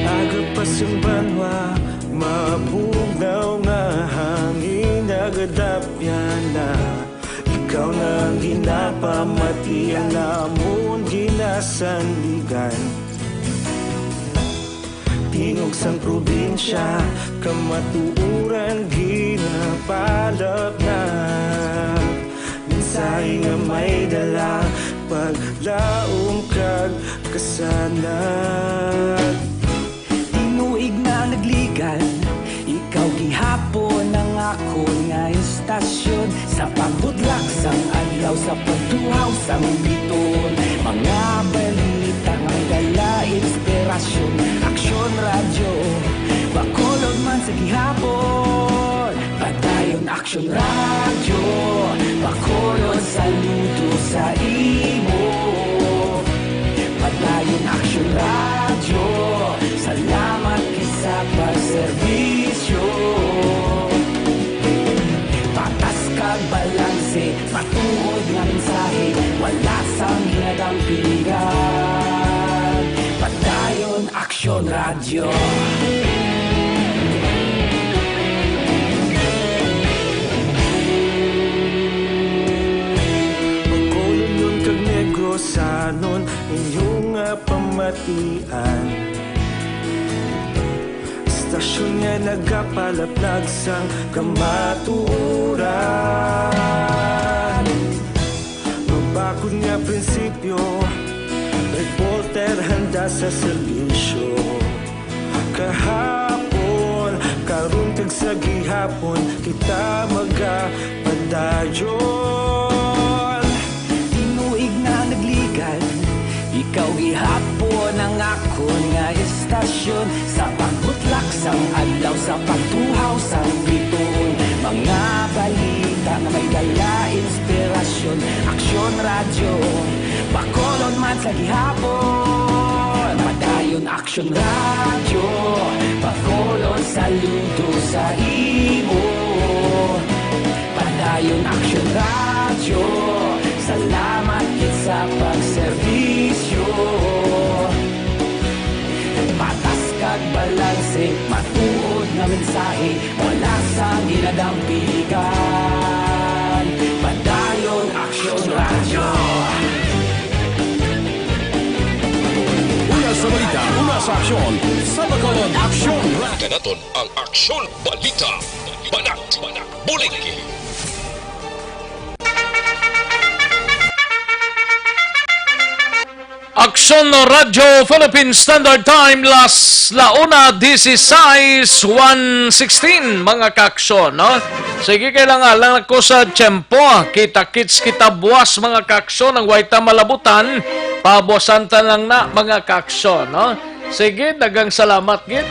Aga pa sang banwa, mabugnaw nga hangin, nagadapyan na. Ikaw na ang ginapamati, ang amon ginasandigan. Tingog sang probinsya, kamatuoran ginapalapnap. Mensahe nga may dala, paglaom kag kasanag. Tinuig na nagligan, ikaw gihapon ang akon nga istasyon. Sa pagbudlak sang adlaw, sa pagtuhaw sang biton, mga balita nga dala inspirasyon. Aksyon Radyo, Bacolod man Sa gihapon, padayon Aksyon Radyo, Bacolod saludo sa imo. Padayon Aksyon Radyo, salamat gid sa pagserbisyo. Patas kag balanse, matuod nga mensahe, wala sang ginadampigan. Padayon Aksyon Radyo. Bacolodnon kag Negrosanon, inyo nga pamatian. Istasyon nga nagapalaplag sang kamatuoran. Mabakod nga prinsipyo, reporter handa sa serbisyo. Kahapon, karon kag sa gihapon, kita magapadayon. Tinuig na nagligad, ikaw gihapon ang akon nga istasyon. Sa pagbutlak sang adlaw, sa pagtuhaw sang bituon, mga balita nga may dala inspirasyon. Aksyon Radyo, Bacolod man sa gihapon. Padayon Aksyon Radyo, Bacolod saludo sa imo. Padayon Aksyon Radyo, salamat gid sa pagserbisyo. Patas kag balanse, matuod nga mensahe, wala sang ginadampigan. Padayon Aksyon Radyo. Una sa balita, una sa aksyon, sa Bacolod Aksyon Radyo. Kanaton ang Aksyon Balita. Banat, banat, buliki. Aksyon Radyo Philippine Standard Time, las la una dieciséis, one sixteen, mga kaaksyon, no? Sige, kailangan lang ako sa tiyempo. Kita-kits kita buwas, mga kaaksyon, ang way ta malabutan. Pabuwasan ta lang na, mga kaaksyon, no? Sige, daghang salamat gid.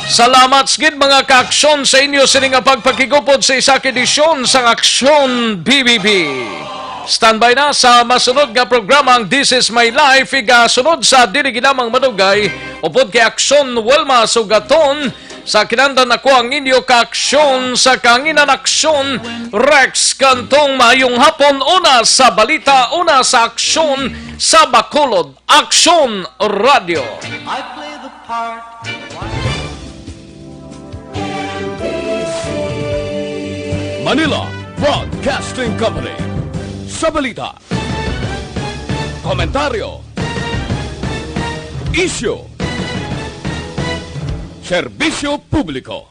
Salamat gid, mga kaaksyon, sa inyo sini nga pagpakigupod sa isa ka edisyon sang Aksyon B B B. Standby na sa masunod nga programa ang This Is My Life, igasunod sa dili ginamang madugay, upod kay Aksyon Wilma Sugaton. Sa kinahanglan, ako ang inyo kaaksyon sa kahanginan, Aksyon Rex Cantong. Maayong hapon, una sa balita, una sa aksyon sa Bacolod, Aksyon Radyo. I play the part. Manila Broadcasting Company. Sa balita, komentaryo, isyu, serbisyo publiko.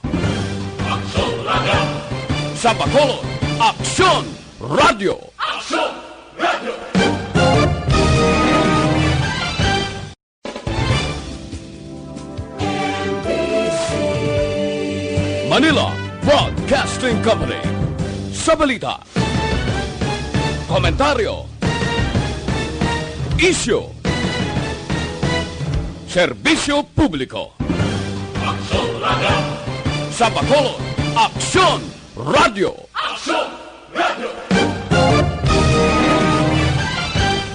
Aksyon Radyo. Sa Bacolod, Aksyon Radyo. Aksyon Radyo. Manila Broadcasting Company. Sa balita, komentaryo, isyu, serbisyo publiko. Aksyon Radyo. Sa Bacolod, Aksyon Radyo. Aksyon